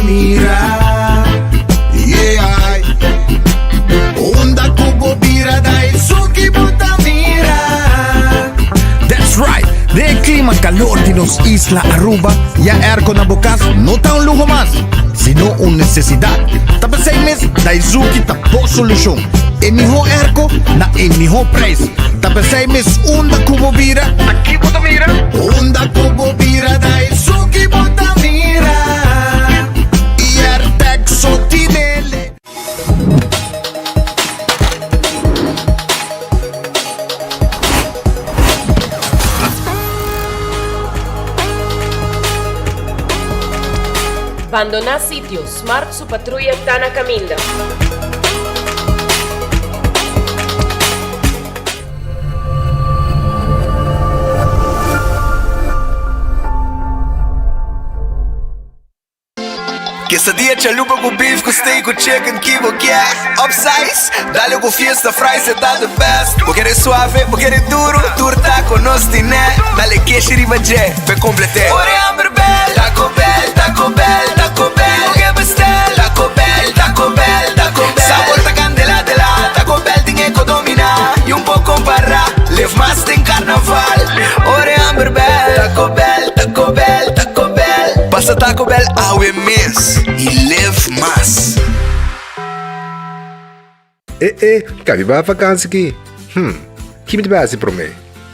mira. Yeah. Unda ku bo bira da esun ki bo ta mira. That's right! Den e clima calor di nos isla Aruba, ya airco na bo cas no ta un luho mas, sino un necesidad. Ta p'esey mes Daizuki ta bo solucion. E miho airco na e miho prijs. Ta p'esey mes unda cu bo bira, ta ki bo ta mira? Unda cu bo bira da esun ki bo ta mira. Airtec so tinele. Bandoná sitio, Smart su patruya ta na kaminda. Quesadilla chalupa cu beef cu steak cu chicken ki bo kier Upsize, dale cu fiesta fries e ta the best Bo kere suave, bo kere duro, tur taco nos tine Dale keshi riba dje, p'e complete Ora e hamber bel, Taco Bell, Taco Bell, Taco Bell Bo ke bestel, Taco Bell, Taco Bell, Taco Bell Sabor ta candela de la, Taco Bell tin e co domina Y un por compara, live mas den carnaval Ora e hamber bel, Taco Bell, Taco Bell, Taco Bell Pasa Taco Bell awe mes y live mas. E e, ka mi bai vakansi ki? Hm, ki mi ta bai hasi promé?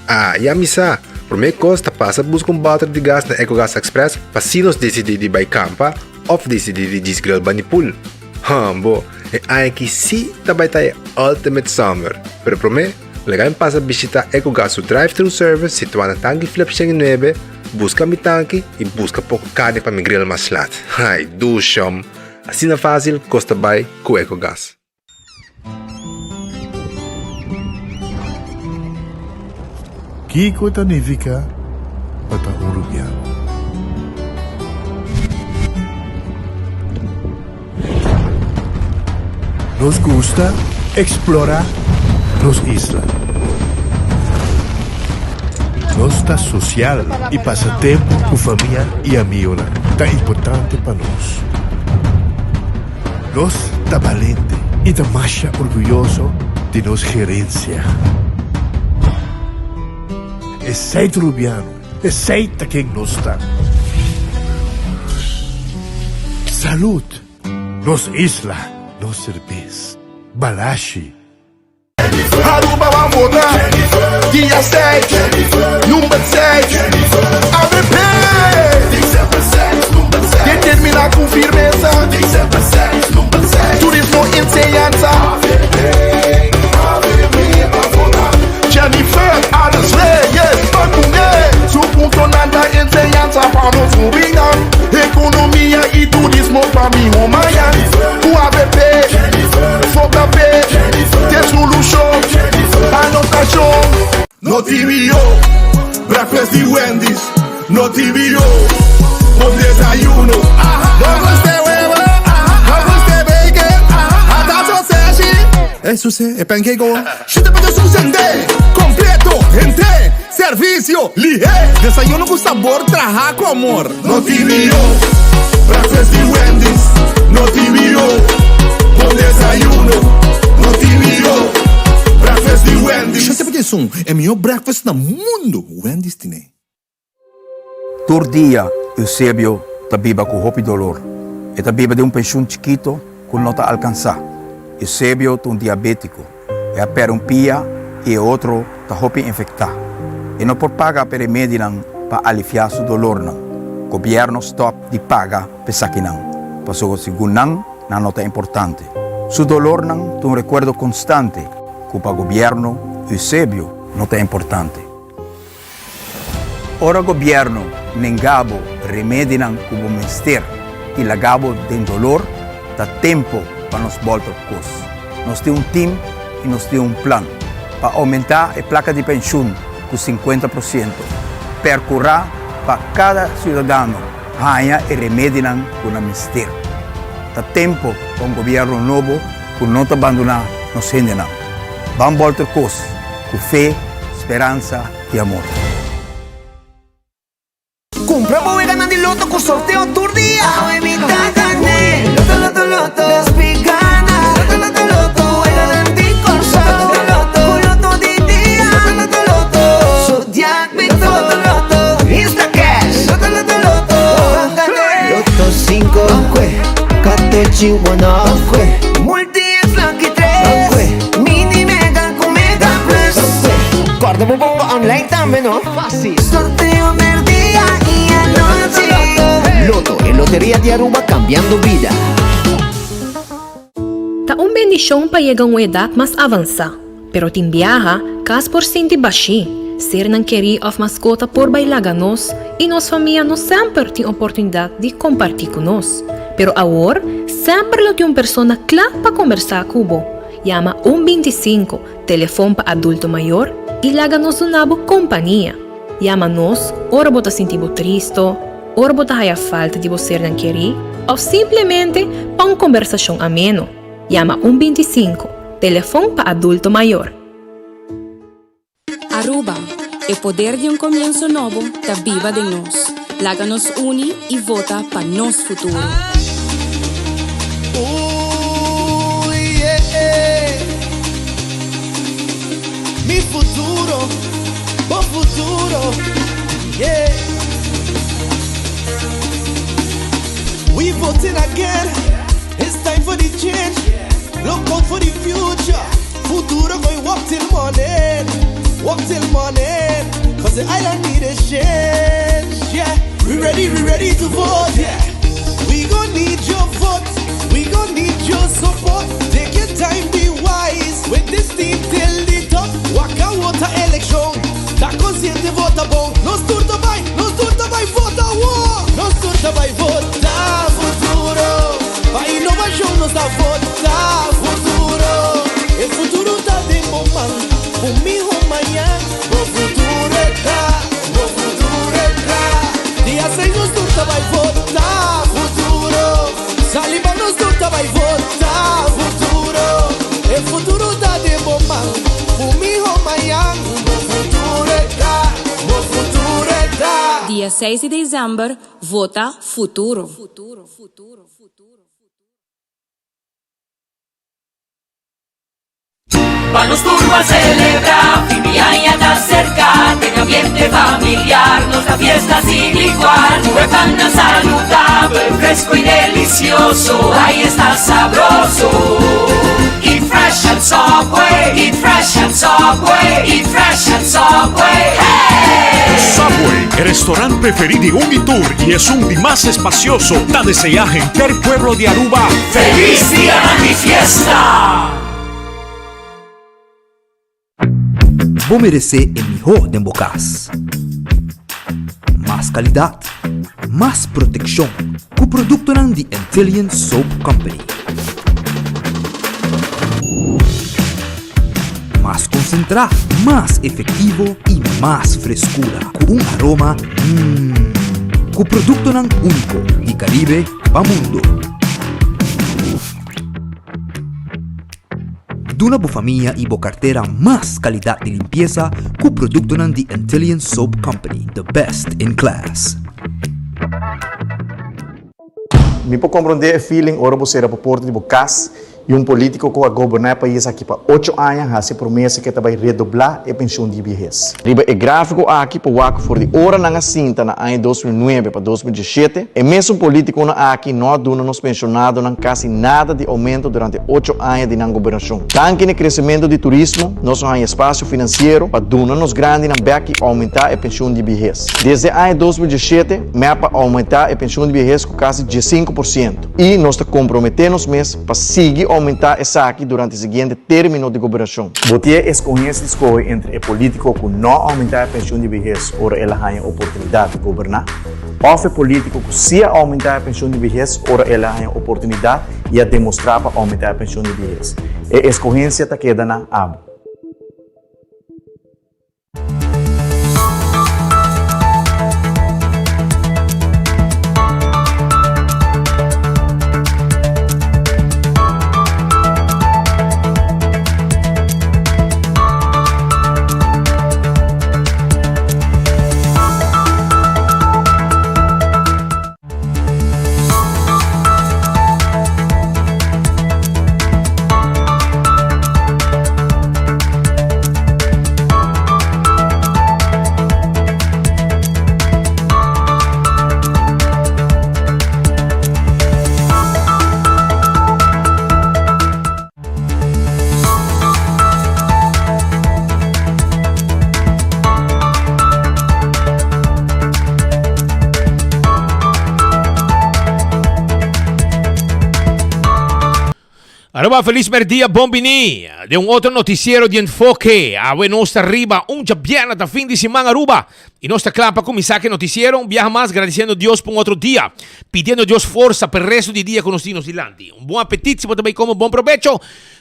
Ah, ya mi sa! Promé kos ta pasa buska un bòter di gas na Ecogas Express pa si nos disidí di bai kampa òf disidí di djis grill bani pool. Hambo, e aña aki sí ta bai ta e ultimate summer! Pero promé, laga mi pasa bishitá Ecogas su drive-thru service situá na Tanki Flip 109, buska mi tanki i buska poko karni pa mi grill mas lat. Ai, dushom! Asina fásil kos ta bai ku Ecogas. Kiko ta nifiká pa ta un rubiano? Nos gusta eksplorá nos isla. Nos ta sosial i pasa tempu ku famia i amigunan ta importante pa nos. Nos ta balente i ta masha orguyoso di nos gerensia. Esei ta Rubiano, esei ta ken nos ta. Salud! Nos isla, nos serbes. Balashi. Aruba ban vota dia 6, number 6, avp! Determina cu firmeza, turismo, enseñanza. Jennifer Arends Reyes ban cu ne, su puntonan ta enseñanza pa nos hubinan, economia y turismo pa miho mañan. Cu avp, vota p'e. Te solucion, anotacion. No TVO, breakfast di Wendy's. No TVO, bon desayuno. No gusta huevo, no gusta bacon, hasta sausage. Eso sí, e pancake o. Shete pa su sende, completo, hende, servicio, lihe. Desayuno cu sabor traha cu amor. No TVO, breakfast di Wendy's. No TVO, bon desayuno. No TVO, breakfast di Wendy's. Shete pa esun, e mihor breakfast na mundo, Wendy's tine. Tur dia Eusebio ta biba ku hopi dolor. E ta biba den un penshun chikito ku no ta alkansá. Eusebio ta un diabétiko. E a pèrdè un pia i e otro ta hopi infektá. E no por paga pa e remedinan pa aliviá su dolornan. Gobièrnu stòp di paga pa esakinan, pasobra segun nan, nan no ta importante. Su dolornan ta un rekuerdo konstante ku pa gobièrnu Eusebio no ta importante. Ora gobièrnu nenga bo remedinan ku bo mester i laga bo den dolor, ta tempu pa nos bòlta op kos. Nos tin un tim i nos tin un plan pa oumentá e plaka di penshun ku sinkuenta por siento, pèrkurá pa kada siudadano haña e remedinan ku nan mester. Ta tempu pa un gobièrnu nobo ku no ta bandoná nos hendenan. Ban bòlta kos ku fe, speransa i amor. Kumpra bo weganan di loto ku sorteo tur dia! Awe mi ta gana! you wanna. Multi X Lucky 3. Mini Mega ku Mega Plus. Korda bo bongo online tambe no. Fácil. Sorteo merdia y anochi. Lotto, e loteria di Aruba cambiando bida. Ta un bendishon pa yega un edat mas avansá, pero tin biaha kas por sinti bashí, sernan kerí òf maskota por bai laga nos i nos famia no semper tin oportunidat di kompartí ku nos. Pero awor semper lo tin un persona kla pa kombersá ku bo. Yama un 25, telefon pa adulto mayor, i laga nos duna bo kompania. Yama nos ora bo ta sinti bo tristo, ora bo ta haya falta di bo sernan kerí òf simplemente pa un kombersashon ameno. Yama un 25, telefon pa adulto mayor. Aruba, e poder di un comienso nobo ta biba den nos. Laga nos uni y vota pa nos futuro. Ooh, yeah. Mi futuro, bo futuro, yeah. We voting again, it's time for the change. Look out for the future. Futuro going work till morning, work till morning. Cause the island need a change, yeah. We ready, we ready to vote, yeah. We gon' need your vote, we gon' need your support. Take your time, be wise. With this team till the top. Waka water election. Ta consciente vota bon. Nos tur ta bay, nos tur ta bay vota wo. Nos tur ta bay vota futuro. Pa innovacion nos ta vota futuro. E futuro ta den bo man. Un miho mañan. Bo futuro ta, bo futuro ta. Dia 6 nos tur ta bay vota futuro. Sali pa nos tur ta bay vota futuro. E futuro ta den bo man. Un miho mañan. Bo futuro ta, bo futuro ta. Dia 6 di december, vota futuro. Pa nos tur ban celebra, fin di aña ta cerca, den ambiente familiar, nos ta fiesta sin igual. Cu e pannan saludabel, fresco y delicioso, ay esta sabroso. Eat fresh at Subway, eat fresh at Subway, eat fresh at Subway, hey! Subway, e restaurant preferi di un y tur y esun di mas espacioso, ta desea henter pueblo di Aruba Feliz Dia di Fiesta! Bo meresé e mihó den bo kas. Mas kalidat, mas protekshon ku produktonan di Antillian Soap Company. Mas konsentrá, mas efektivo i mas freskura ku un aroma mmm. Ku produktonan úniko di Karibe pa mundo. Duna bo famia i bo kartera mas kalidat di limpiesa ku produktonan di Antillian Soap Company, the best in class. Mi por komprondé e feeling ora bo sera bo porta di bo kas i un polítiko ku a goberná e pais aki pa ocho aña hasi e promesa ku e ta bai redoblá e penshun di biehes. Riba e gráfiko aki por wak ku for di ora nan a sinta na aña 2009 pa 2017, e mesun polítikonan aki no a duna nos penshonadonan kasi nada di oumento durante ocho aña di nan gobernashon. Danki na e kresementu di turismo, nos a haña espasio finansiero pa duna nos grandinan bèk i oumentá e penshun di biehes. Desde aña 2017, mep a oumentá e penshun di biehes ku kasi 15%. I nos ta komprometé nos mes pa sigui oumentá esaki durante e siguiente término di gobernashon. Bo tin e eskohensia di skohe entre e polítiko ku no a oumentá e penshun di behes ora el a haña oportunidat di goberná, òf e polítiko ku sí a oumentá e penshun di behes ora el a haña oportunidat i a demostrá pa oumentá e penshun di behes. E eskohensia ta keda na abo. Aruba felis merdia bon bini den un otro noticiero di Enfoke. Awe nos ta riba un djabièrnè ta fin di siman Aruba y nos ta kla pa kuminsá ku e noticiero un biaha mas gradisiendo Dios pa un otro dia pidiendo Dios forsa pa e resto di dia ku nos tin nos dilanti. Un bon apetit si bo ta bai kome bon probecho.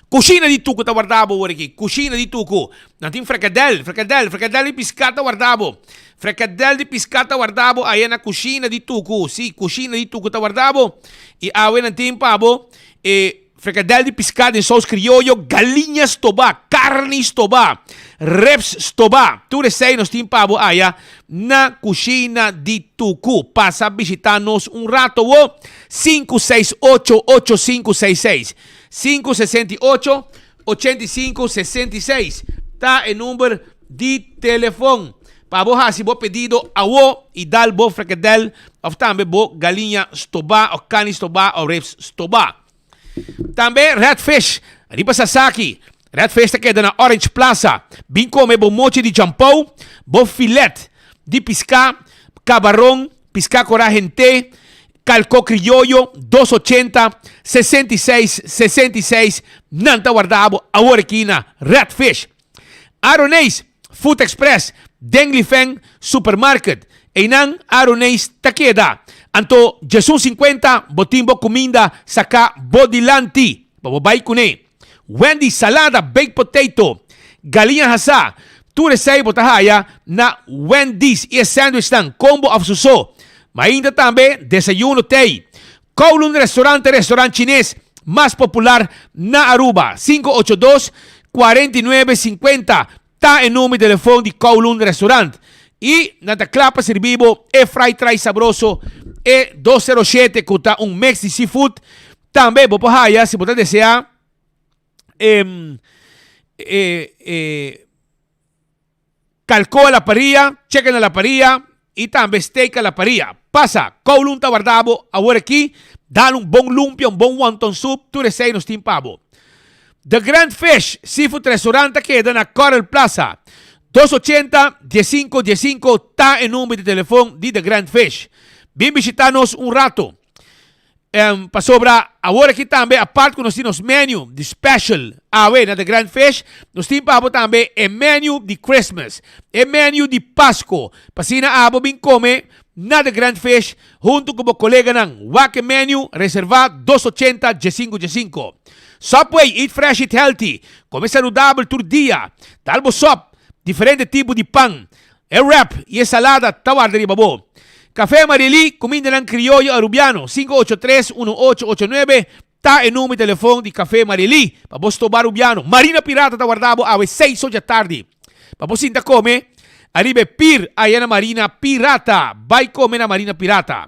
Kushina di tuku ta warda bo awor aki kushina di tuku nan tin frikadèl frikadèl frikadèl di piská ta warda bo frikadèl di piská ta warda bo aya na kushina di tuku si kushina di tuku ta warda bo y awe nan tin pa bo E frikadel di piská den sous krioyo, galiña stobá, karni stobá, ribs stobá, tur esei nos tin pa bo aya na Kushina di Tuku. Pasa bishitá nos un rato wo, 568 8566, 568 8566 ta e number di telefon pa bo hasi bo pedido awo y dal bo frikadel of tambe bo galiña stobá of kani stobá of ribs stobá. Tambe Red Fish riba Sasaki. Red Fish ta keda na Orange Plaza. Bin kome bo mochi di champou, bo filet di piská, kabaron, piská korá hent'é, kalkó krioyo, dos ochenta, 66, 66, nan ta warda bo awor aki na Red Fish. Aroneis Food Express den Lifeng Supermarket. Einan Aroneis ta keda. Anto djesun sinkuenta bo tin bo kuminda saká bo dilanti pa bo bai kuné. Wendy's salada baked potato, galiña hasá, tur esei bo ta haya na Wendy's i e sandwichnan combo òf su so. Mainta tambe desayuno t'ei. Kowloon Restaurant ta e restaurant chines mas popular na Aruba. 582 49 50 ta e number di telefon di Kowloon Restaurant. I nan ta kla pa sirbi bo e fried rice sabroso, e 207 ku ta un mix di seafood. Tambe bo por haya si bo ta desea e e e Kalko a la paria, chicken a la paria y tambe steak a la paria. Pasa, Kowloon ta warda bo awor aki, dal un bon lumpia, un bon wonton soup, tur esey nos tin pa bo. The Grand Fish Seafood Restaurant ta keda na Coral Plaza. 280 15 15 ta e number di telefon di The Grand Fish. Bin bishita nos un rato. Em, pasobra awor aki tambe, apart ku nos tin nos menu di special awe na The Grand Fish, nos tin pa abo tambe e menu di Christmas, e menu di Pasco. P'asina abo bin kome na The Grand Fish huntu ku bo koleganan. Wak e menu, reserva dos ochenta diesinko diesinko. Subway, eat fresh, eat healthy. Kome saludabel tur dia. Dal bo sop, diferente tipo di pan, E wrap y e salada ta warda riba bo. Café Marily, cumindanan crioyo Arubiano, 583 1889 ta e number di telefon di Café Marily pa bo stoba Arubiano. Marina Pirata ta warda bo awe seis ocho tardi pa bo sinta come ariba e pir aya na Marina Pirata. Bay come na Marina Pirata.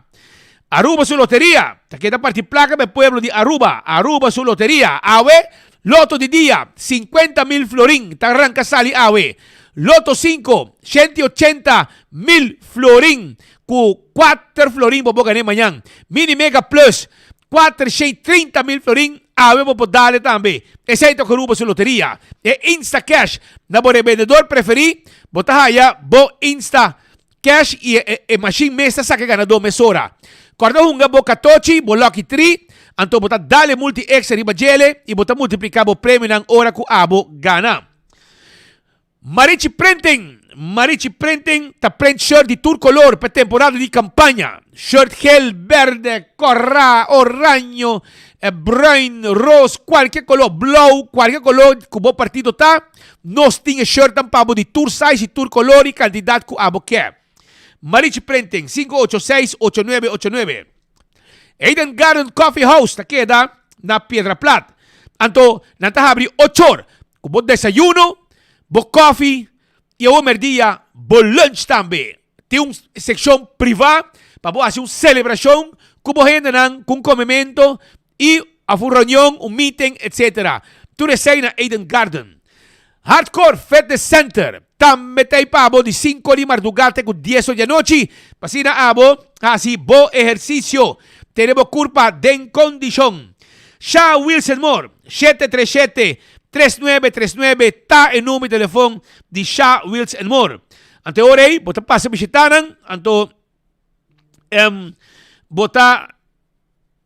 Aruba su loteria ta keda parti placa pa e pueblo di Aruba. Aruba su loteria awe Loto di dia, 50 mil florin ta ranka sali awe. Loto 5, 180 mil florin ku 4 florin bo por gané mañan. Mini Mega Plus, 430 mil florin awe bo por dale tambe. Esei ta Aruba su loteria. E Insta Cash na bo rebendedor preferí bo ta haya bo Insta Cash y e machine mes ta saca e ganador mesora. Corda hunga bo catochi, bo lucky tree, anto bo ta dal e multi extra riba djele y bo ta multiplica bo premionan ora cu abo gana. Marichi Printing Marichi Printing ta print shirt di tur color pa e temporada di campaña. Shirt geel, berde, cora, oraño, bruin, roos, cualkier color, blauw, cualkier color cu bo partido ta. Nos tin e shirtnan pa bo di tur size y tur color y cantidad cu abo ke. Marichi Printing, 586 8989. Eden Garden Coffee House ta keda na Piedra Plat. Anto nan ta habri ochor cu bo desayuno, bo koffie y awor merdia bo lunch tambe. Tin un seccion priva pa bo haci un celebracion cu bo hendenan cu un comemento y of un reunion, un meeting, etc. Tur esey na Eden Garden. Hardcore Fitness Center tambe ta ey pa abo di cinco di marduga te cu dies or di anochi pa asina abo haci bo ehercicio, tene bo curpa den condicion. Sha Wilson Moore, shete tres shete, tres nuebe tres nuebe ta e number di telefon di Sha Wilson Moore. Anto e ora ey bo ta pasa bishita nan, anto bo ta.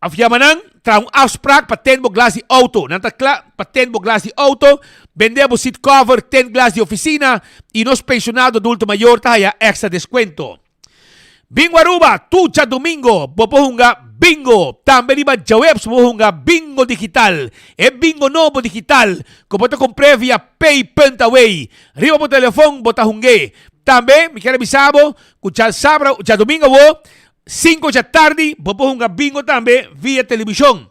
Of yama nan, traha un afspraak pa tend bo glas di auto. Nan ta kla pa tend bo glas di auto, bende bo seat cover, tend glas di oficina y nos pensionado adulto mayor ta haya extra descuento. Bingo Aruba, tur djadomingo bo por hunga bingo. Tambe riba djaweps bo por hunga bingo digital. E bingo nobo digital cu bo ta compr'e via pay punt away. Riba bo telefon bo ta hung'e. Tambe mi kier a bisa bo cu djasabra, djadomingo awo, Cinco dja tardi bo por hunga bingo tambe via televishon.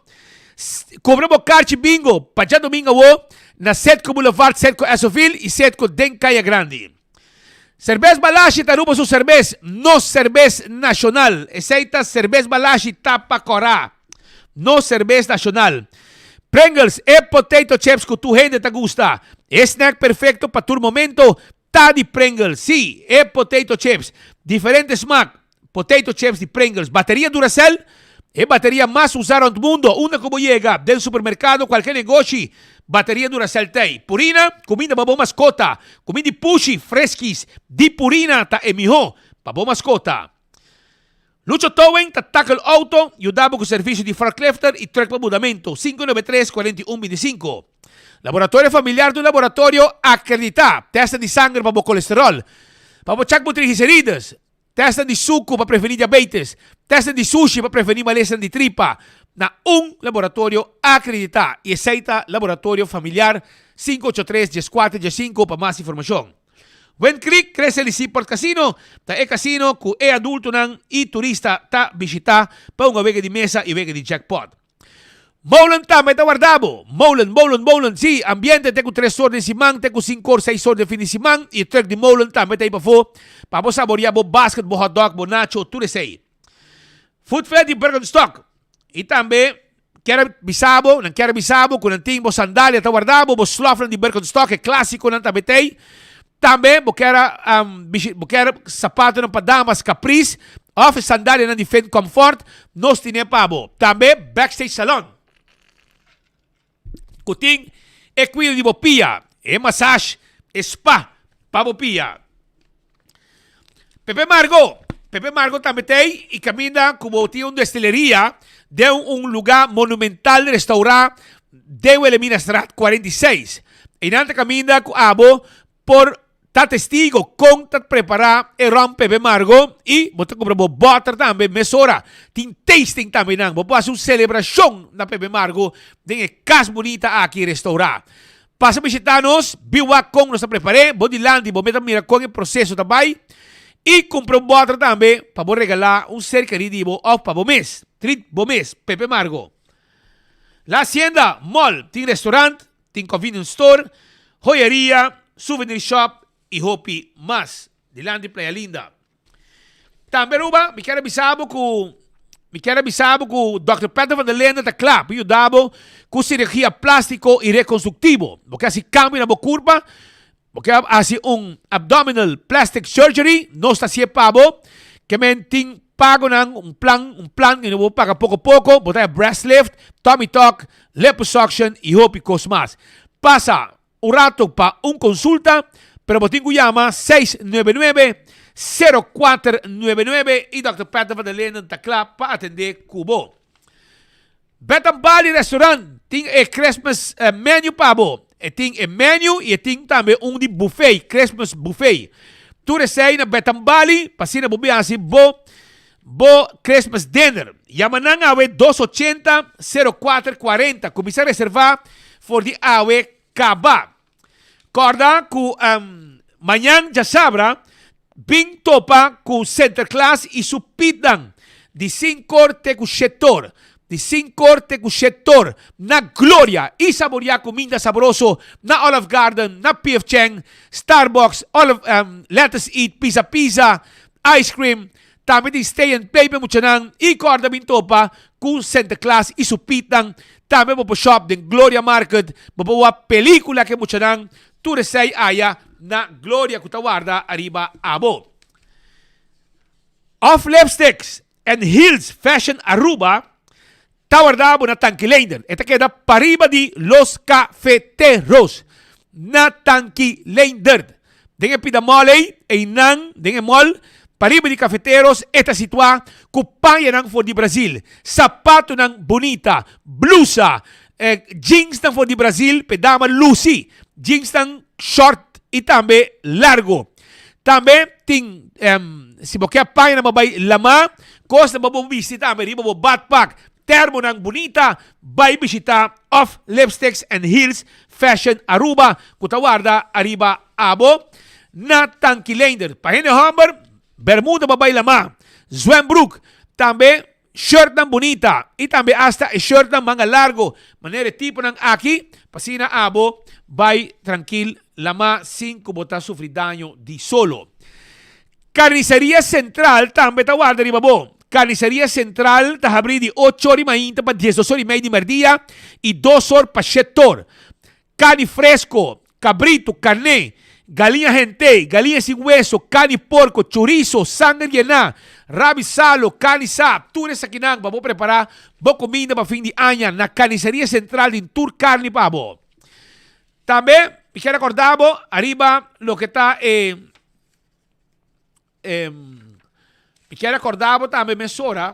Cobra bo karchi bingo pa djadomingo awo na Setco Boulevard, Setco Essoville y Setco den Caya Grandi. Cerbes Balashi ta Aruba su cerbes, nos cerbes nacional. Esey ta Cerbes Balashi tapa cora. Nos cerbes nacional. Pringles, e potato chips cu tur hende ta gusta. E snack perfecto pa tur momento Ta di Pringles, sí, e potato chips. Diferente smak, potato chips di Pringles. Bateria Duracell, e bateria mas usá rond mundo. Unda ku bo yega, den supermerkado, kualke negoshi, bateria Duracell t'ei. Purina, kuminda pa bo maskota. Kuminda di pushi, freskis, di Purina ta e mihó pa bo maskota. Lucho Towing ta tackle auto, yuda bo ku servisio di forklifter i truck pa mudamentu, 593 41 25. Laboratorio Familiar ta un laboratorio akreditá, tèstnan di sanger pa bo kolesteròl, pa bo chèk bo triglicerides, tèstnan di suku pa prevení diabetes, tèstnan di sushi pa prevení malesnan di tripa, na un laboratorio akreditá i esei ta Laboratorio Familiar, 583 14 15 pa mas informashon. Wind Creek Crece di Seaport Casino ta e casino cu e adultonan y turista ta bishita pa hunga wega di mesa y wega di jackpot. Molen tambe ta warda bo. Molen, molen, molen, si, ambiente te cu tres or den siman, te cu cinco or, seis or den fin di siman y e truck di molen tambe ta ey pafo pa bo saboria bo basket, bo hotdog, bo nacho, tur esey. Food Fair di Birkenstock y tambe kier a bisa bo, nan kier a bisa bo cu nan tin bo sandalia ta warda bo, bo slofnan di Birkenstock, e clasiconan tambe t'ey. Tambe bo kier a bishi, bo kier sapatonan pa damas Caprice of e sandalianan di Finn Comfort, nos tine pa bo. Tambe Backstage Salon cu tin e cuido di bo pia, e massage, e spa pa bo pia. Pepe Margo, Pepe Margo tambe ta ei y caminda cu bo tin un destileria den un luga monumental restaura den Wilhelminastraat 46. Einan ta caminda cu abo por ta testigo con ta prepara e rom Pepe Margo y bo ta cumpra bo boter tambe mesora. Tin tasting tambe nan. Bo por haci un celebracion na Pepe Margo den e cas bunita aki restaura. Pasa bishitá nos, bin wak kon nos ta prepar'é, bo dilanti bo meta mira kon e proseso ta bai i kumpra un bòter tambe pa bo regalá un ser kerí di bo òf pa bo mes. Treat bo mes, Pepe Margo. La Hacienda Mall tin restaurant, tin convenience store, joyeria, souvenir shop i hopi mas. Dilanti Playa Linda. Tambe Aruba, mi kier a bisa bo ku mi kier a bisa bo ku Dòkter Peter van der Linden ta kla pa yuda bo ku sirugia plástiko i rekonstruktivo. Bo ke hasi kambio na bo kurpa, bo ke hasi un abdominal plastic surgery, nos ta hasié pa bo. Ke men tin pagonan, un plan, un plan ku bo paga poko poko, bo ta haña breast lift, tummy tuck, liposuction i hopi kos mas. Pasa Un rato pa un consulta, pero bo tin cu yama 699 0499 y Dòkter Peter van der Linden ta cla pa atende cu bo. Bed and Bali Restaurant tin e Christmas menu pa bo. E tin e menu y e tin tambe un di buffet, Christmas buffet. Tur esey na Bed and Bali pa asina bo bin haci bo bo Christmas dinner. Yama nan awe 280 04 40. Cuminsa reserva for di awe caba. Corda cu mañan djasabra bin topa cu Sinterklaas y su pietnan di sinkor te cu shetor. Di sinkor te cu shetor na Gloria y saboria cuminda sabroso na Olive Garden, na PF Chang, Starbucks, Olive, Let Us Eat, Pizza Pizza, Ice Cream, Tambe tin stay and play pa e muchanan y corda bin topa cu Sinterklaas y su pietnan. Tambe bo por shop den Gloria Market, bo por wak pelicula cu e muchanan. Tur esey aya na Gloria cu ta warda ariba abo. Off Lipsticks and Heels Fashion Aruba ta warda bo na Tanki Leendert. E ta keda pariba di Los Cafeteros na Tanki Leendert. Den e pida mall ey, eynan den e mall. Pariba di Cafeteros e ta situá ku pañanan for di Brazil, sapatonan bunita, blusa, jeansnan for di Brazil p'e dama lusi, jeansnan short i tambe largo. Tambe tin si bo ke pañanan pa bai lamá, kosnan pa bo bisti tambe riba bo badpak, termonan bunita, bai bishita Off Lipsticks and Heels Fashion Aruba ku ta warda ariba abo na Tanki Leender. Pa hende hòmber, bermuda pa bai lamá, zwembroek, tambe shirtnan bunita i tambe asta e shirtnan manga largo manera e tiponan aki pa asina abo bai trankil lamá sin ku bo ta sufri daño di solo. Carniceria Central tambe ta warda riba bo. Carniceria Central ta habri di ocho or di mainta pa diesdos or i mei di merdia i dos or pa shet or. Carni fresco, cabrito, carné, galiña hentey, galiña sin hueso, carni porco, chorizo, sanger yená, rabi salo, carni sa, tur esakinan pa bo prepara bo cuminda pa fin di aña na Carniceria Central tin tur carni pa bo. Tambe mi kier acorda bo ariba loke ta e. Mi kier recorda bo tambe mesora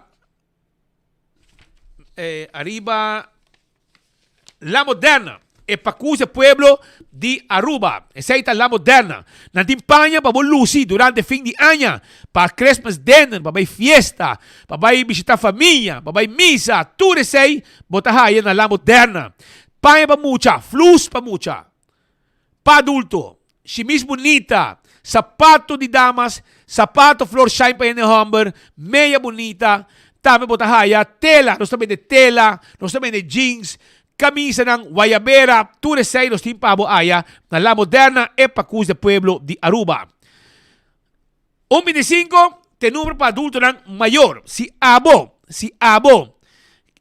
eh, ariba La Moderna, e pacus e pueblo di Aruba. Esey ta La Moderna. Nan tin paña pa bo luci durante fin di aña, pa Christmas dinner, pa bay fiesta, pa bay bishita famia, pa bay misa, tur esey bo ta haya na La Moderna. Paña pa mucha, flus pa mucha. Pa adulto, shimis bunita, sapato di damas, sapato flor shine pa hende homber, meya bunita, tambe bo ta haya tela, nos ta bende tela, nos ta bende jeans, camisanan, guayabera, tur esey nos tin pa bo aya na La Moderna e Pacus de Pueblo di Aruba. Un bintisinko ta e numero pa adultonan mayor. Si abo, si abo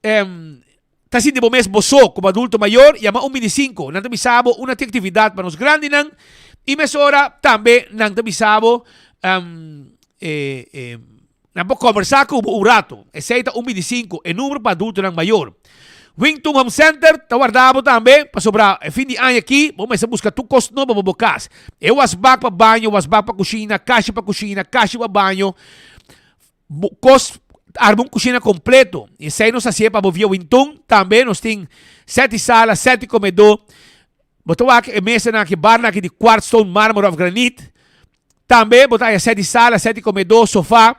ta sinti bo mes bo so komo adulto mayor, yama un bintisinko. Nan ta bisa bo una tin aktividat pa nos grandinan i mesora tambe nan ta bisa bo nan por kombersá ku bo un rato. Esei ta un bintisinko, e numero pa adultonan mayor. Wington Home Center ta warda bo tambe pasobra e fin di aña aki bo mester buska tur kos nobo pa bo kas. E wasbak pa baño, wasbak pa kushina, kashi pa kushina, kashi pa baño, kos arma un kushina kompleto. I esei nos hasié pa bo via Wington. Tambe nos tin sèt di sala, sèt di komedó. Bo ta wak e mesanan aki, barnan aki di quartz stone, marmer òf granit. Tambe bo ta haya set di sala, set di comedor, sofa.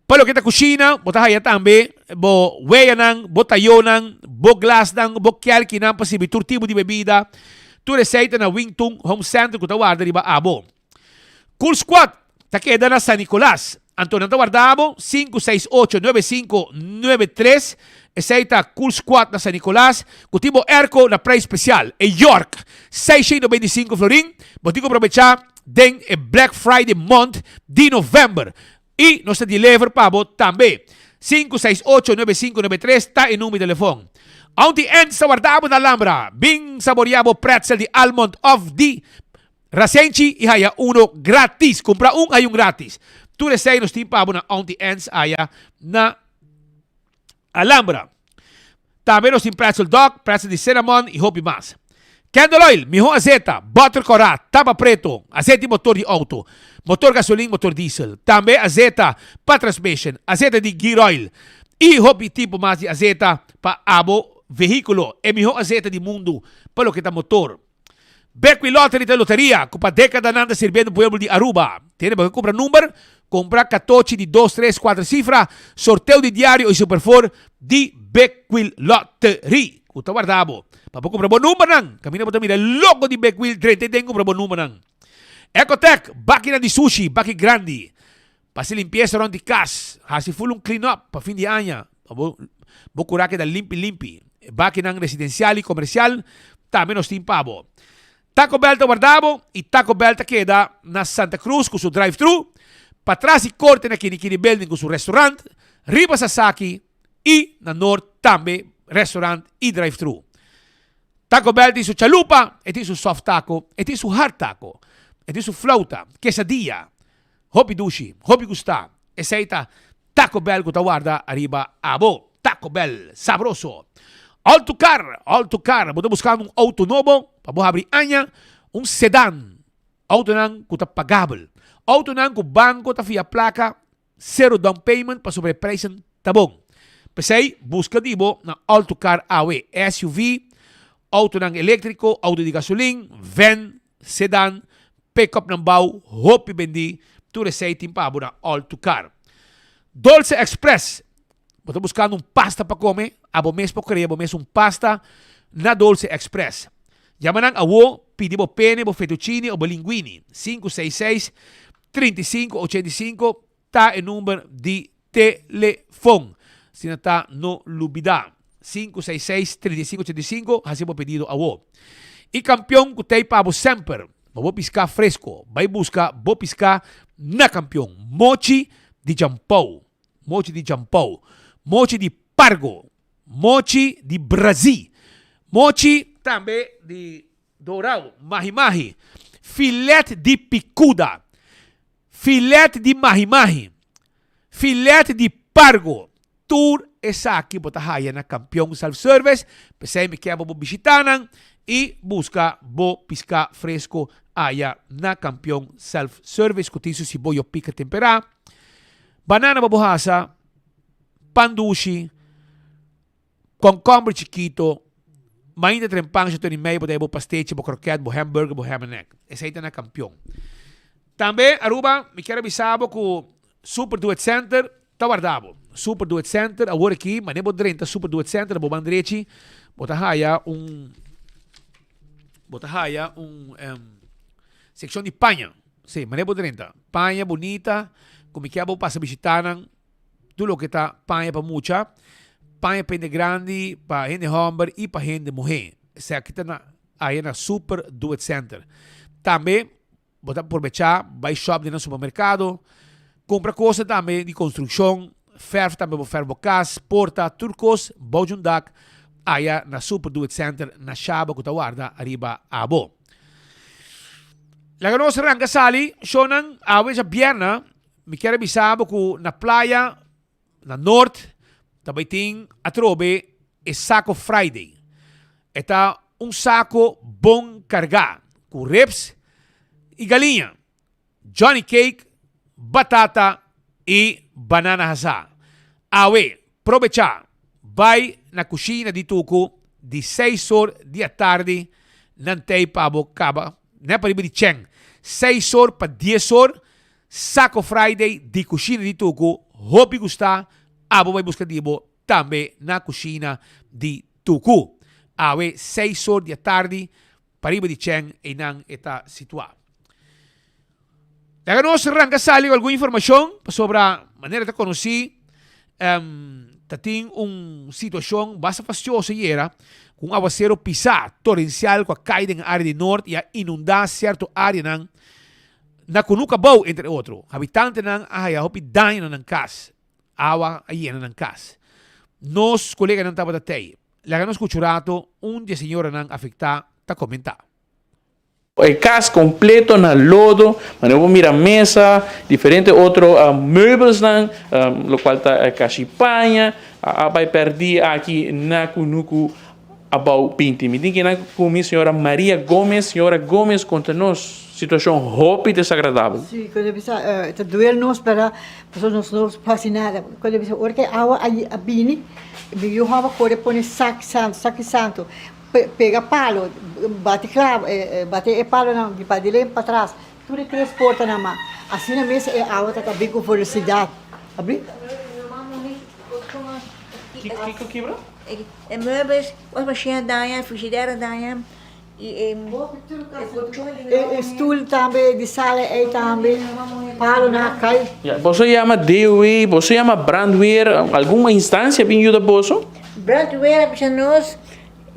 Pa loke ta cushina, bo ta haya tambe bo weyanan, bo tayonan, bo glasnan, bo kelkinan pa sirbi tur tipo di bebida. Tur esey ta na Wingtung Home Center cu ta warda riba abo. Cool Squad ta keda na San Nicolas. Anto nan ta warda abo, sinku seis ocho nuebe sinku nuebe tres. Esey ta Cool Squad na San Nicolas cu tin bo airco na prijs special. E York, 695 florin. Bo tin cu probecha. den e Black Friday month di november y nos ta deliver pa bo tambe. Sinku seis ocho nuebe sinku nuebe tres ta e number di telefon. Auntie Anne's ta warda bo na Alhambra. Bin saborea bo pretzel di almond of di rasenchi y haya uno gratis. Cumpra un haya un gratis. Tur esey nos tin pa bo na Auntie Anne's aya na Alhambra. Tambe nos tin pretzel dog, pretzel di cinnamon y hopi mas. Candle oil, miho azeta, butter corá, tapa preto, azeta di motor di auto, motor gasolin, motor diesel. Tambe azeta pa transmission, azeta di gear oil y hopi tipo mas di azeta pa abo vehiculo. E miho azeta di mundo pa loke ta motor. Bekwin Lottery ta loteria ku pa dekadanan ta sirbiendo pueblo di Aruba. Tene bo ke kumpra number, kumpra katochi di dos, tres, kuater sifra, sorteo di diario i super for di Bekwin Lottery ku ta warda bo pa bo kumpra bo numbernan. Kaminda bo ta mira e logo di Bekwin drenta i den kumpra bo numbernan. Ecotec, bakinan di sushi, baki grandi. Pa hasi limpiesa rond di kas, hasi full un clean up pa fin di aña pa bo bo kura keda limpi limpi. E bakinan residensial i komersial tambe nos tin pa bo. Taco Bell ta warda bo i Taco Bell ta keda na Santa Cruz ku su drive thru, patras di korte na Kinikini Building ku su restaurant, riba Sasaki i na Noord tambe restaurant i drive thru. Taco Bell tin su chalupa, e tin su soft taco, e tin su hard taco, e tin su flauta, quesadilla. Hopi dushi, hopi gusta. Esei ta Taco Bell ku ta warda ariba abo. Taco Bell, sabroso. All to car, all to car. Bo ta buskando un outo nobo pa bo habri aña, un sedan. Autonan ku ta pagabel. Autonan ku banko ta fia plaka, sero down payment pasobra e prijsnan ta bon. P'esei, buska di bo na All to Car awe. SUV, autonan eléktriko, auto di gasolin, van, sedan, pick-upnan bou, hopi bendí, tur esei tin pa bo na All to Car. Dolce Express, Bo ta buskando un pasta pa kome? Abo mes por krea bo mes un pasta na Dolce Express. Yama nan awo, pidi bo pene, bo fettuccine o bo linguini. 566 35 85 ta e number di telefon. Asina ta, no lubida. 566 35 85, hasi bo pedido awo. I kampion ku t'ei pa bo semper. Pa bo piská fresko, bai buska bo piská na Kampion. Mochi di Jampou. Mochi di Jampou, mochi di Pargo, mochi di Brazí, mochi tambe di Dorau, mahi-mahi, filet di picuda, filet di mahi-mahi, filet di Pargo, tur esaki bo ta haya na Kampion Self Service, p'esei mi kier bo bo bishita nan i buska bo piská fresco aya na Kampion Self Service ku tin su siboyo pika temperá. Banana bo por hasa, pan dushi, konkomber chikito, mainta tren pan shotoni mei bo ta bo pastechi, bo kroket, bo hamburger, bo ham and egg. Esei ta na kampion. Tambe Aruba mi kier a bisa bo ku Super Do It Center ta warda bo. Super Do It Center awor aki manera bo drenta Super Do It Center na bo ban drechi bo ta haya un bo ta haya un sekshon di paña. Sí, manera bo drenta. Paña bunita ku mi kier bo pasa bishitá nan. Tur loke ta paña pa mucha, paña pa hende grandi, pa hende hòmber i pa hende muhé. Esaki ta na aya na Super Do It Center. Tambe bo ta probechá bai shòp den nan supermerkado, kumpra kosnan tambe di konstrukshon, fèrf tambe bo fèrf bo kas, porta, tur kos bou di un dak aya na Super Do It Center na Shaba ku ta warda ariba abo. Laga nos ranka sali, shownan, awe djabièrnè, mi kier a bisa bo ku na playa na Noord ta bai tin atrobe e Sako Friday. E ta un sako bon kargá ku ribs i galiña, johnny cake, batata i banana hasá. Awe, probechá, bai na kushina di Tuku di seis or di atardi nan tei pa bo kaba ne pa riba di chen. Seis or pa dies or, Sako Friday di kushina di Tuku, hopi gustá, abo bai buska di bo tambe na kushina di Tuku. Awe seis or di atardi pa riba di chen einan e ta situá. Laga nos ranka sali ku algun informashon pasobra manera ta konosí ta tin un situashon basta fastioso ayera ku un awasero pisá torensial ku a kai den e área di nort i a inundá sierto áreanan na Kunuka Bou entre otro. Habitantenan a haya hopi daño na nan kas. Awa a yena nan kas. Nos koleganan tabata tei. Laga nos skucha un rato un di e señoranan afektá ta komentá. E cas completo na lodo, manera bo mira mesa, diferente otro meubelsnan, locual ta cashi paña, a bay perdi aki na Cunucu Abao 20. Mi tin kinan cu mi señora Maria Gomez. Señora Gomez, conta nos situacion hopi desagradabel. Si, cuando e bisa ta duel nos pero pasobra nos no por haci nada. Cuando e bisa ora cu e awa a bini, mi yu hòmber a kore pone sak santo, sak santo. Pega palo, bati clavo, bati e palonan di padilen patras, tur e tres portanan ma asina mes e awa ta ta bin ku velocidad. Abri. Kiko kibra? E meubels, wasmachine a daña, frigidaire a daña y e colchon di E stoel tambe di sala ey tambe, palonan a cay. Ya, boso yama DOW, boso yama brandweer, algun instancia bin yuda boso? Brandweer a bisa nos,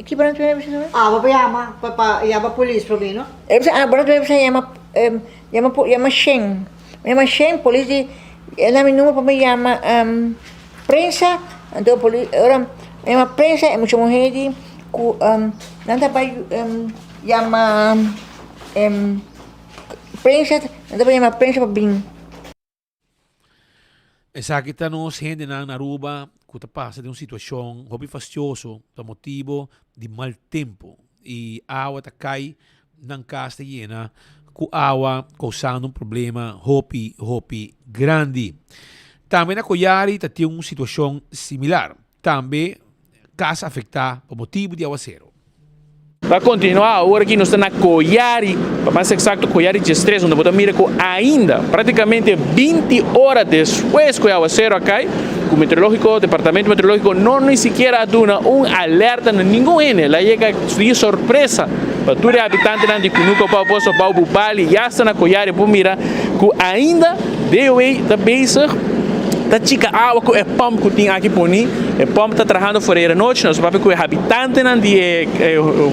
ki brandweer a bisa nos? Ah, bo yama pa pa yama polis prome no? E bisa ah brandweer a bisa yama yama yama Shen, yama Shen polis di e na mi number pa mi yama prensa, anto polis ora mi yama prensa e mucha muher di ku nan ta bai yama prensa nan ta bai yama prensa pa bin. Esaki ta nos hendenan na Aruba cu ta pasa den un situacion hopi fastioso pa motibo di mal tempo y awa ta cay, nan cas ta yena. ku awa kousando un problema hopi hopi grandi. Tambe na Koyari ta tin un situashon similar. Tambe kas afektá pa motibu di awasero. Ta kontinuá awor aki nos ta na Koyari, pa mas eksakto Koyari diestres, unda bo ta mira ku ainda praktikamente binti ora despues ku e awasero a kai, ku meteorológiko, departamento meteorológiko no ni sikiera a duna un alerta na ningun hende. El a yega di sorpresa pa tur e habitantenan di Kunuku, Pau Pozo, Pau Bubali i asta na Koyari por mira ku ainda DOW ta bezig ta chika awa ku e pump ku tin aki poni. E pump ta trahando for e anochi. Nos papia ku e habitantenan di e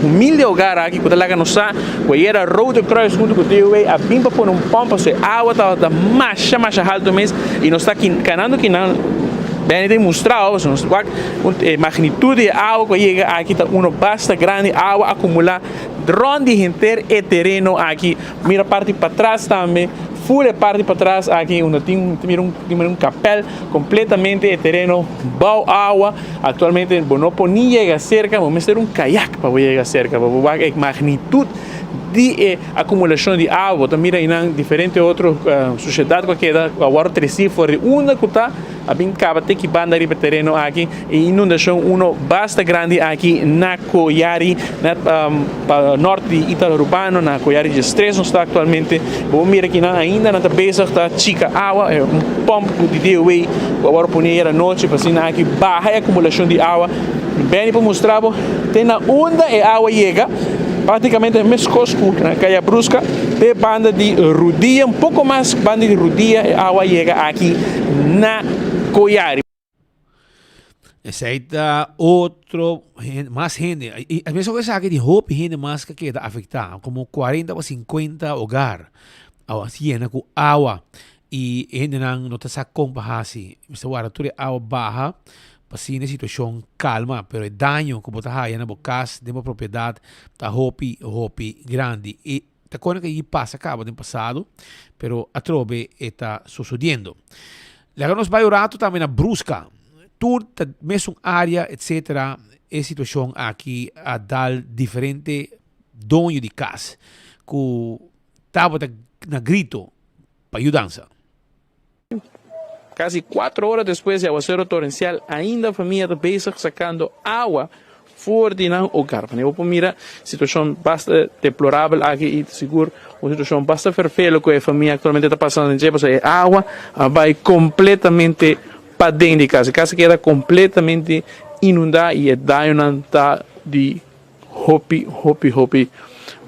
humilde hogar aki ku ta laga nos sa ku ayera Rode Kruis huntu ku DOW a bin pa pone un pump pasobra e awa tabata masha masha haltu mes i nos ta kanando kinan Benny ta mustrao pasobra nos wak e magnitud di e awa ku a yega aki ta uno basta grandi awa akumula rond di henter e tereno aki. Mira parti patras tambe, full e parti patras aki unda tin mira un tin mira un kapel completamente e tereno bou awa. Actualmente bo no por ni yega cerca, bo mester un kayak pa bo yega cerca pa bo wak e magnitud di e acumulacion di awa. Bo ta mira einan diferente otro sociedad cu a keda cu a worde treci for di unda cu ta. A bin kaba te ki banda riba e tereno aki e inundashon uno basta grandi aki na Koyari na pa nort di Italo Urbano na Koyari diestres nos ta aktualmente. Bo por mira kinan ainda nan ta bezig ta chika awa e un pòmp ku di DOW ku a wòrdu pone ayer anochi pa asina aki baha e akumulashon di awa. Benny por mustra bo te na unda e awa yega praktikamente meskos ku na Kaya Bruska te banda di Rudia un poko mas banda di Rudia e awa yega aki. na Koyari. Esei ta otro mas hende. I a mesun esaki tin hopi hende mas ku a keda afektá, komo kuarenta o sinkuenta hogar a yena ku awa i e hendenan no ta sa kon pa hasi. Mester warda tur e awa baha pa asina e situashon kalma, pero e daño ku bo ta haya na bo kas, den bo propiedat ta hopi hopi grandi. I Ta kone ku a pasa kaba den pasado, pero atrobe e ta sosodiendo. Laga nos bai un ratu tambe na Bruska. Tur ta mesun área etcetera e situashon aki a dal diferente doño di kas ku tabata na grito pa yudansa. Casi cuatro ora despues di awacero torencial ainda famia ta bezig sacando awa for di nan hogar. Manera bo por mira situacion basta deplorabel aki y sigur un situacion basta fervelo cu e famia actualmente ta pasando den dje pasobra e awa a bay completamente paden di cas. E cas a keda completamente inunda y e dañonan ta di Hopi, hopi, hopi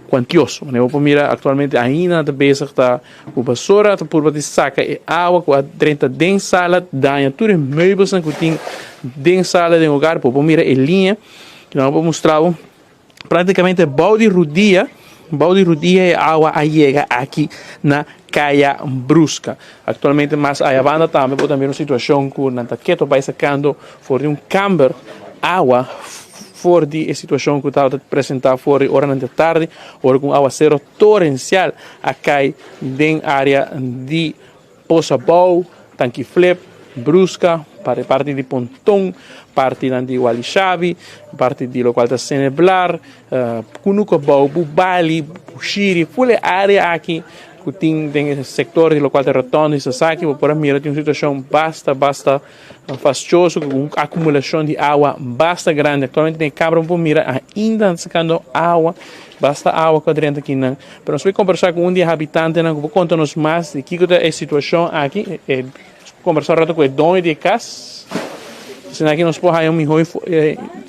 kuantioso. Manera bo por mira aktualmente ainda nan ta bezig ta ku basura, ta purba di saka e awa ku a drenta den sala, daña tur e meubelsnan ku tin den sala den hogar. Bo por mira e liña ku nan por mustra bo praktikamente bou di rudia, bou di rudia e awa a yega aki na Kaya Bruska. Aktualmente mas aya banda tambe bo ta mira un situashon ku nan ta keto bai sakando for di un kamber awa. For di e situashon ku tabata presentá for di oranan di tardi, ora ku un awasero torensial a kai den área di Posabou, Tanki Flip, Bruska, parti di Ponton, partinan di Walishabi, parti di lokual ta Seneblar, Kunukabou, Bubali, Bushiri, ful e área aki ku tin den e sektor di lokual ta Rotondo i Sasaki, bo por a mira tin un situashon basta basta Fastioso ku un akumulashon di awa basta grandi. Aktualmente den e kamera bo por mira ainda nan ta sakando awa, basta awa ku a drenta akinan. Pero nos por kombersá ku un di e habitantenan ku por konta nos mas di kiko ta e situashon aki. E kombersá un ratu ku e doño di e kas. Asina aki nos por haña un mihó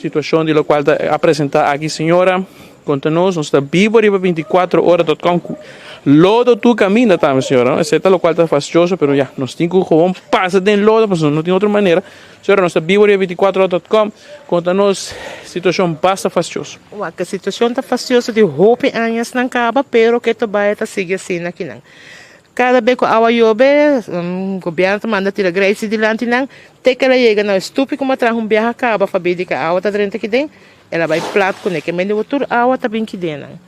situashon di lokual ta a presentá aki. Señora. Konta nos, nos ta bibo riba 24 ora dot com ku lodo tur kaminda tambe señora, no? Esei ta lokual ta fastioso pero ya, nos tin ku gewoon pasa den lodo pasobra no tin otro manera. Señora, nos ta bibo riba 24 ora dot com, konta nos situashon basta fastioso. Wak, e situashon ta fastioso di hopi añasnan kaba pero ke tobaya ta sigui asina kinan. Kada be ku awa yobe, gobièrnu ta manda tira greisi dilanti nan te ke el a yega na e stupi ku a traha un biaha kaba pabia di ke awa ta drenta kiden. El a bai plat kuné ke mende bo tur awa ta bin kidé nan.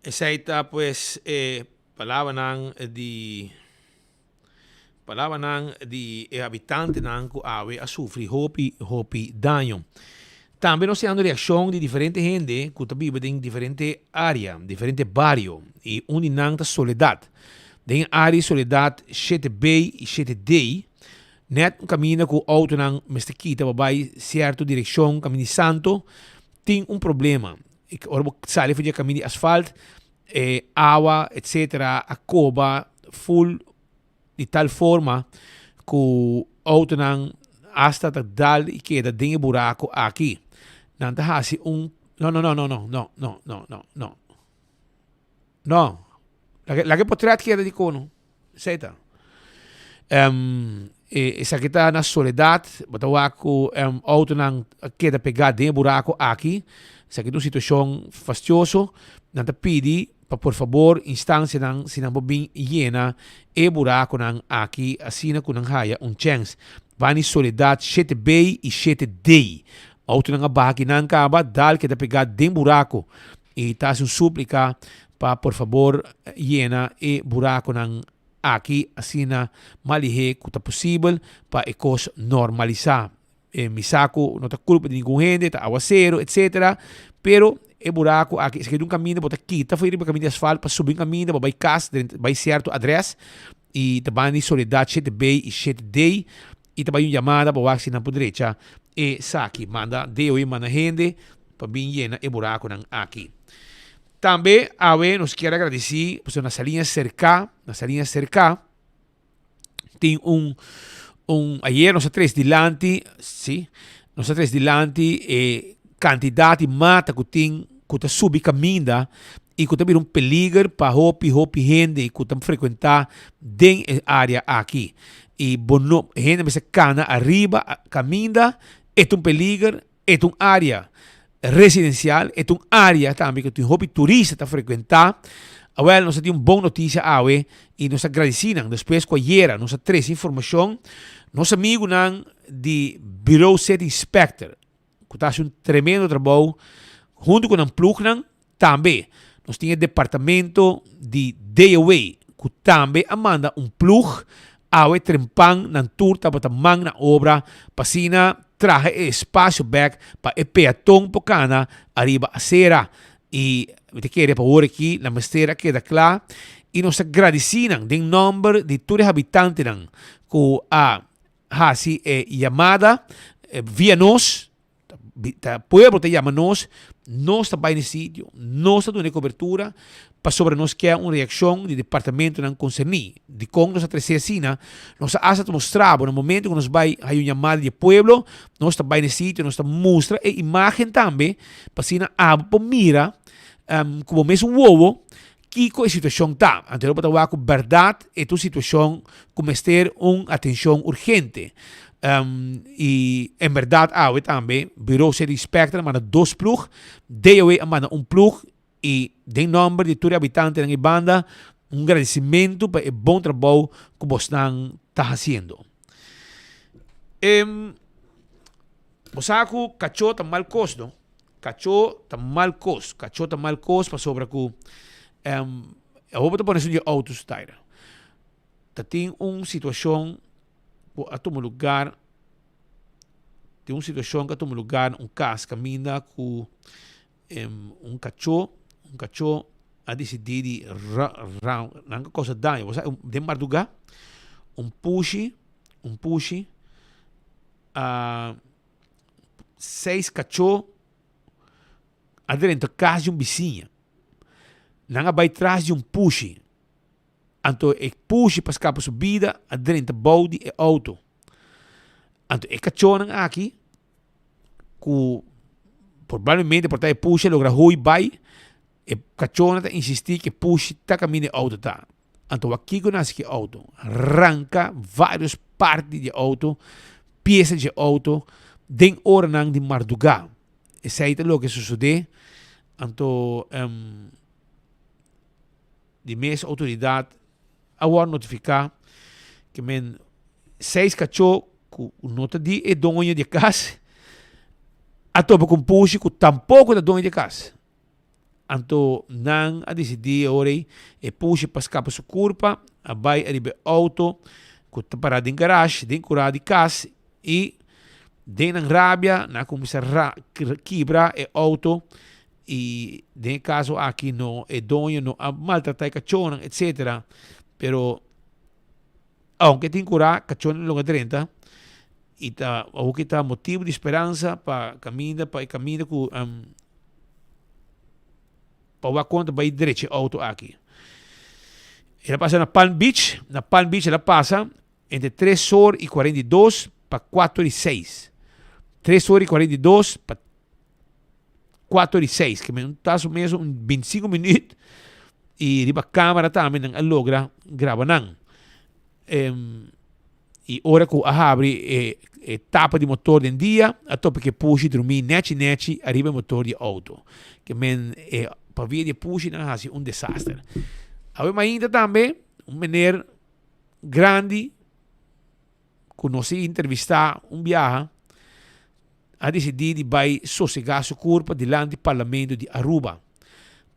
Esei ta pues e palabranan di palabranan di e habitantenan ku awe a sufri hopi hopi daño. Tambe nos ta dando reakshon di diferente hende ku ta biba den diferente área, diferente bario, i un di nan ta Soledad. Den e área di Soledad 7B i 7D, nèt un kaminda ku outonan mester kita pa bai sierto direkshon, kaminda di Santo, tin un problema. Ora bo sali for di e kaminda di asfalt, e awa etcetera a koba ful di tal forma ku outonan asta ta dal i keda den e buraku aki. Nan ta hasi un no no no no no no no no no no no laga laga e potret keda dikon no esei ta. Esaki ta na Soledad bo ta wak ku outonan a keda pegá den e buraku aki. Esaki ta un situashon fastioso. Nan ta pidi pa por fabor instansianan si nan por bin yena e burakunan aki asina ku nan haya un chèns. Bani Soledad 7B i 7D. Outonan a baha kinan kaba dal keda pegá den buraku i ta hasi un súplika pa por fabor yena e burakunan aki asina malihé ku ta posibel pa e kos normalisá. E mi sa ku no ta kulpa di ningun hende, ta awaseru etsetera, pero e buraku aki esaki ta un kaminda bo ta kita for riba kaminda di asfalt pa subi un kaminda pa bai kas bai sierto adrès i ta banda di Soledad 7B i 7D i ta bai un yamada pa wak si nan por drecha esaki. Manda DOE manda hende pa bin yena e burakunan aki. Tambe awe nos kier a gradisí pasobra na Saliña Serká, na Saliña Serká tin un un ayer nos a tres dilanti, si, nos a tres dilanti e kantidat di mata ku tin ku ta subi kaminda i ku ta bira un peliger pa hopi hopi hende ku ta frekuentá den e área aki. I bo no hende mester kana ariba kaminda e ta un peliger. E ta un área residensial, e ta un área tambe ku tin hopi turista ta frekuentá. Awèl, nos a tin un bon notisia awe i nos ta gradisí nan. Despues ku ayera nos a trese informashon, nos amigunan di Bureau City Inspector, ku ta hasi un tremendo trabou huntu ku nan plugnan, Tambe nos tin e departamento di DOW cu tambe a manda un ploeg awe trempan nan tur tabata man na obra pa asina traha e espacio bek pa e peaton por cana ariba acera y mi ta kere pa wor aki nan mester a keda cla y nos ta gradici nan den nomber di tur e habitantenan cu a haci e yamada via nos. Ta pueblo ta yama nos, nos ta bai na e sitio, nos ta duna e kobertura pasobra nos ke un reakshon di departamentonan konserní. Dikon nos a trese asina? Nos a asta ta mustra bo na momento ku nos bai haña un yamada di e pueblo, nos ta bai na e sitio, nos ta mustra e imágen tambe pa asina abo por mira ku bo mesun wowo kiko e situashon ta. Anto bo ta wak ku bèrdat e ta un situashon ku mester un atenshon urgente. I en bèrdat awe tambe Bureau City Inspector a manda dos plug, DOE a manda un plug i den nòmber di tur e habitantenan e banda un gradisimentu pa e bon trabou ku bosnan ta hasiendo. Bo sa ku kachó ta mal kos no. Kachó ta mal kos. Kachó ta mal kos pasobra ku awor bo ta pone esun di e outo su taira. Ta tin un situashon ku a tuma lugar, tin un situashon ku a tuma lugar na un kas kaminda ku un kachó, un kachó a disidí di nan a kousa daño. Bo sa den mardugá un pushi, un pushi a. Seis kachó a drenta kas di un bisiña. Nan a bai tras di un pushi. Anto e pushi pa skapa su bida a drenta bou di e outo. Anto e kachónan aki ku probablemente por ta e pushi a logra hui bai, e kachónan ta insistí ku e pushi ta kaminda e outo ta. Anto wak kiko nan hasi ku e outo? Ranka vários parti di e outo, piesa dje outo, den oranan di mardugá. Esei ta loke sosodé. Anto di mes outoridat a wòrdu notifiká ke men seis kachó ku no ta di e doño di e kas a topa ku un pushi ku tampoko ta doño di e kas. Anto nan a disidí e ora ei e pushi pa skapa su kurpa, a bai ariba e outo ku ta pará den garash, den kurá di kas i Den nan rabia nan a cuminsa ra kibra e auto y den e caso aki no e doño no a maltrata e cachonan etcetera pero aunke tin cura cachonan lo drenta y ta awo ta motibo di speransa pa caminda pa e caminda cu pa wak kon ta bai drecha e auto aki. El a pasa na Palm Beach, na Palm Beach el a pasa entre tres or y 42 pa 4 or y 6. 3 or y 42 pa 4 or y 6, ke men ta su mes un 25 minuut y riba camera tambe nan a logra graba nan. Um, y ora cu a habri e, e tapa di motor den dia, a topa ke pushi drumi nechi nechi ariba e motor di auto. Ke men e, pa via di e pushi nan a hasi un desaster. Awe mainta tambe, un meneer grandi ku nos a entrevistá un biaha a disidí di bai sosegá su kurpa dilanti Parlamento di Aruba.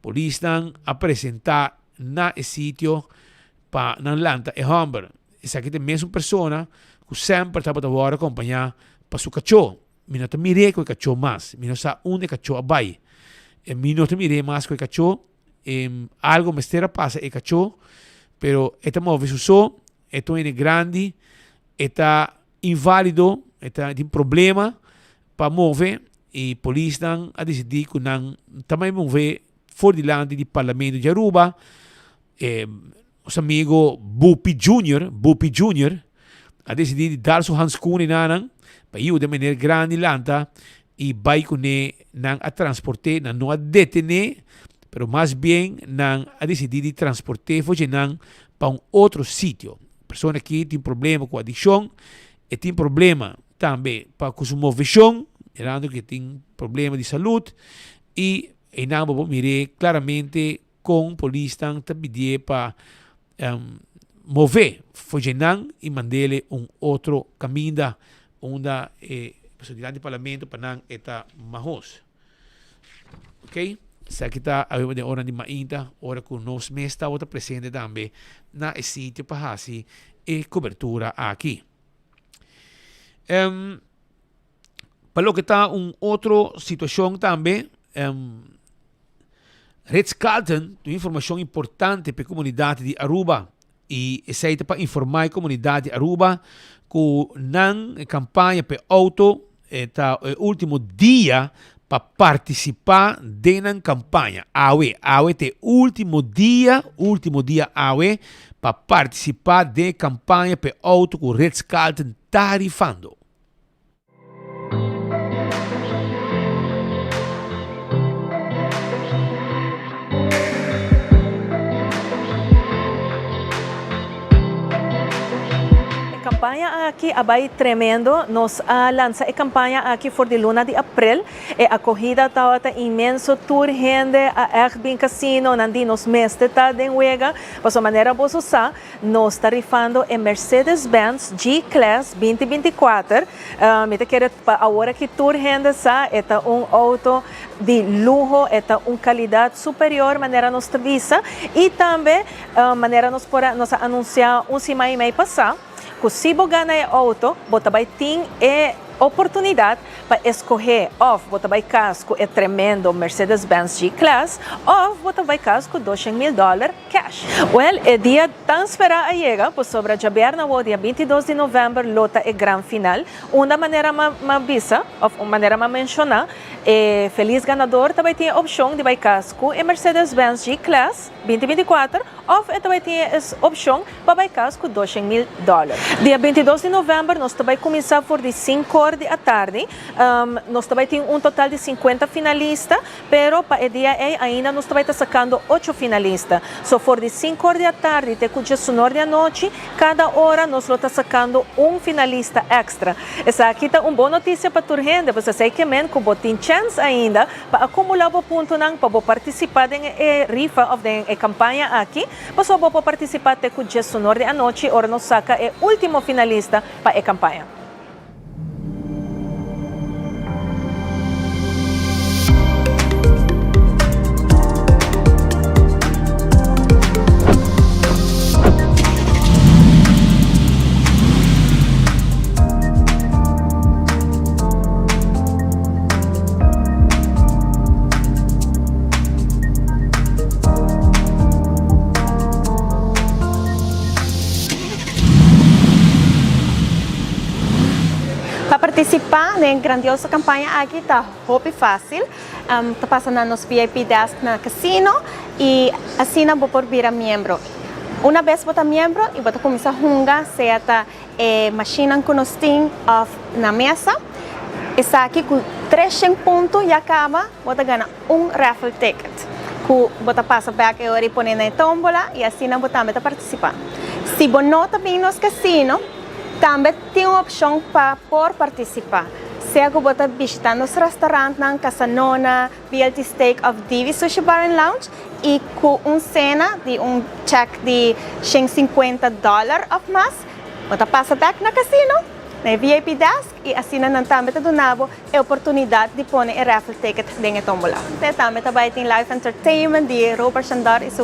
Polisnan a presentá na e sitio pa nan lanta e hòmber. Esaki ta e mesun persona ku semper tabata wòrdu akompañá pa su kachó. Mi no ta mir'é ku e kachó mas. Mi no sa unda e kachó a bai. Mi no ta mir'é mas ku e kachó. Algo mester a pasa e kachó, pero e ta move su so, e ta un hende grandi, e ta inválido, e ta tin problema pa move i polisnan a disidí ku nan ta bai move for dilanti di Parlamento di Aruba. Nos amigo Bupi Junior, Bupi Junior, a disidí di dal su hanskun i nan pa yuda meneer grandi lanta i bai kuné. Nan a transport'é, nan no a detené, pero mas bien nan a disidí di transport'é for dje nan pa un otro sitio. Persona aki tin problema ku adikshon, e tin problema tambe pa ku su moveshon, mirando ku e tin problema di salud i einan bo por mir'é klaramente kon polisnan ta pidié pa move for dje nan i mand'ele un otro kaminda unda e pasobra dilanti parlamento pa nan e ta mahos. Ok, esaki ta awe den ora di mainta ora ku nos mes tabata presente tambe na e sitio pa hasi e kobertura aki. Pa loke ta un otro situashon tambe Ritz-Carlton ta un informashon importante pa e komunidat di Aruba i esei ta pa informá e komunidat di Aruba ku nan kampaña pa e outo ta e último dia pa partisipá den nan kampaña. Awe, awe ta e último dia, último dia awe pa partisipá den e kampaña pa e outo ku Ritz-Carlton ta rifando. E campaña aki a bay tremendo. Nos a lansa e campaña aki for di luna di april. E acogida tabata inmenso. Tur hende a echt bin casino. Nan di nos mester ta den wega. Pasobra manera boso sa, Nos ta rifando e Mercedes Benz G-Class binti 24. Mi ta kere pa awor aki tur hende sa e ta un auto di luho, e ta un calidad superior manera nos ta bisa y tambe manera nos por a nos a anuncia un siman y mei pasa cu si bo gana e auto bo ta bay tin e oportunidad pa escoge of bo ta bay cas cu e tremendo Mercedes Benz G-Class of bo ta bay cas cu 200 mil dollar Cash. Wel, e dia tan sperá a yega, pasobra djabièrnè awor, dia 22 di novèmber, lo ta e gran final, unda manera m'a m'a bisa, òf manera m'a menshoná, e felis ganador ta bai tin e opshon di bai kas ku e Mercedes-Benz G-Class 2024 òf e ta bai tin e opshon pa bai kas ku doshen mil dòler. Dia 22 di novèmber nos ta bai kuminsá for di sinkor di atardi. Nos ta bai tin un total di sinkuenta finalista. Pero pa e dia ei ainda nos ta bai ta sakando ocho finalista. So for di sinku or di atardi te ku djesunor di anochi, kada ora nos lo ta sakando un finalista èkstra. Esaki ta un bon notisia pa tur hende, pasobra esei ke men ku bo tin chèns ainda pa akumulá bo puntonan pa bo partisipá den e rifa òf den e kampaña aki, pasobra bo por partisipá te ku djesunor di anochi ora nos saka e último finalista pa e kampaña. Partisipá den e grandioso kampaña aki ta hopi fásil. Ta pasa na nos VIP desk na casino i asina bo por bira miembro. Una bes bo ta miembro i bo ta kuminsá hunga sea ta e mashinnan ku nos tin òf na mesa, esaki ku treshen punto ya kaba bo ta gana un raffle ticket ku bo ta pasa bèk e ora i pone na e tómbola i asina bo tambe ta partisipá. Si bo no ta bin nos casino, tambe tin un opshon pa por partisipá, sea ku bo ta bishitá nos restaurantnan, Casa Nona, BLT Steak òf Divi Sushi Bar and Lounge i ku un sena di un chèk di 150 dòler òf mas, bo ta pasa bèk na kasino, na e VIP desk i asina nan tambe ta duna bo e oportunidat di pone e raffle ticket den e tómbola. Tambe ta bai tin live entertainment di Robert Shandor i su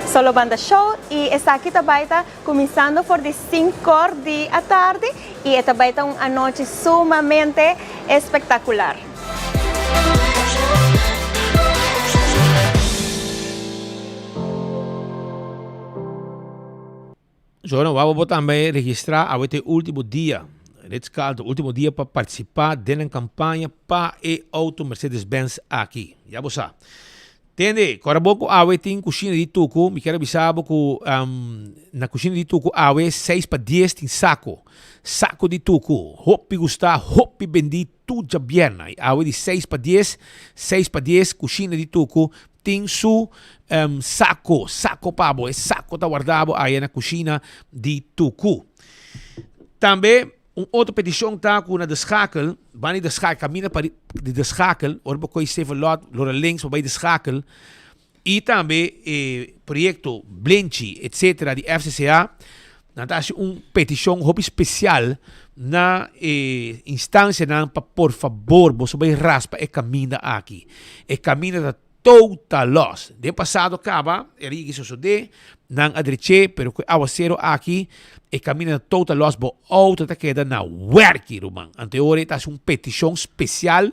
solo banda show i esaki ta bai ta Kuminsando for di sinkor di atardi i e ta bai ta un anochi sumamente espektakular. Jordan, wou bo tambe registrá awe ta e último dia, Ritz Carlton, último dia pa partisipá den nan kampaña pa e outo Mercedes-Benz aki. Ya bo sa. Tende, kòrda bo ku awe tin kushina di tuku, mi kier a bisa bo ku na kushina di tuku awe seis pa dies tin sako, sako di tuku, hopi gustá, hopi bendí tur djabièrna. I awe di seis pa dies, seis pa dies kushina di tuku tin su sako, sako pa bo, e sako ta warda bo aya na kushina di tuku. Tambe. Un otro peticion ta cu na De Schakel, banda di De Schakel, caminda pa di De Schakel, ora bo coy Severlot, lora links bo bay De Schakel, y tambe e proyecto Blenchi etcetera di FCCA, nan ta haci un peticion hopi special na e instancianan pa por fabor boso bay raspa e caminda aki. E caminda ta Total loss. Den pasado caba e rigi sosode, nan a dreché, pero cu e awacero aki e caminda ta total loss, bo auto ta keda na werki, ruman. Anto e ora e ta haci un peticion special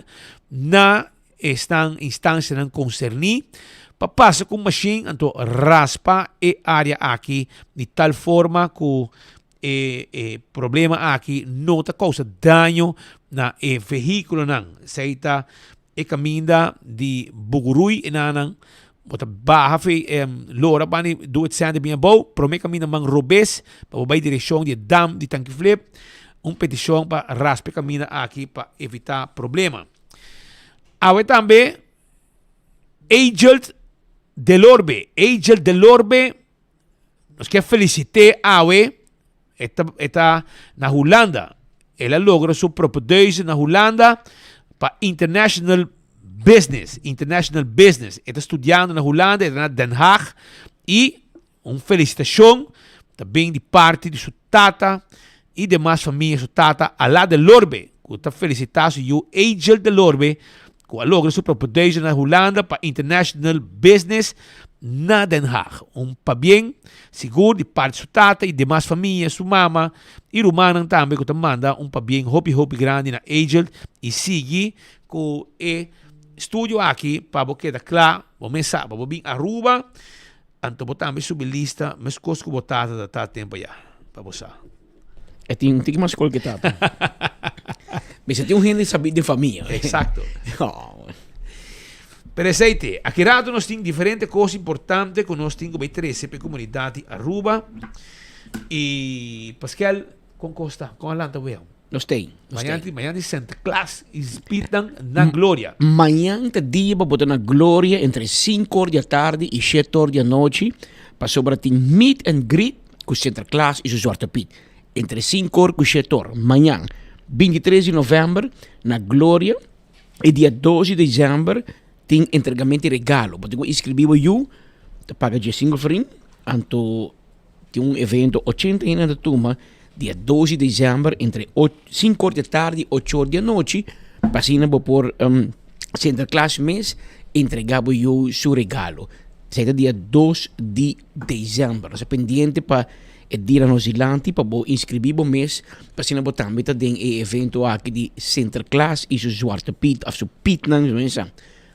na esnan instancianan concerni pa pasa cu un machine anto raspa e area aki di tal forma cu e e problema aki no ta causa daño na e vehiculonan. Esey ta E kaminda di Bugurui e nanan bo ta baha fe lora bani do it center bin abou prome kaminda man robes pa bo bai direkshon di e dam di Tanki Flip un petishon pa raspa e kaminda aki pa evita problema. Awe tambe Agelt Delorbe Agelt Delorbe Nos kier felicit'é awe, e ta e ta na Hulanda. El a logra su propedeuse na Hulanda pa International Business, International Business. E ta studiando na Hulanda, e ta na Den Haag y un felicitacion ta bin di parti di su tata y demas famia, su tata Ala Delorbe, cu ta felicita su yu Angel Delorbe cu a logra su propedeuse na Hulanda pa International Business na Den Haag. Un pabien sigur di parti su tata y demas famia, su mama y rumannan tambe cu ta manda un pabien hopi hopi grandi na Angel y sigui cu e studio aki pa bo keda cla, bo mes sa pa bo bin Aruba anto bo tambe subi lista mescos cu bo tata ta ta tempo ya pa bo sa. E tin un tiki mas skol ke tata. Mester tin un hende sabí den famia. Exacto. Oh. Pero esei te. Aki rato nos tin diferente kos importante ku nos tin ku bai trese pa e komunidat di Aruba. I Paskel, kon kos ta? Kon a lanta wea? Nos tei. Nos Mañan, mañan di Sinterklaas i Pietnan na Gloria. Mañan ta dia pa bo ta na Gloria entre sinku or di atardi i shete or di anochi pasobra tin meet and greet ku Sinterklaas i su Zwarte Piet. Entre sinku or ku shete or mañan 23 di novèmber na Gloria i dia dos di desèmber tin entregamento di regalo. Bo tin ku inskribí bo yu, ta paga diesinku florin, anto tin un evento ochenta hende ta tuma dia dos di desèmber entre sinku or di atardi i ocho or di anochi pa asina bo por Sinterklaas mes entrega bo yu su regalo. Esei ta dia dos di desèmber. Nos ta pendiente pa e dia nos dilanti pa bo inskribí bo mes pa asina bo tambe ta den e evento aki di Sinterklaas i su Zwarte Piet òf su Pietnan mesa.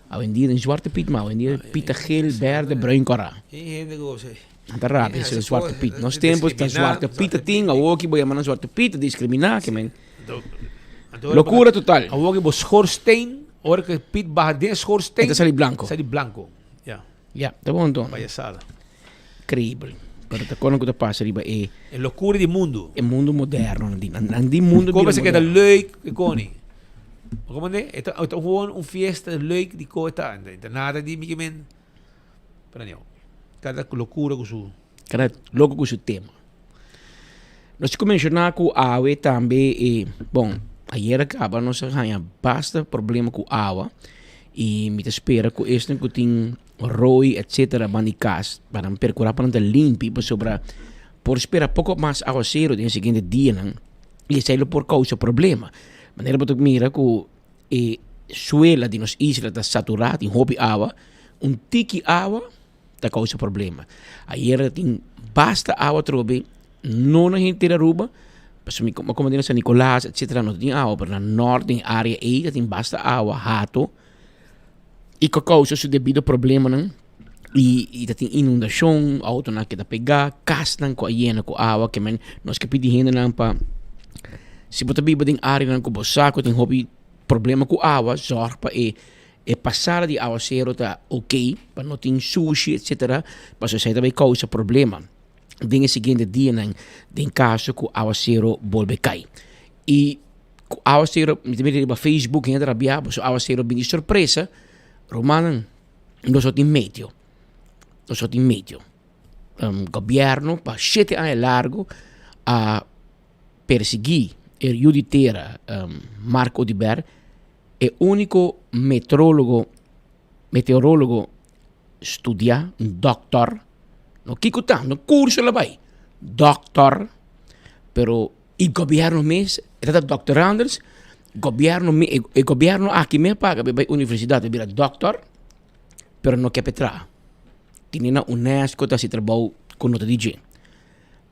Awendia den Zwarte Piet ma awendia Piet ta geel, berde, bruin, kòrá. Nan ta rabia si Zwarte Piet. Nos tempu ta Zwarte Piet ta tin, awoki bo yama nan Zwarte Piet ta diskriminá ke men. Locura total. Awor cu bo schoorsteen, ora cu pit baha den schoorsteen. E ta sali blanco. Sali blanco, ya. Ya, ta bon anto. Payasada. Increíbel. Pero ta con cu ta pasa riba e. E locura di mundo. E mundo moderno nan di. Nan di mundo bira moderno. Como keda leuk e coni. Como ne? E ta gewoon un fiesta leuk di co ta. Ta nada di mi men. Pero anyhow, cada locura cu su. Cada loco cu su tema. Nos tin cu menciona cu awe tambe e, bon, ayer a caba nos a haya basta problema cu awa y mi ta spera cu esnan cu tin rooi etcetera banda di cas pa nan percura pa nan ta limpi pasobra por spera poco mas awacero den e siguiente dianan y esey lo por causa problema. Manera bo ta mira cu e suela di nos isla ta satura tin hopi awa, un tiki awa ta causa problema. Ayer tin basta awa atrobe, no na henter Aruba, pasobra mi a como na San Nicolas etcetera no tin awa, pero na nort den area ey ta tin basta awa hato y cu a causa su debido problemanan y ta tin inundacion, autonan a keda pega, casnan cu a yena cu awa, ke men nos ke pidi hendenan pa si bo ta biba den areanan cu bo sa cu tin hopi problema cu awa, zorg pa e E pasada di awasero ta ok pa no tin sushi etcetera pasobra esei ta bay causa problema den e siguiente dianan den caso cu awasero bolbe cay. Y cu awasero mi ta mira riba Facebook hende ta rabia pasobra awasero bini di sorpresa rumannan nos no tin meteo nos no tin meteo. Gobierno pa shete aña largo a persegui e yu di tera Mark Oduber. E úniko metrologo, meteorologo studiá, un dòkter, no kiko ta, no kurso el a bai, dòkter, pero i gobièrnu mes, e ta dòkter Anders, gobièrnu mes, e gobièrnu aki mes a paga pa e bai universidat pa e bira dòkter, pero no ke pa e traha. Tene na UNESCO ta hasi trabou ku no ta di dje.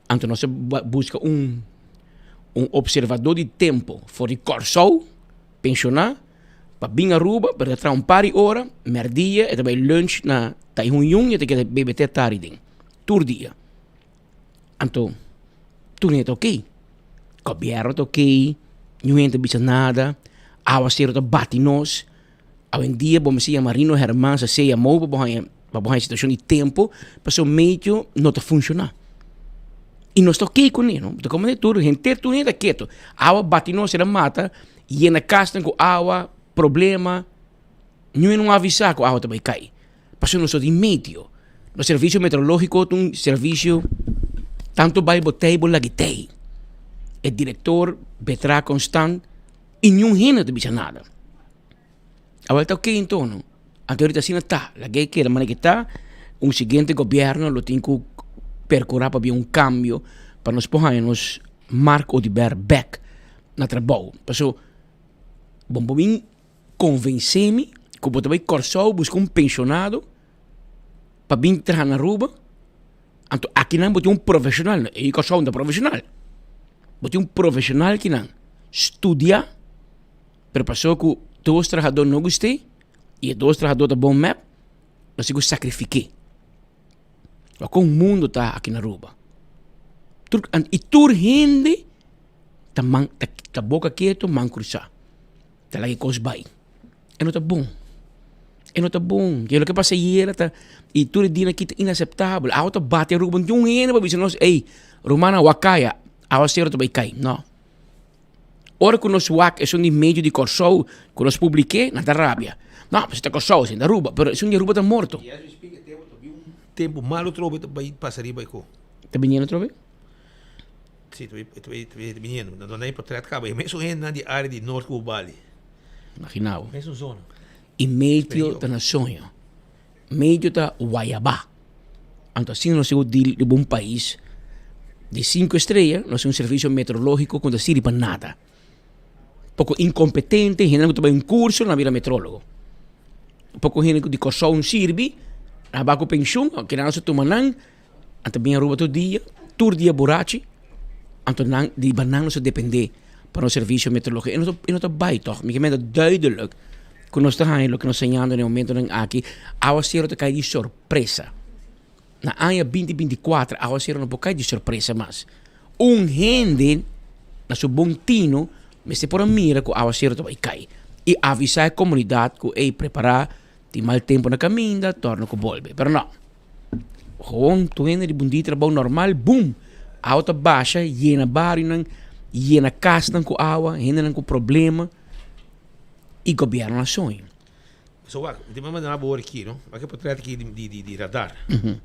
Anto nos a buska un un observador di tempo for di Kòrsou, penshoná, pa bin Aruba, pero e ta traha un par di ora, mèrdia e ta bai lunch na Taihun Yun i e ta keda bebe te tardi den, tur dia. Anto tur hende ta oké, gobièrnu ta oké, niun hende ta bisa nada, awasero ta bati nos. Awendia bo mester yama Rino Hermans a sea mou pa bo haña pa bo haña situashon di tempu pasobra medio no ta funshoná. I nos ta oké kuné no, ta komo tur henter tur hende ta ketu. Awa bati nos el a mata yena kasnan ku awa, problema, niun no a avisá ku awa ta bai kai pasobra nos no tin medio. Nos servisio meteorológiko ta un servisio tantu bai bo tei bo lagi tei. E direktor Betra Constant i niun hende no ta bisa nada. Awor ta oké enton, anto ahorita asina ta, lag'é keda manera ke ta, un siguiente gobierno lo tin ku perkurá pa bin un kambio pa nos por haña nos Mark Oduber bèk na trabou. Pasobra bo por bin konvensé mi ku bo ta bai Kòrsou buska un penshonado pa bin traha na Aruba, anto akinan bo tin un profeshonal, e Kòrsou no ta profeshonal, bo tin un profeshonal kinan studia. Pero paso ku dos trahadó no gust'é i e dos trahadó ta bon mep, nos tin ku sakrifik'é. Wak kon mundu ta aki na Aruba. Tur i tur hende ta man ta boka ketu man krusá, ta laga e kos bai. E no ta bon, e no ta bon. Ke loke pasa ayera ta i tur e dianan aki ta inaseptabel. Awa ta bati Aruba, no tin un hende pa bisa nos, ey, rumannan wak kaya, awasero ta bai kai. No. Ora ku nos wak esun di medio di Kòrsou ku nos publik'é, nan ta rabia. No, si ta Kòrsou, si ta Aruba, pero esun di Aruba ta morto. Tempu malu trobe ta bai pasa riba e ko. Ta biniendo trobe? Si, ta bai biniendo. Nan ta potret kaba. E mesun hendenan di área di Noord ku Bali. Imagina bo. Mesun zona. I medio ta na soño. Medio ta wayabá. Anto asina nos tin ku deal riba un pais di sinku estrea, nos tin un servisio meteorológiko ku no ta sirbi pa nada. Poko inkompetente, hende ku ta bai un kurso nan a bira meteorólogo. Poko hende ku di Kòrsou no sirbi, nan a bai ku penshun, keda nan a tuma nan, nan ta bin Aruba tur dia, tur dia burachi, anto nan di riba nan nos ta dependé pa nos servisio meteorológiko. E no ta e no ta bai tòg, mi ke mester duidelijk ku nos ta haña loke nos ta hañando na e momentonan aki, awasero ta kai di sorpresa. Na aña binti binti kuater awasero no por kai di sorpresa mas. Un hende na su bon tino. Mester por a mira ku awaseru ta bai kai i avisá e komunidat ku ey prepará tin mal tempu na kaminda torna ku bolbe. Pero no. Gewoon tur hende riba un dia trabou normal bum awa ta basha yena barionan yena kasnan ku awa hendenan ku problema i gobièrnu a soña. So wak, mi tin manda bo aki no, wak e potret aki di di di radar. Mi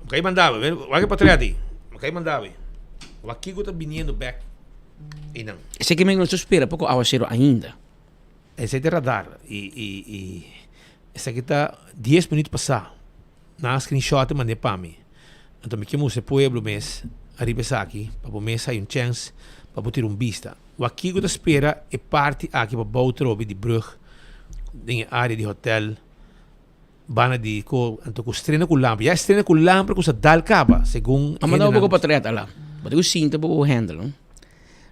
kai manda bo, wak e potret aki, mi kai manda bo. Wak kiko ta biniendo bek einan. Esei ke men no ta spera poko awasero ainda. Esei ta radar i i i esaki ta dies minuut pasá. Nan a screenshot e mand'é pa mi. Anto mi ke mustra e pueblo mes ariba esaki pa bo mes hay un chèns pa bo tira un bista. Wak kiko ta spera e parti aki pa bou trobe di brug den e area di hotel banda di ko anto ku strena ku lamper. Ya e strena ku lamper ku sa dal kaba segun A manda un poko patret ala. Bo tin ku sinta pa bo handle no.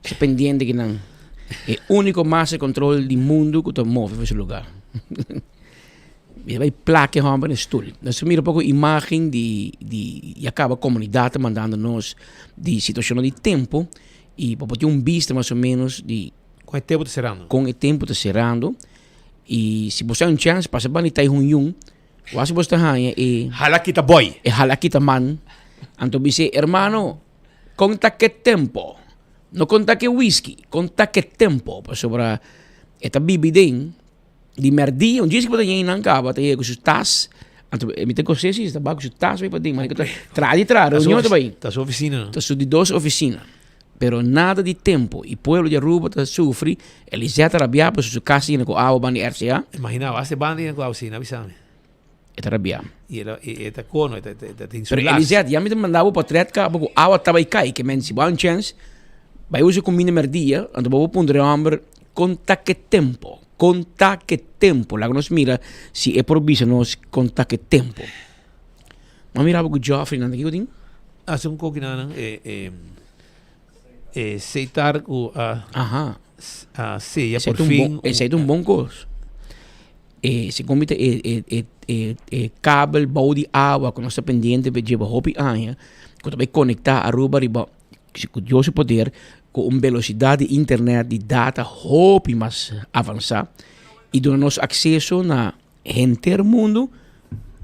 Sa pendiente ki nan e uniko master control di mundu ku ta move for su lugar. Mi ta bai plak e hòmber na e stul. Nos ta mira poko imágen di di ya kaba komunidat ta mandando nos di situashonnan di tempu i bo por tin un bista mas o ménos di Kon e tempu ta serando. Kon e tempu ta serando i si bo sa un chèns pasa banda di Taihun Yun wak si bo ta haña e Hala kita boy. E hala kita man anto bis'é hermano kon ta ke tempo no kon ta ke whisky kon ta ke tempo pasobra e ta bibi den Di merdia, un djis ku bo ta yei nan kaba ta yega ku su tas, anto mi ta gos'é si, ta bai ku su tas bai paden, ma ta tra di tra, reunion ta bai. Ta su ofisina no? Ta su di dos ofisina, pero nada di tempo i pueblo di Aruba ta sufri, Elisette ta rabiá pasobra su kas ta yena ku awa banda di RCA. Imagina bo, asta e banda yena ku awa asina, bisa mi. E ta rabiá. I e ta kono, e ta tin su Pero las. Elisette, ya mi ta manda bo potret kaba ku awa ta bai kai, ke men si bo a un chèns, bai usa kuminda merdia, anto bo por puntra e hòmber kon ta ke tempo. Kon ta ke tempo? Laga nos mira si e por bisa nos kon ta ke tempo. M'a mira bo ku Geoffrey nan ta kiko tin? Hasi un koki nan e e e seitar ku a Aha. a seya por fin. Esei ta un bon kos. E segun mi ta e e e e e kabel bou di awa ku nos ta pendiente pa djeba hopi aña ku ta bai konektá Aruba riba Si ku Dios su poder, ku un velosidat di internet di data hopi mas avansá i duna nos akseso na henter mundu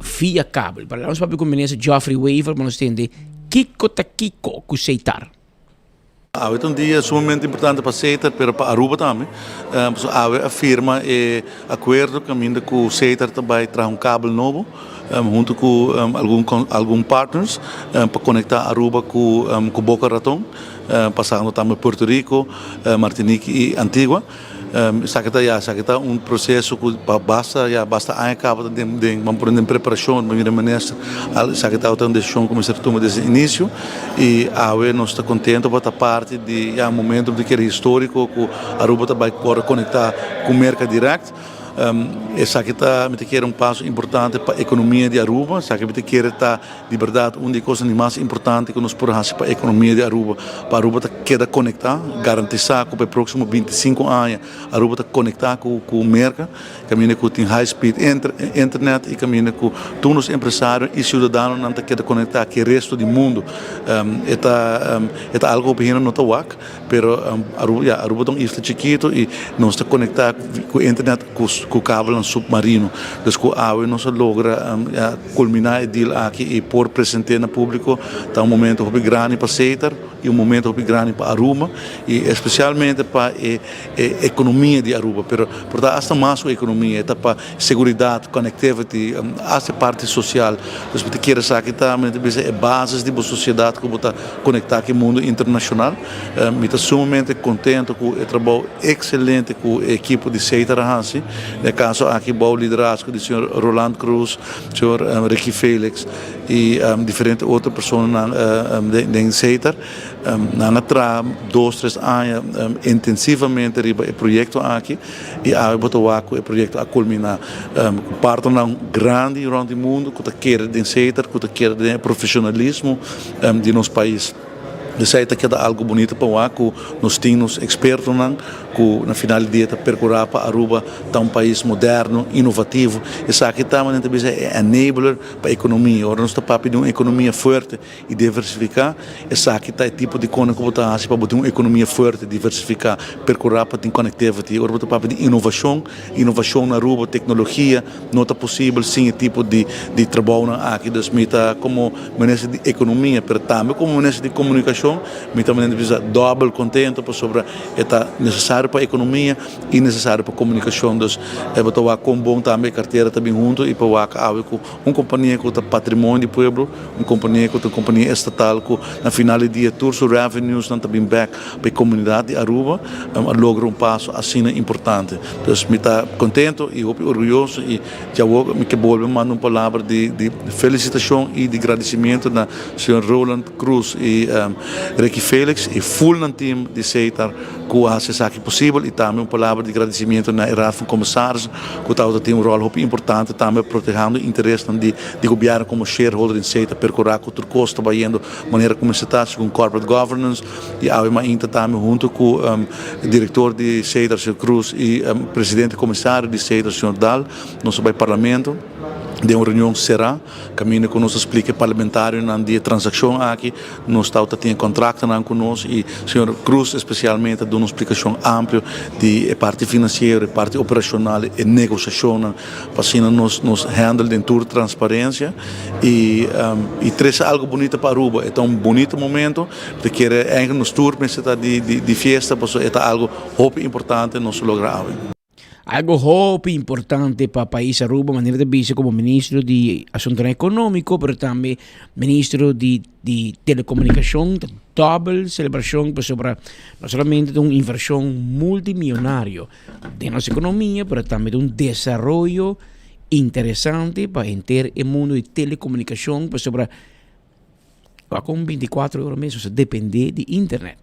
via kabel. Para nos papia ku Minister Geoffrey Wever pa nos tende kiko ta kiko ku Setar. Awe ta un dia sumamente importante pa Setar pero pa Aruba tambe. Pasobra awe a firma e akuerdo kaminda ku Setar ta bai traha un kabel nobo. Hunto cu algun algun partners pa conecta Aruba cu cu Boca Raton, pasando tambe Puerto Rico, Martinique y Antigua. Esaki ta ya esaki ta un proceso cu pa basta ya basta aña caba ta den den ban pone den preparacion pa mira minister esaki tabata un decision cu mester tuma desde inicio y awe nos ta contento pa ta parti di ya momento di kere historico cu Aruba ta bay por conecta cu Merca direct. Esaki ta, mi ta kere, un paso importante pa ekonomia di Aruba. Esaki mi ta kere ta di bèrdat un di e kosnan di mas importante ku nos por hasi pa ekonomia di Aruba, pa Aruba ta keda konektá, garantisá ku pa e próksimo bintisinko aña Aruba ta konektá ku ku Merka, kaminda ku tin high speed internet i kaminda ku tur nos empresario i siudadanonan ta keda konektá ku e resto di mundu. E ta e ta algu ku hende no ta wak. Pero Aruba, ya, Aruba ta un isla chikito y nos ta conecta cu internet cu kabelnan submarino. Dus cu awe nos a logra ya culmina e deal aki y por presente na publico ta un momento hopi grandi pa Setar y un momento hopi grandi pa Aruba y especialmente pa e e economia di Aruba. Pero por ta hasta mas cu economia, e ta pa seguridad, connectivity, hasta e parti social. Dus bo ta kere sa ki ta, mi ta bisa, e basis di bo sociedad cu bo ta conecta cu e mundo internacional. Mi ta sumamente contento cu e trabou excelente cu e ekipo di Setar a haci. Den e caso aki bou liderazgo di señor Roland Croes, señor Ricky Felix y diferente otro personanan den Setar. Nan a traha dos, tres aña intensivamente riba e proyecto aki y awe bo ta wak cu e proyecto a culmina cu partnernan grandi rond di mundo cu ta kere den Setar, cu ta kere den e profesionalismo di nos pais. Esei ta keda algo bunita pa wak ku nos tin nos ekspertonan ku na final di dia ta perkurá pa Aruba ta un pais moderno, inovativo. Esaki ta manera ta bisa e enabler pa ekonomia. Ora nos ta papia di un ekonomia fuerte i diversifiká, esaki ta e tipo di kona ku bo ta hasi pa bo tin un ekonomia fuerte, diversifiká, perkurá pa tin connectivity. Ora bo ta papia di inovashon, inovashon na Aruba, teknologia, no ta posibel sin e tipo di di trabounan aki. Dus mi ta komo minister di ekonomia pero tambe komo minister di komunikashon mi ta manera di bisa dòbel kontento pasobra e ta nesesario pa ekonomia i nesesario pa komunikashon. Dus e bo ta wak kon bon tambe e kartera ta bin huntu i pa wak awe ku un kompania ku ta patrimonio di pueblo, un kompania ku ta un kompania estatal ku na final di dia tur su revenuesnan ta bin bèk pa e komunidat di Aruba a logra un paso asina importante. Dus mi ta kontento i hopi orguyoso i djawo mi ke bolbe manda un palabra di di felisitashon i di gradisimiento na señor Roland Croes i Ricky Felix i ful nan team di Setar ku a hasi esaki posibel i tambe un palabra di gradisimiento na e Raad van Commissarissen ku tabata tin un ròl hopi importante tambe protehando interesnan di di gobièrnu komo shareholder in Setar perkurá ku tur kos ta bayendo manera ku mester ta segun corporate governance i awe mainta tambe hunto ku direktor di Setar señor Croes i presidente komisario di Setar señor Daal nos a bai parlamento den un reunion será kaminda ku nos a splika e parlamentarionan di e transakshon aki nos tabata tin e kontraktonan ku nos i señor Croes espesialmente a duna un splikashon amplio di e parti finansiero e parti operashonal e negosiashonnan Pa asina nos nos handle den tur transparencia y y trece algo bunita pa Aruba. E ta un bunito momento, mi ta kere eigenlijk nos tur mester ta di di fiesta pasobra e ta algo hopi importante nos logra awe. Algo hopi importante pa pais Aruba, manera ta bisa como ministro di Asuntonan Economico, pero tambe ministro di di telecomunicacion, ta dobel celebracion pasobra no solamente ta un inversion multimillonario, Den nos economia, pero tambe ta un desaroyo interesante pa henter e mundo di telecomunicacion, pasobra wak un binticuatro ora mes nos ta depende di internet.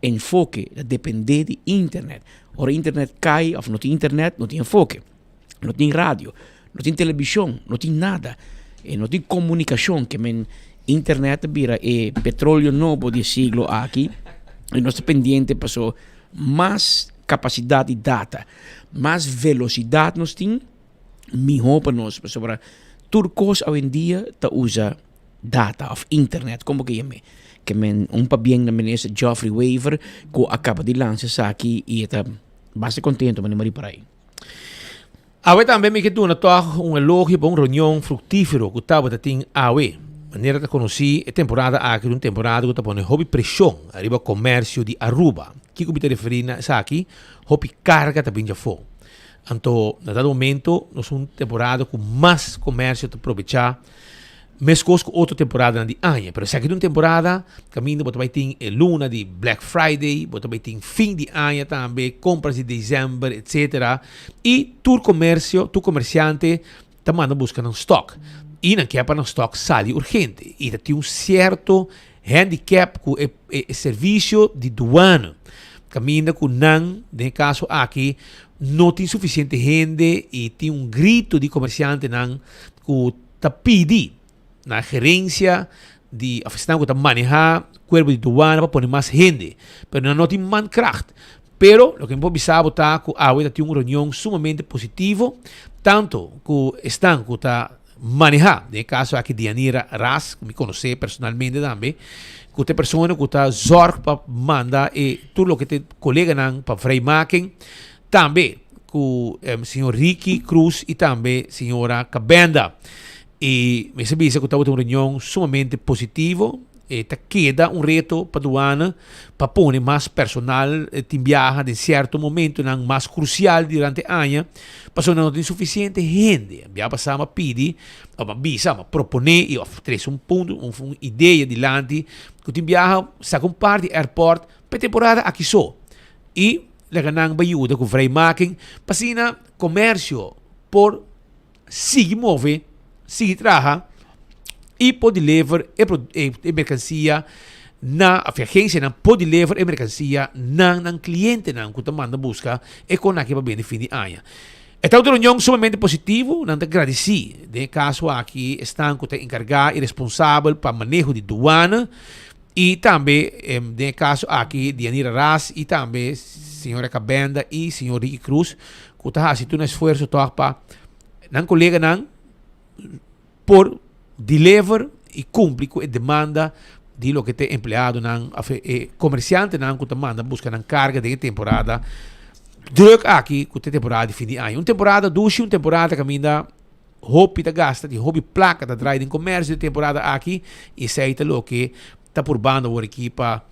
Enfoke ta depende di internet. Ora internet cay of no tin internet, no tin enfoke, no tin radio, no tin television, no tin nada, e no tin comunicacion ke men internet ta bira e petroleo nobo di e siglo aki y nos ta pendiente paso Mas kapasidat di data, mas velosidat nos tin, mihó pa nos. Pasobra tur kos awendia ta usa data òf internet, komo ke yam'é. Ke men un pabien na minister Geoffrey Wever ku a kaba di lansa esaki i e ta basta kontento manera mi ripará ei. Awe tambe mi ke duna tòg un elogio pa un reunion fruktífero ku tabata tin awe. Manera ta konosí, e temporada aki ta un temporada ku ta pone hopi preshon ariba komersio di Aruba. Kiko mi ta referí na esaki? Hopi karga ta bin djafó. Anto, na dado momento, nos un temporada ku mas komersio ta probechá Meskos ku otro temporadanan di aña, pero esaki ta un temporada kaminda bo ta bai tin e luna di Black Friday, bo ta bai tin fin di aña tambe, kompras di desèmber, etsetera. I tur komersio, tur komersiante ta manda buska nan stòk. I nan ke pa nan stòk sali urgente. I ta tin un sierto handicap ku e e servisio di duana, kaminda ku nan, den e kaso aki, no tin sufisiente hende i tin un grito di komersiantenan ku ta pidi na gerencia di of esnan cu ta maneha cuerpo di douane pa pone mas hende, pero nan no tin mankracht. Pero loke mi por bisa bo ta cu awe ta tin un reunion sumamente positivo, tanto cu esnan cu ta maneha, den e caso aki Dianira Ras, cu mi conoce personalmente tambe, cu ta e persona cu ta zorg pa manda e tur loke ta e coleganan pa vrijmaking, Tambe cu señor Ricky Cruz y tambe señora Cabenda. Y mester bisa cu tabata un reunion sumamente positivo. E ta keda un reto pa Douane pa pone mas personal tin biaha den cierto momentonan mas crucial durante aña pasobra no tin suficiente hende. Bia pasa mi a pidi of mi a bisa, mi a propone y of trece un punto, un idea dilanti cu tin biaha saca un par di airport pa e temporada aki so. Y Laga nan bai yuda ku vrijmaking pa asina komersio por sigui move, sigui traha i por deliver e e merkansia na of e agensianan por deliver e merkansia na nan klientenan ku ta manda buska e kon aki pa bende fin di aña. E ta un reunion sumamente positivo, nan ta gradisí den e kaso aki esnan ku ta enkargá i responsabel pa maneho di duana. I tambe den e kaso aki Dianira Ras i tambe señora Cabenda i señor Ricky Cruz ku ta hasi tur nan esfuerso tòg pa nan koleganan por deliver i kumpli ku e demanda di loke ta e empleadonan òf e komersiantenan ku ta manda buska nan karga den e temporada drùk aki ku ta e temporada di fin di aña. Un temporada dushi, un temporada kaminda Hopi ta gasta di hopi plaka ta draai den komersio di temporada aki i esei ta loke ta purbando awor aki pa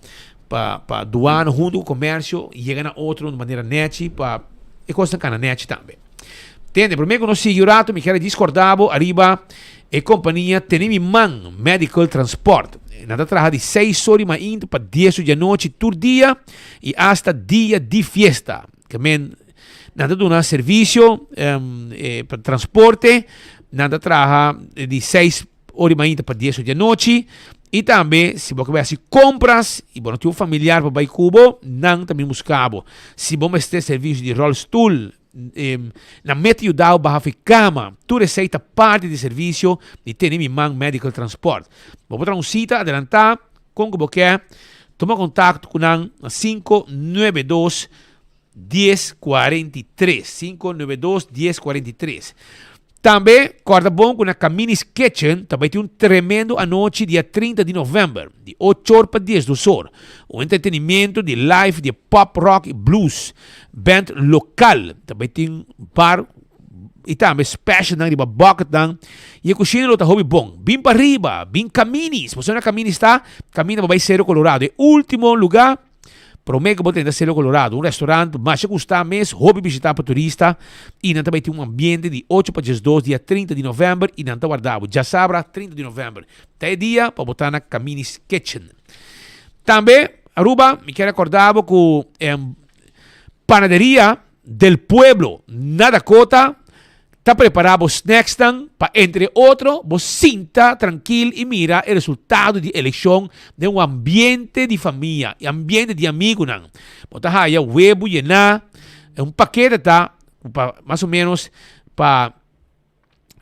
pa pa duano huntu ku komersio yega na otro di manera nechi pa e kosnan kana nechi tambe. Tende, prome ku nos sigui un rato mi kier a djis korda bo ariba e kompania Tene Mi Man Medical Transport. Nan ta traha di seis or di mainta pa dies or di anochi tur dia i asta dia di fiesta. Ke men nan ta duna servisio pa transporte, nan ta traha di seis ora di mainta pa dies ora di anochi i tambe si bo ke bai hasi kompras i bo no tin un familiar pa bai ku bo, nan ta bin buska bo. Si bo mester servisio di ròlstul, nan mester yuda bo baha for kama. Tur esei ta parti di servisio di Tene Mi Man Medical Transport. Bo por traha un sita adelantá kon ku bo ke, tuma kontakto ku nan na 592 1043, 592 1043. Tambe kòrda bon ku na Camini's Kitchen ta bai tin un tremendo anochi dia 30 di novèmber, di ocho or pa diesdos or. Un entretenimiento di live di pop rock i blues, band lokal. Ta bai tin bar i tambe specialnan riba bucketnan i e kushina lo ta hopi bon. Bin pa riba, bin Camini's. Bo sa na Camini's ta? Kaminda bo bai Cerro Colorado, e ultimo lugá. Prome ku bo tenta Cerro Colorado, un restaurant masha gusta mes, hopi bishita pa turista i nan ta bai tin un ambiente di ocho pa diesdos dia 30 di november i nan ta warda bo djasabra 30 di november. Ta e dia pa bo ta na Camini's Kitchen. Tambe, Aruba, mi kier recorda bo ku Panaderia del Pueblo na Dakota ta prepara bo snacksnan pa entre otro bo sinta trankil i mira e resultado di elekshon den un ambiente di famia i ambiente di amigunan. Bo ta haya webu yená, un pakete ta pa mas o menos pa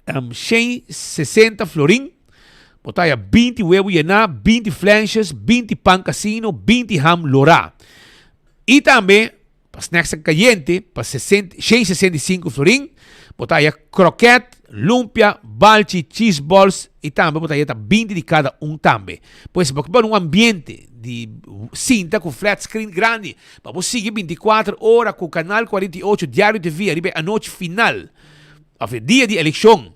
160 florin. Bo ta haya 20 webu yená, 20 flenshes, 20 pan kasino, 20 ham lorá. I tambe Pa snacks cayente, pa 165 florin, bo ta haya kroket, lumpia, balchi, cheese balls y tambe bo ta haya ta 20 di cada un tambe. Pues bo ke un ambiente di sinta cu flat screen grandi pa bo sigui 24 ora cu Canal 48 Diario TV ariba e anochi final of e dia di eleccion.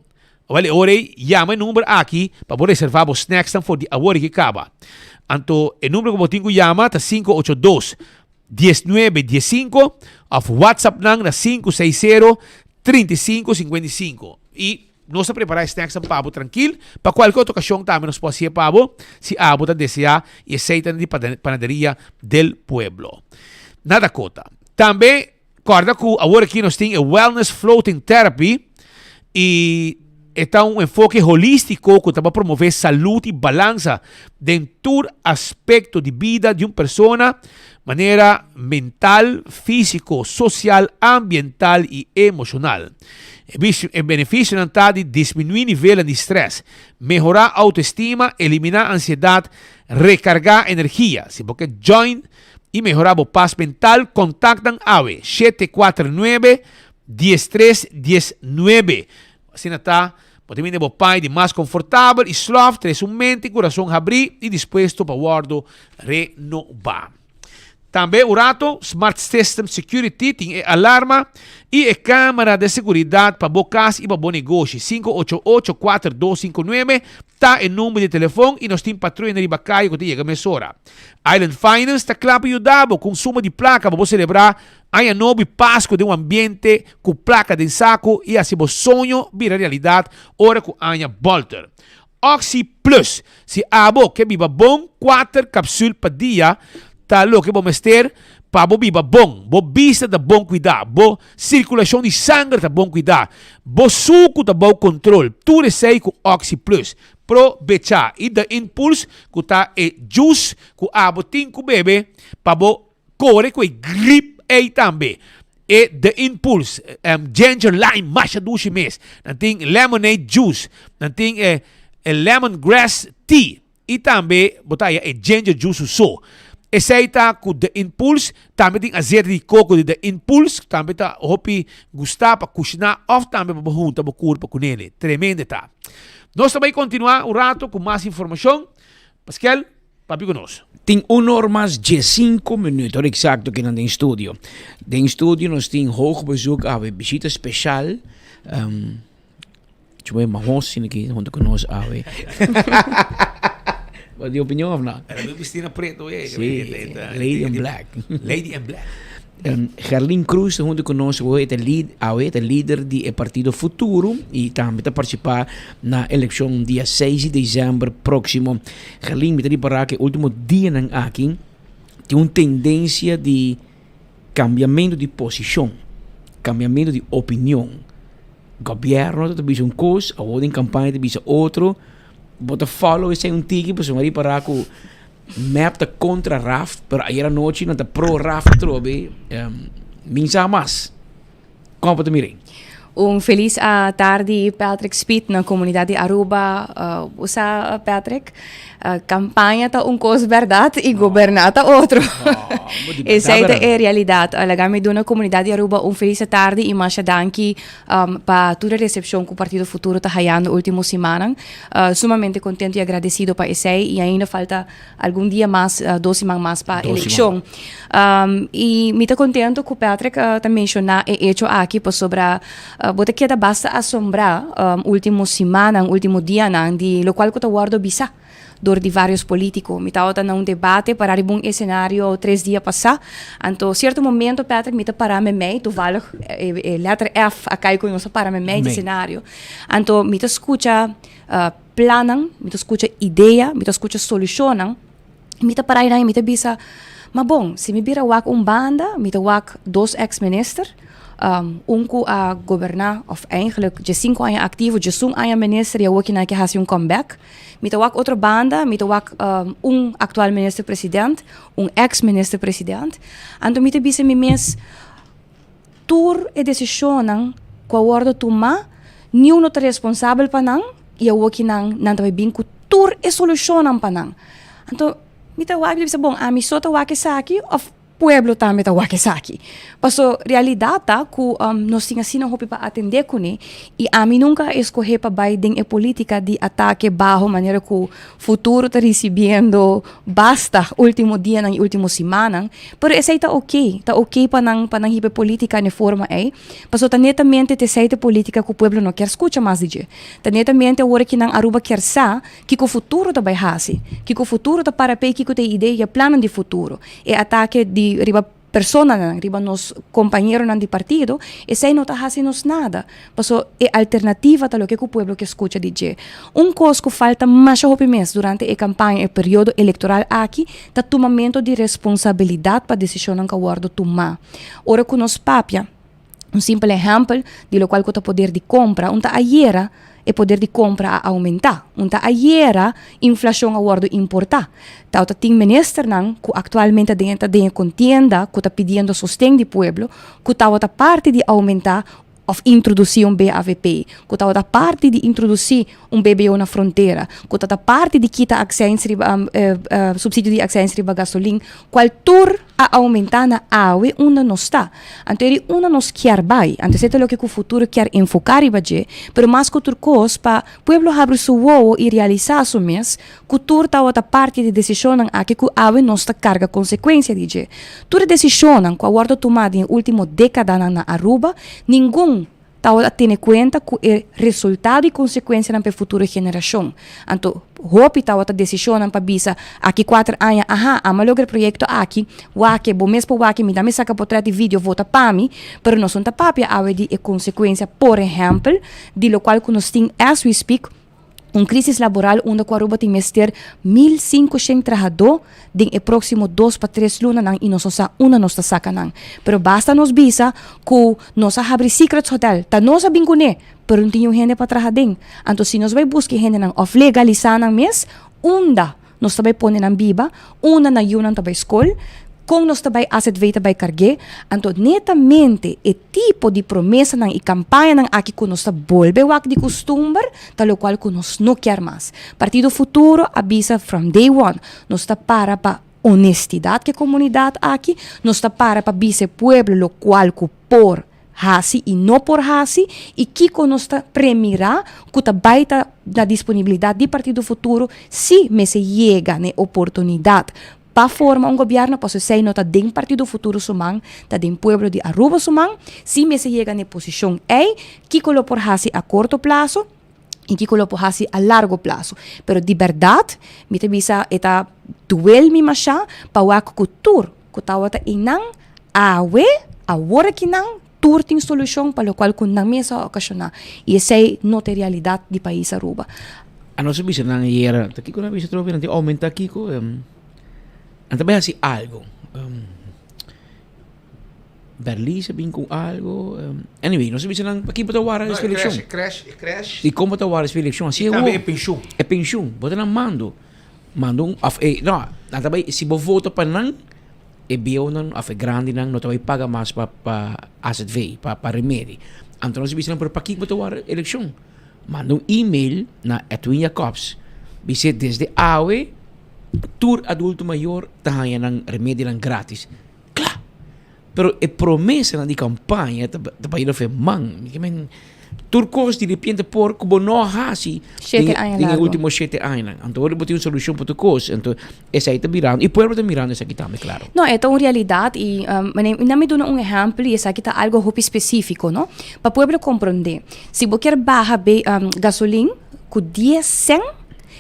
Awel e ora ei yama e number aki pa bo reserva bo snacksnan for di awor ki caba. Anto e number cu bo tin cu yama ta 582. 19 15 of WhatsApp nan na 560 35 55 y nos ta prepara e snacks nan pa bo trankil pa cualke otro ocasion tambe nos por hacié pa bo si abo ta desea y esey ta di Panaderia del Pueblo na Dakota. Tambe corda cu awor aki nos tin e Wellness Floating Therapy y e ta un enfoke holistico cu ta pa promove salud y balansa den tur aspecto di bida di un persona, manera mental, fisico, social, ambiental y emocional. E beneficionan ta di disminui nivelnan di stress, mehora autoestima, elimina ansiedad, recarga energia. Si bo ke join y mehora bo pas mental, contactnan awe, 749 13 19. Asina ta, bo ta bini bo pai di mas konfortabel i slòf, trese un mente i kurason habrí i dispuesto pa wòrdu renobá. Tambe un rato, Smart System Security tin e alarma i e kámara de seguridat pa bo kas i pa bo negoshi. 588 4259 ta e number di telefon i nos tin patruya riba kaya ku ta yega mesora. Island Finance ta kla pa yuda bo ku un suma di plaka pa bo selebrá Aña Nobo i Pasku den un ambiente ku plaka den saku i hasi bo soño bira realidat ora ku aña bolter. Oxi Plus, Si abo ke biba bon, kuater kapsul pa dia ta loke bo mester pa bo biba bon. Bo bista ta bon kuidá, bo sirkulashon di sanger ta bon kuidá, bo suku ta bou kontrol, tur esei ku Oxi Plus. Probechá i The Impulse ku ta e juice ku abo tin ku bebe pa bo Kore ku e grip ei tambe. E The Impulse, ginger lime masha dushi mes. Nan tin lemonade juice, nan tin e lemon grass tea. Y tambe bo ta haya e ginger juice so. Esey ta cu The Impulse. Tambe tin azete di coco di The Impulse. Tambe ta hopi gusta pa cushina of tambe pa bo hunta bo curpa cu nele. Tremendo e ta. Nos ta bay continua un rato cu mas informacion. Paskel, papia cu nos. Tin un or mas diescinco minuut, ora exacto kinan den studio. Den studio nos tin hoog bezoek awe, bishita special. Um, Chue mahos sino ki hunto cu nos awe. Wat di opinion of not? Era mi Cristina Preto, eh. Sí, Lady in Black. Lady in Black. Um, Gerlin Cruz junto con nos hoy ta lead, awe ta líder di e partido Futuro y tambe ta participa na eleccion dia 6 de december próximo. Gerlin, mi ta ripara que último dianan aki tin un tendencia di cambiamento di posicion, cambiamento di opinion. Gobierno ta bisa un cos, awor den campaña ta bisa otro. Bo ta follow esei un tiki pasobra mi a ripara cu mep ta contra RAft, pero ayer anochi nan ta pro RAft atrobe. Min sa mas. Con bo ta mira ei? Un felis tardi Patrick Speed na comunidad di Aruba. Bo sa Patrick, campaña ta un cos berdad y goberna ta otro. Esey ta e realidad. Laga mi duna comunidad di Aruba un felis tardi y masha danki pa tur e recepcion cu Partido Futuro ta hayando ultimo simannan. Sumamente contento y agradecido pa esey y ainda falta algun dia mas, dos siman mas pa eleccion. Y mi ta contento cu Patrick ta menciona e hecho aki pasobra bo ta keda basta asombra ultimo simannan, ultimo dianan di locual cu ta wordo bisa door di varios politico. Mi tabata na un debate para riba un escenario tres dia pasa, anto cierto momento Patrick mi ta para memey, toevallig e letter F a cay cu nos a para memey di escenario, anto mi ta scucha plannan, mi ta scucha idea, mi ta scucha solucionnan, mi ta para einan y mi ta bisa, ma bon, si mi bira wak un banda, mi ta wak dos ex minister, un cu a goberna of eigenlijk diescinco aña activo, diesun aña minister y awor kinan ke haci un comeback. Mi ta wak otro banda, mi ta wak un actual minister president, un ex minister president. Anto mi ta bisa mi mes, Tur e decisionnan cu a wordo tuma, niun no ta responsabel pa nan y awoki nan nan ta bay bin cu tur e solucionnan pa nan. Anto mi ta wak mi ta bisa bon ami so ta wak esaki of pueblo tambe ta wak esaki? Paso realidad ta cu nos tin asina hopi pa atende cune y ami nunca a escoge pa bay den e politica di atake baho manera cu Futuro ta ricibiendo basta ultimo dianan y ultimo simannan, pero esey ta ok, ta ok pa nan pa nan hiba e politica n'e forma ey, pasobra ta netamente t'esey ta e politica cu pueblo no kier scucha mas di dje. Ta netamente awor ki nan Aruba kier sa kico futuro ta bay haci, kico futuro ta para p'ey, kico ta e idea y e plannan di futuro. E atake di riba. Personanan, riba nos kompañeronan di partido, esei no ta hasi nos nada. Paso e alternativa ta loke ku pueblo ke skucha di dje. Un kos ku falta masha hopi mes durante e kampaña, e periodo elektoral aki, ta tumamentu di responsabilidat pa desishonnan ku a wòrdu tumá. Ora ku nos papia. Un simpel ehèmpel di lokual ku ta poder di kompra, un ta ayera e poder di kompra a oumentá, un ta ayera inflashon a wòrdu importá. Tau ta tin ministernan ku aktualmente den ta den e kontienda ku ta pidiendo sosten di pueblo ku tabata parti di oumentá òf introdusí un BAVP, ku tabata parti di introdusí un BBO na frontera, ku ta ta parti di kita akseins riba supsidio di akseins riba gasolin, kual tur a oumentá na awe unda nos ta. Anto eri unda nos kier bai. Anto esei ta loke ku futuro kier enfoká riba dje, pero mas ku tur kos pa pueblo habri su wowo i realisá su mes ku tur tabata parti di desishonnan aki ku awe nos ta karga konsekuensia di dje. Tur e desishonnan ku a wòrdu tumá den e último dékadanan na Aruba, ningun Tabata a tene kuenta ku e resultado i konsekuensianan pa e futuro generashon. Anto, hopi tabata desishonnan pa bisa, aki kuater aña, aha, amo a logra e proyekto aki, wak-e, bo mes por wak-e, mi ta mi saka potrèt di video, vota pa mi, pero nos no ta papia awe di e konsekuensia, por ehèmpel, di lokual ku nos tin as we speak, Un crisis laboral unda cu Aruba tin mester 1500 trahadó den e proximo dos pa tres lunanan y nos no sa unda nos ta saca nan. Pero basta nos bisa cu nos a habri Secrets Hotel, ta nos a bin cune, pero no tin niun hende pa traha den. Anto si nos bay busca e hendenan of legalisa nan mes, unda nos ta bay pone nan biba, unda nan yunan ta bay scol? Kon nos ta bai azv ta bai karg'é? Anto netamente e tipo di promesanan i kampañanan aki ku nos ta bolbe wak di kustumber ta lokual ku nos no kier mas. Partido Futuro a bisa from day one, nos ta para pa honestidat ku e komunidat aki, nos ta para pa bisa e pueblo lokual ku por hasi i no por hasi i kiko nos ta premirá ku ta bai ta na disponibilidat di Partido Futuro si mester yega na e oportunidat pa forma un gobièrnu pasobra esei no ta den Partido Futuro su man, ta den pueblo di Aruba su man. Si mester yega na e posishon ei, kiko lo por hasi a korto plaso i kiko lo por hasi a largo plaso. Pero di bèrdat mi ta bisa e ta duel mi mashá pa wak ku tur ku tabata einan awe, awor akinan, tur tin solushon pa lokual ku nan mes a okashoná i esei no ta e realidat di pais Aruba. A nos a bisa nan ayera, ta kiko nan a bisa atrobe? Nan tin oumentá kiko? Nan ta bai hasi algu. Berlies a bin ku algu. Anyway, nos a bisa nan pakiko bo ta wara es elekshon. E crash, e crash. I kon bo ta wara es elekshon? Asi e tambe e penshun. E penshun. Bo ta nan mando. Mando un, òf e, no, nan ta bai, si bo vota pa nan. E bieunan of e grandinan no ta bai paga mas pa pa azv, pa pa remedi. Anto nos a bisa nan, pero pakiko bo ta wòrdu elekshon? Manda un email na Edwin Jacobs, bis'é desde awe tur adulto mayor ta haña nan remedinan gratis. Kla! Pero e promesanan di kampaña ta ta bai na fe man. Mi ke men tur kos di repente por ku bo no a hasi Shete aña den e largo. ultimo shete añanan. Anto ora bo tin un solushon pa tur kos, anto esei ta mirando i pueblo ta mirando esaki tambe, klaro. No, e ta un realidat i mane nan mi duna un ehèmpel i esaki ta algo hopi spesífiko, no? Pa pueblo komprondé. Si bo kier baha be gasolin ku dies sèn,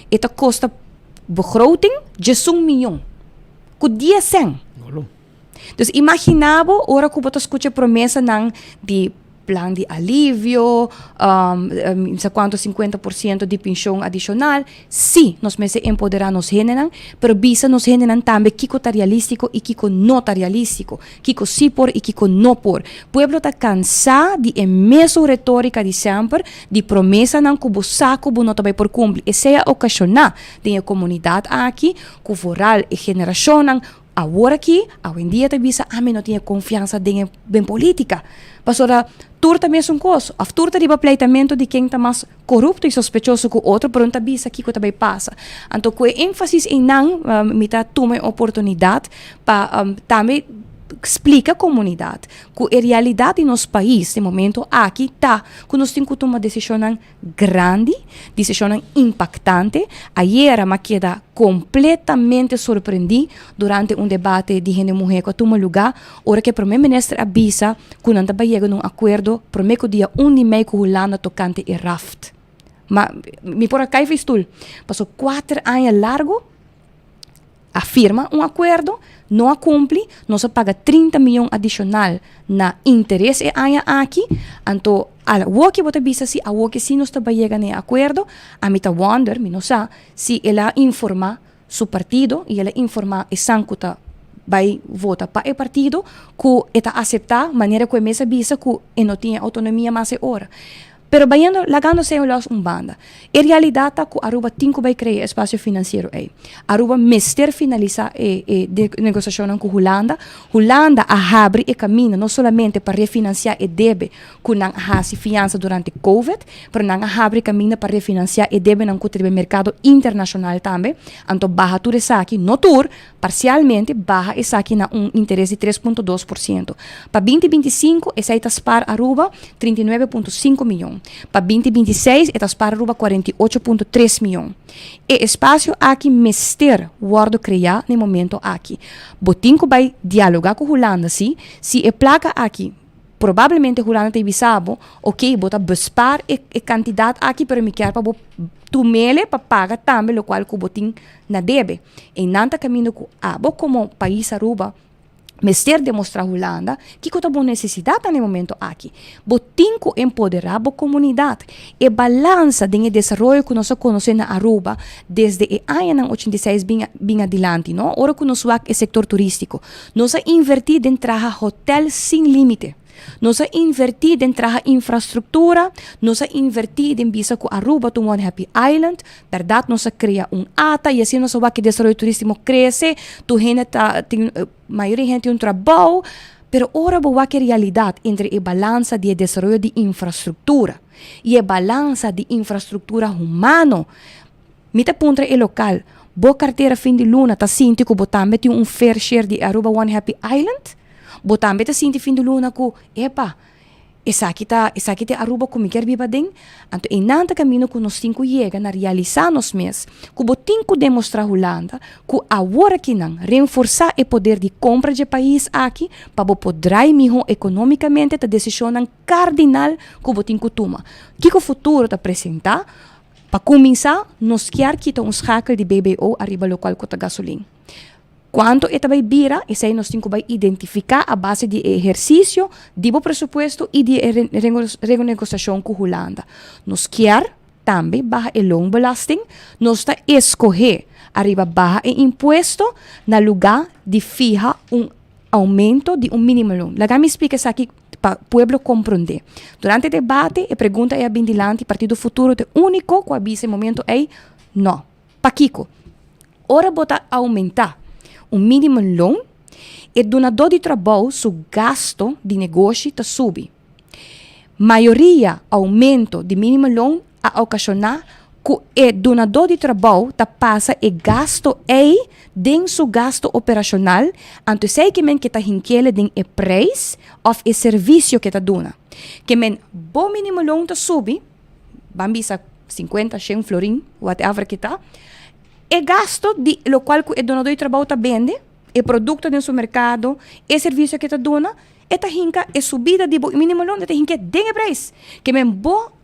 e ta kosta begroting djesun miyon. Ku dies sèn. Dus imagina bo ora ku bo ta skucha promesanan di plan di alivio, sa kuantu 50% di penshon adishonal. Sí, nos mester empoderá nos hendenan, pero bisa nos hendenan tambe kiko ta realístiko i kiko no ta realístiko, kiko sí por i kiko no por. Pueblo ta kansá di e mesun retórika di semper, di promesanan ku bo sa ku bo no ta bai por kumpli. Esei a okashoná den e komunidat aki ku vooral e generashonnan Awor aki, awendia ta bisa ami no tin e konfiansa den e den politika. Pasobra tur ta mesun kos, òf tur ta riba pleitamento di ken ta mas korupto i sospechoso ku otro, pero no ta bisa kiko ta bai pasa. Anto ku e énfasis einan mi ta tuma e oportunidat pa tambe splika komunidat ku e realidat di nos pais den momento aki ta ku nos tin ku tuma desishonnan grandi, desishonnan impaktante. Ayera m'a keda kompletamente sorprendí durante un debate di hende muhé ku a tuma lugá ora ku e promé minister a bisa ku nan ta bai yega na un akuerdo promé ku dia un di mei ku Hulanda tokante e raft. Ma mi por a kai for e stul, pasobra kuater aña largu. A firma un akuerdo, no a kumpli, nos a paga 30 mion adishonal na interes e aña aki, anto awoki bo ta bisa si awoki si nos ta bai yega na e akuerdo, ami ta wonder, mi no sa, si el a informa su partido i el a informa esan ku ta bai vota pa e partido ku e ta asepta manera ku e mes a bisa ku e no tin e outonomia mas e ora. Pero bayendo, lagando esei los un banda, e realidad ta cu Aruba tin cu bay crea e espacio financiero ey. Aruba mester finalisa e e negociacionnan cu Hulanda. Hulanda a habri e camino no solamente pa refinancia e debe cu nan a haci fiansa durante Covid, pero nan a habri camino pa refinancia e debenan cu ta riba e mercado internacional tambe. Anto baha tur esaki, no tur, Parsialmente baha esaki na un interes di 3.2%. Pa 2025 esei ta spar Aruba 39.5 miyon. Pa 2026 e ta spar Aruba 48.3 miyon. E espasio aki mester wordo krea na e momento aki. Bo tin ku bai dialoga ku Hulanda si, si e plaka aki probablemente Hulanda ta bisa bo, ok bo ta bespaar e e kantidat aki pero mi kier pa bo tumele pa paga tambe lokual ku bo tin na debe. Einan ta kaminda ku abo komo pais Aruba mester demostra Hulanda kiko ta bo nesesidatnan na e momento aki. Bo tin ku empoderá bo komunidat. E balansa den e desaroyo ku nos a konosé na Aruba desde e añanan 86 bin bin adilanti no, ora ku nos wak e sektor turístiko, nos a invertí den traha hotèl sin límite. Nos a inverti den traha infrastructura, nos a inverti den bisa cu Aruba ta un One Happy Island, berdad nos a crea un ata y asina nos a wak e desaroyo turistico crece, tur hende ta tin, mayoria hende tin un trabou, pero ora bo wak e realidad entre e balansa di e desaroyo di infrastructura y e balansa di infrastructura humano, Mi ta puntra e local, Bo cartera fin di luna ta sinti cu bo tambe tin un fair share di Aruba One Happy Island? Bo tambe ta sinti fin di luna cu, epa, esaki ta, esaki ta e Aruba cu mi kier biba den? Anto einan ta camino cu nos tin cu yega na realisa nos mes cu bo tin cu demostra Hulanda cu awor akinan renforsa e poder di compra dje pais aki pa bo por draai miho economicamente ta decisionnan cardinal cu bo tin cu tuma. Kico futuro ta presenta? Pa kuminsá, nos kier kita un schakel di BBO ariba lokual ku ta gasolin. Kuantu e ta bai bira, esei nos tin ku bai identifiká a base di e ehersisio di bo presupuesto i di e renegosiashon ku Hulanda. Nos kier tambe baha e loonbelasting. Nos ta eskohé ariba baha e impuesto na lugá di fiha un oumento di un minimumloon. Laga mi splika esaki. Pa pueblo comprende. Durante e debate e pregunta ei a bin dilanti, Partido Futuro ta e unico cu a bisa e momento ei, no. Pakico? Ora bo ta aumenta un minimum loon, e dunador di trabou su gasto di negoshi ta subi. Mayoria aumento di minimum loon a ocasiona cu e dunador di trabou ta pasa e gasto ey den su gasto operacional, anto esey ke men ke ta hinkele den e prijs of e servicio ke ta duna. Ke men bo minimumloon ta subi, ban bisa cincuenta, shen florin, whatever ke ta, e gasto di locual cu e dunador di trabou ta bende, e producto den su mercado, e servicio ke ta duna, e ta hinca e subida di bo minimumloon e ta hinke den e prijs. Ke men bo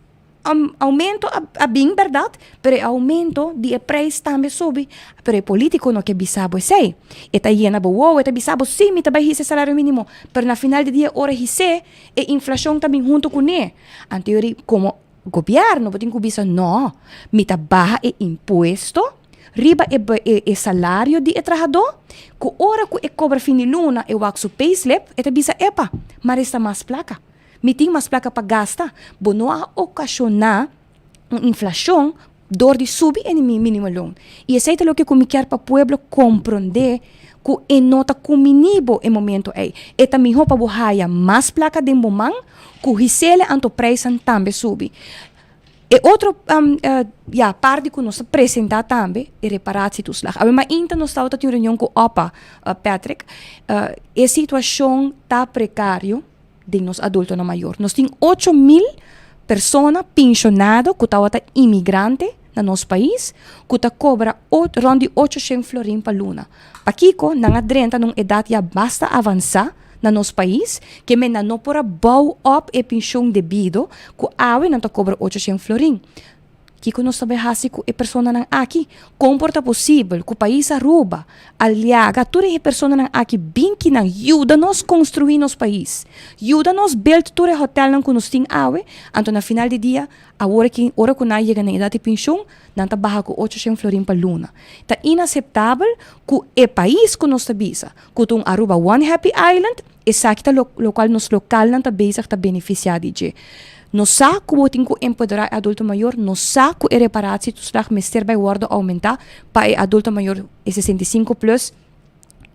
Aumento a bin berdad, pero e aumento di e prijs tambe subi. Pero e politico no ke bisa bo esey. E ta yena bo wowo, e ta bisa bo si mi ta bay hisa e salario minimo, pero na final di dia ora his'é, e inflacion ta bin hunto cun'é. Anto yori como gobierno bo tin cu bisa no, mi ta baha e impuesto riba e e salario di e trahadó, cu ora cu e cobra fin di luna e wak su payslip, e ta bisa epa, ma resta mas placa. Mi tin mas plaka pa gasta. Bo no a okashoná un inflashon dor di subi e minimumloon. I esei ta loke ku mi kier pa pueblo komprondé ku e no ta kuminí bo e momento ei. E ta mihó pa bo haya mas plaka den bo man ku hisele anto preisnan tambe subi. E otro ya parti ku nos ta presentá tambe e reparatietoeslag. Awe mainta nos tabata tin un reunion ku opa, Patrick. E situashon ta prekario. den nos adultonan mayor. Nos tin 8000 persona pensionado cu tawata inmigrante na nos pais cu ta cobra rond di 800 florin pa luna. Pakico nan a drenta na un edad ya basta avansa na nos pais ke men nan no por a bouw op e pension debido cu awe nan ta cobra 800 florin. Kiko nos ta bai hasi ku e personanan aki? Kon por ta posibel ku pais Aruba a liaga tur e personanan aki bin kinan yuda nos konstruí nos pais, yuda nos build tur e hotelnan ku nos tin awe, anto na final di dia awor aki ora ku nan a yega na edat di penshon nan ta baha ku ocho shen florin pa luna. Ta inaseptabel ku e pais ku nos ta bisa ku ta un Aruba One Happy Island, Esaki ta locual nos localnan ta bezig ta beneficia di dje. Nos sa cu bo tin cu empodera e adulto mayor, nos sa cu e reparatietoeslag mester bay wordo aumenta pa e adulto mayor e 65 plus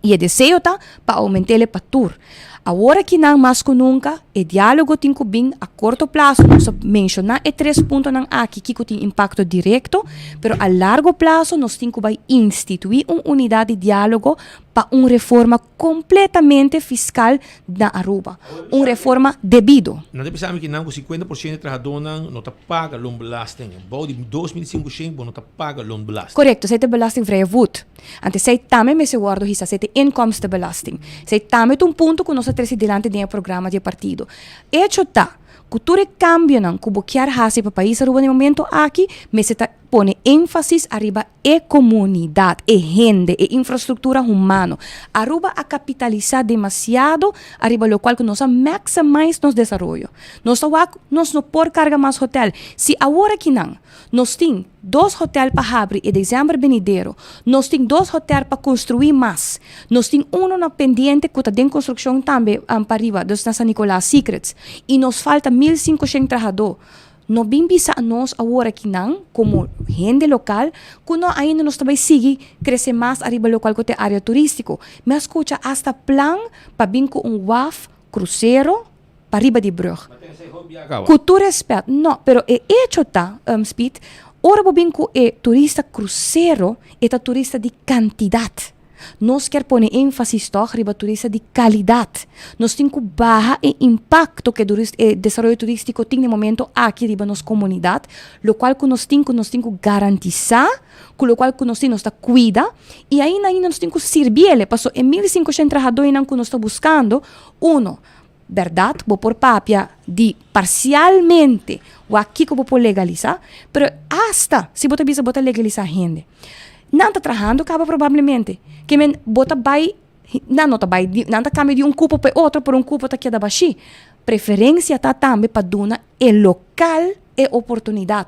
y e deseo ta pa aumentele pa tur. Awor akinan mas cu nunca e dialogo tin cu bin a corto plazo, nos a menciona e tres puntonan aki kico tin impacto directo, pero a largo plazo nos tin cu bay institui un unidad di dialogo pa un reforma completamente fiscal na Aruba. Un reforma debido. Nan ta bisa mi ki nan ku 50% di trahadónan no ta paga loonbelasting. Bou di 2500 bo no ta paga loonbelasting. Korekto, esei ta belastingvrije voet. Anto esei tambe mester wòrdu hisa, esei ta inkomstenbelasting. Esei tambe ta un punto ku nos a trese dilanti den e programa di e partido. Echo ta ku tur e kambionan ku bo kier hasi pa pais Aruba na e momento aki mester ta. pone énfasis ariba e komunidat, e hende, e infrastruktura humano. Aruba a kapitalisá demasiado ariba lokual ku nos a maximize nos desaroyo. Nos ta wak nos no por karga mas hotel. Si awor akinan nos tin dos hotel pa habri e desèmber benidero, nos tin dos hotel pa konstruí mas, nos tin uno na pendiente ku ta den konstrukshon tambe pariba, dus na San Nicolas Secrets, i nos falta 1500 trahadó. No bin bisa nos awor akinan komo hende lokal ku no ainda nos ta bai sigui krese mas ariba lokual ku ta e área turístiko. Mi a skucha asta plan pa bin ku un waf krusero pariba di brùg. Ku tur rèspèt, no, pero e echo ta, Speed, ora bo bin ku e turista krusero e ta turista di kantidat. Nos kier pone énfasis tòg riba turista di kalidat. Nos tin ku baha e impakto ku e desaroyo turístiko tin na e momento aki riba nos komunidat, lokual ku nos tin ku nos tin ku garantisá ku lokual ku nos tin nos ta kuida i ainda ainda nos tin ku sirbiel e paso e 1500 trahadónan ku nos ta buskando, uno, bèrdat bo por papia di parsialmente wak kiko bo por legalisá, pero asta si bo ta bisa bo ta legalisá hende. Nan ta trahando caba probablemente. Ke men bo ta bai, nan no ta bai, nan ta cambia di un cupo pa e otro, pero un cupo ta keda bashi. Preferencia ta tambe pa duna e local e oportunidad,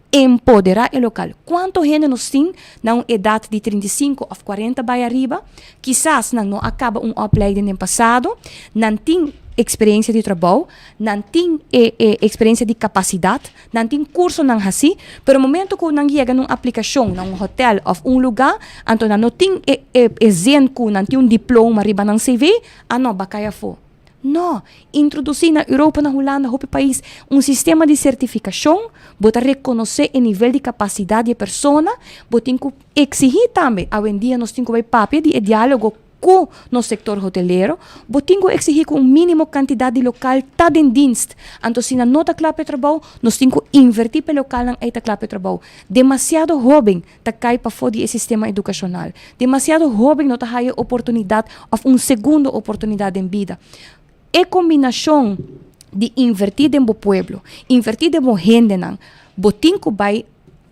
empodera e local. Cuanto hende nos tin na un edad di 35 of 40 bai ariba, kisas nan no a caba un opleiding den pasado, nan tin experiencia di trabou, nan tin e e experiencia di capacidad, Nan tin cursonan haci, pero momento cu nan yega na un aplicacion, na un hotel of un lugar, anto nan no tin e e e zin cu nan tin un diploma riba nan CV, ah no, ba cay afo. No, introduci na Europa, na Hulanda, hopi pais, un sistema di certificacion, bo ta reconoce e nivel di capacidad di e persona, bo tin cu exigi tambe, awendia nos tin cu bay papia di e dialogo Ku nos sektor hotelero, bo tin ku eksigí ku un mínimo kantidat di lokal ta den dienst. Anto si nan no ta kla pa e trabou, nos tin ku invertí pa e lokalnan ei ta kla pa e trabou. Demasiado hóben ta kai pafó di e sistema edukashonal. Demasiado hóben no ta haya oportunidat òf un segundo oportunidat den bida. E kombinashon di invertí den bo pueblo, invertí den bo hendenan, bo tin ku bai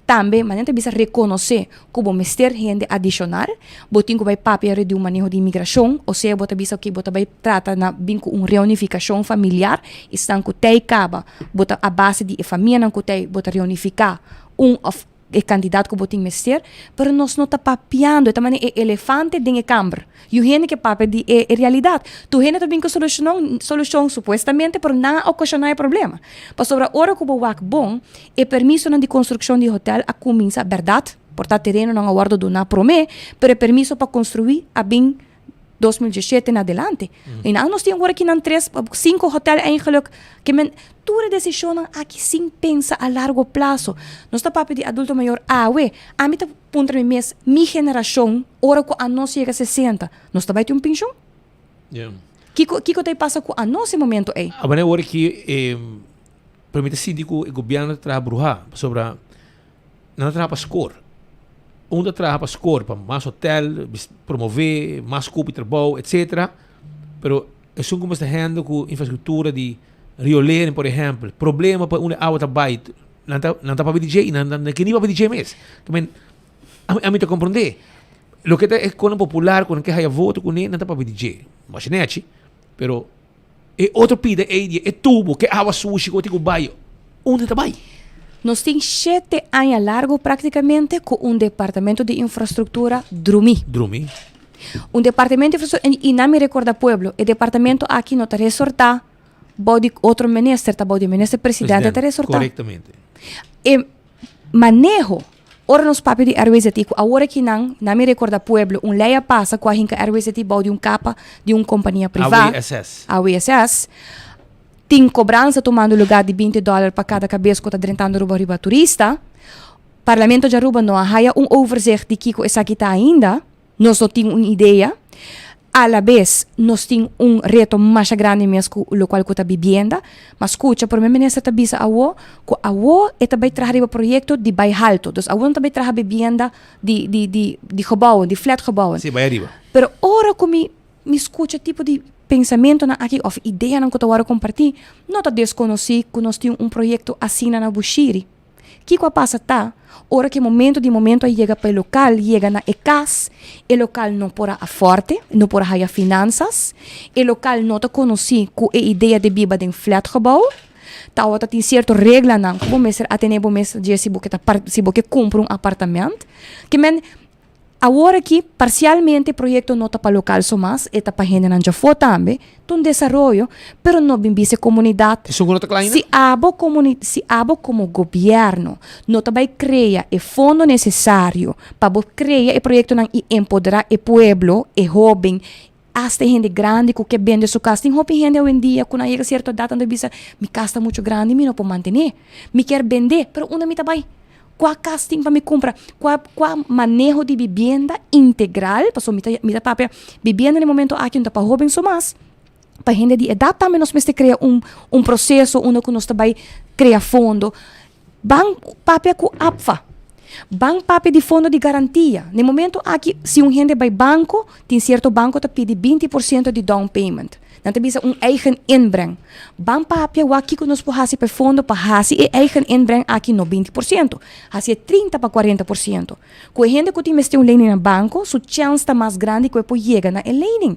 Tambe, manera ta bisa rekonosé ku bo mester hende adishonal, bo tin ku bai papia di un maneho di imigrashon, osea bo ta bisa oke bo ta bai trata na bin ku un reunifikashon familiar, esnan ku tei kaba bo ta a base di e famianan ku tei bo ta reunifiká un òf e kantidat ku bo tin mester, pero nos no ta papiando, e ta manera e elefante den e kamber. Yu hende ke papia di e realidat. Tur hende ta bin ku solushon, solushon supuestamente, pero nan a okashoná e problema. Pasobra ora ku bo wak bon, e permisonan di konstrukshon di hotel a kuminsá, bèrdat, por ta terenonan a wòrdu duná promé, pero e permiso pa konstruí a bin 2017 na adelante. I nan nos tin awor aki nan tres, sinku hotel eigenlijk, ke men tur e desishonnan aki sin pensa a largo plaso. Nos ta papia di adulto mayor awe, ami ta puntra mi mes, mi generashon, ora ku anos yega 60, nos ta bai tin un penshon? Kiko, kiko ta pasa ku anos e momento ei? A wanneer ora ki e, pero mi ta sinti ku e gobièrnu ta traha bruhá, pasobra nan ta traha pa skor. Un ta traha pa skor, pa mas hotel, promové, mas kupi trabou, etcetera. Pero esun ku mester handle ku infrastruktura di riolering, por ehèmpel, problema pa unda awa ta bai, nan ta nan ta papia di dje i nan nan ke ni papia di dje mes. Tamen ami ami ta komprondé. Loke ta e konan popular ku nan ke haya voto kuné nan ta papia di dje. Masha nechi, pero e otro pida ei di e tubo ke awa sushi ku tin ku bai, unda ta bai? Nos tin shete aña largo praktikamente ku un departamento di infrastruktura drumí. Drumí. Un departamento di infrastruktura, i nan mi rekorda pueblo, e departamento aki no ta resortá bou di otro minister, ta bou di minister presidente ta resortá. Korektamente. E maneho, ora nos papia di RWZI, ku awor aki nan, nan mi rekorda pueblo, un lei a pasa ku a hinka RWZI bou di un kapa di un kompania privá. AWSS. AWSS. Tin kobransa tumando lugá di 20 dòler pa kada kabes ku ta drentando Aruba riba turista. Parlamento di Aruba no a haya un overzicht di kiko esaki ta ainda. Nos no tin un idea. A la bes nos tin un reto masha grandi mes ku lokual ku ta bibienda. Ma skucha, Prome Minister ta bisa awo ku awo e ta bai traha riba proyekto di bai halto. Dus awo no ta bai traha bibienda di di di di gebouwen, di flatgebouwen. Sí, bai ariba. Pero ora ku mi mi skucha tipo di pensamentonan aki òf ideanan ku ta wòrdu kompartí, no ta deskonosí ku nos tin un proyekto asina na Bushiri. Kiko a pasa ta, ora ku e momento di momento a yega pa e lokal yega na e kas, e lokal no por a aforte, no por a haya finansas, e lokal no ta konosí ku e idea di biba den flatgebouw, Tawata tin cierto reglanan cu bo mester atene bo mes dje si bo ke ta si bo ke cumpra un apartament. Ke men awor aki parcialmente e proyecto no ta pa local so mas, e ta pa hendenan djafó tambe. Ta un desaroyo, pero no bin bisa e comunidad. Esun cu no ta cla ainda? Si abo comuni si abo como gobierno no ta bay crea e fondo necesario pa bo crea e proyectonan y empodera e pueblo, e hoben, Asta e hende grandi ku ke bende su kas. Tin hopi hende awendia ku nan yega sierto edat nan ta bisa, Mi kas ta muchu grandi, mi no por mantené. Mi kier bendé, pero unda mi ta bai? Kua kas tin pa mi kumpra? Kua kua maneho di bibienda integral? Pasobra mi ta mi ta papia bibienda na e momento aki no ta pa hóben so mas, pa hende di edat tambe nos mester krea un un proseso unda ku nos ta bai krea fondo. Ban papia ku APFA. Ban papia di fondo di garantia. Na e momento aki, si un hende bai banko, tin sierto banko ta pidi binti por siento di down payment. Nan ta bisa un eigen inbreng. Ban papia wak kiko nos por hasi pa e fondo pa hasi e eigen inbreng aki no binti por siento, hasi e trinta pa kuarenta por siento. Ku e hende ku tin mester un lening na banko, su chèns ta mas grandi ku e por yega na e lening.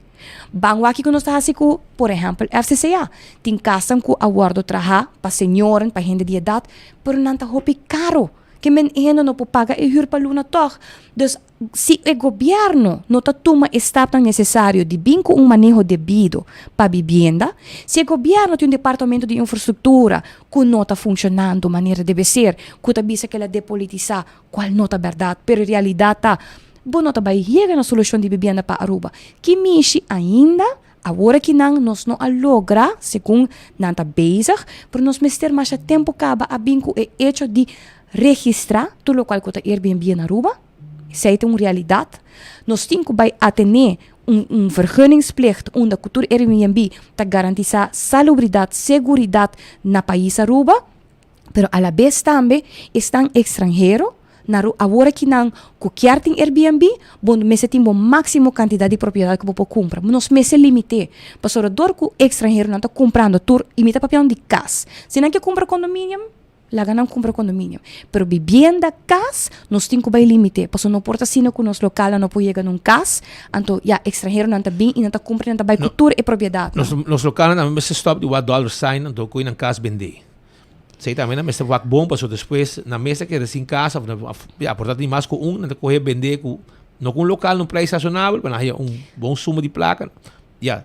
Ban wak kiko nos ta hasi ku, por ehèmpel, FCCA. Tin kasnan ku a wòrdu trahá pa señoren, pa hende di edat, pero nan ta hopi karo. Ke men hende no por paga e hür pa luna tòg. Dus, si e gobièrnu no ta tuma e stapnan nesesario di bin ku un maneho debido pa bibienda, si e gobièrnu tin un departamento di infrastruktura ku no ta funshonando manera debe ser, ku ta bisa ku el a depolitisá, kual no ta bèrdat, pero e realidat ta, bo no ta bai yega na solushon di bibienda pa Aruba. Ki mishi ainda? Awor aki nan nos no a logra, segun nan ta bezig, pero nos mester masha tempo caba a bin cu e hecho di registra tur locual cu ta Airbnb na Aruba. Esey ta un realidad. Nos tin cu bay atene un un vergunningsplicht unda cu tur Airbnb ta garantisa salubridad, seguridad na pais Aruba. Pero alabes tambe esnan extranhero na ru awor aki nan ku kier tin Airbnb, bo mester tin bo máximo cantidad di propiedad ku bo por kumpra. Nos mester limité, pasobra dor ku extranheronan ta kumprando tur, i mi ta papiando di kas. Si nan ke kumpra condominium, laga nan kumpra condominium. Pero bibienda, kas, nos tin ku bai limité, pasobra no por ta asina ku nos lokalnan no por yega na un kas, anto ya extranheronan ta bin i nan ta kumpra i nan ta bai ku tur e propiedadnan. Nos lokalnan tambe mester stòp di wak dollar sign anto ku i nan kas bendé. Esei tambe nan mester wak bon pasobra despues nan mes ta keda sin kas of of ya por ta tin mas ku un nan ta kohe bende ku no ku un lokal na un prijs rasonabel pero nan haya un bon suma di plaka ya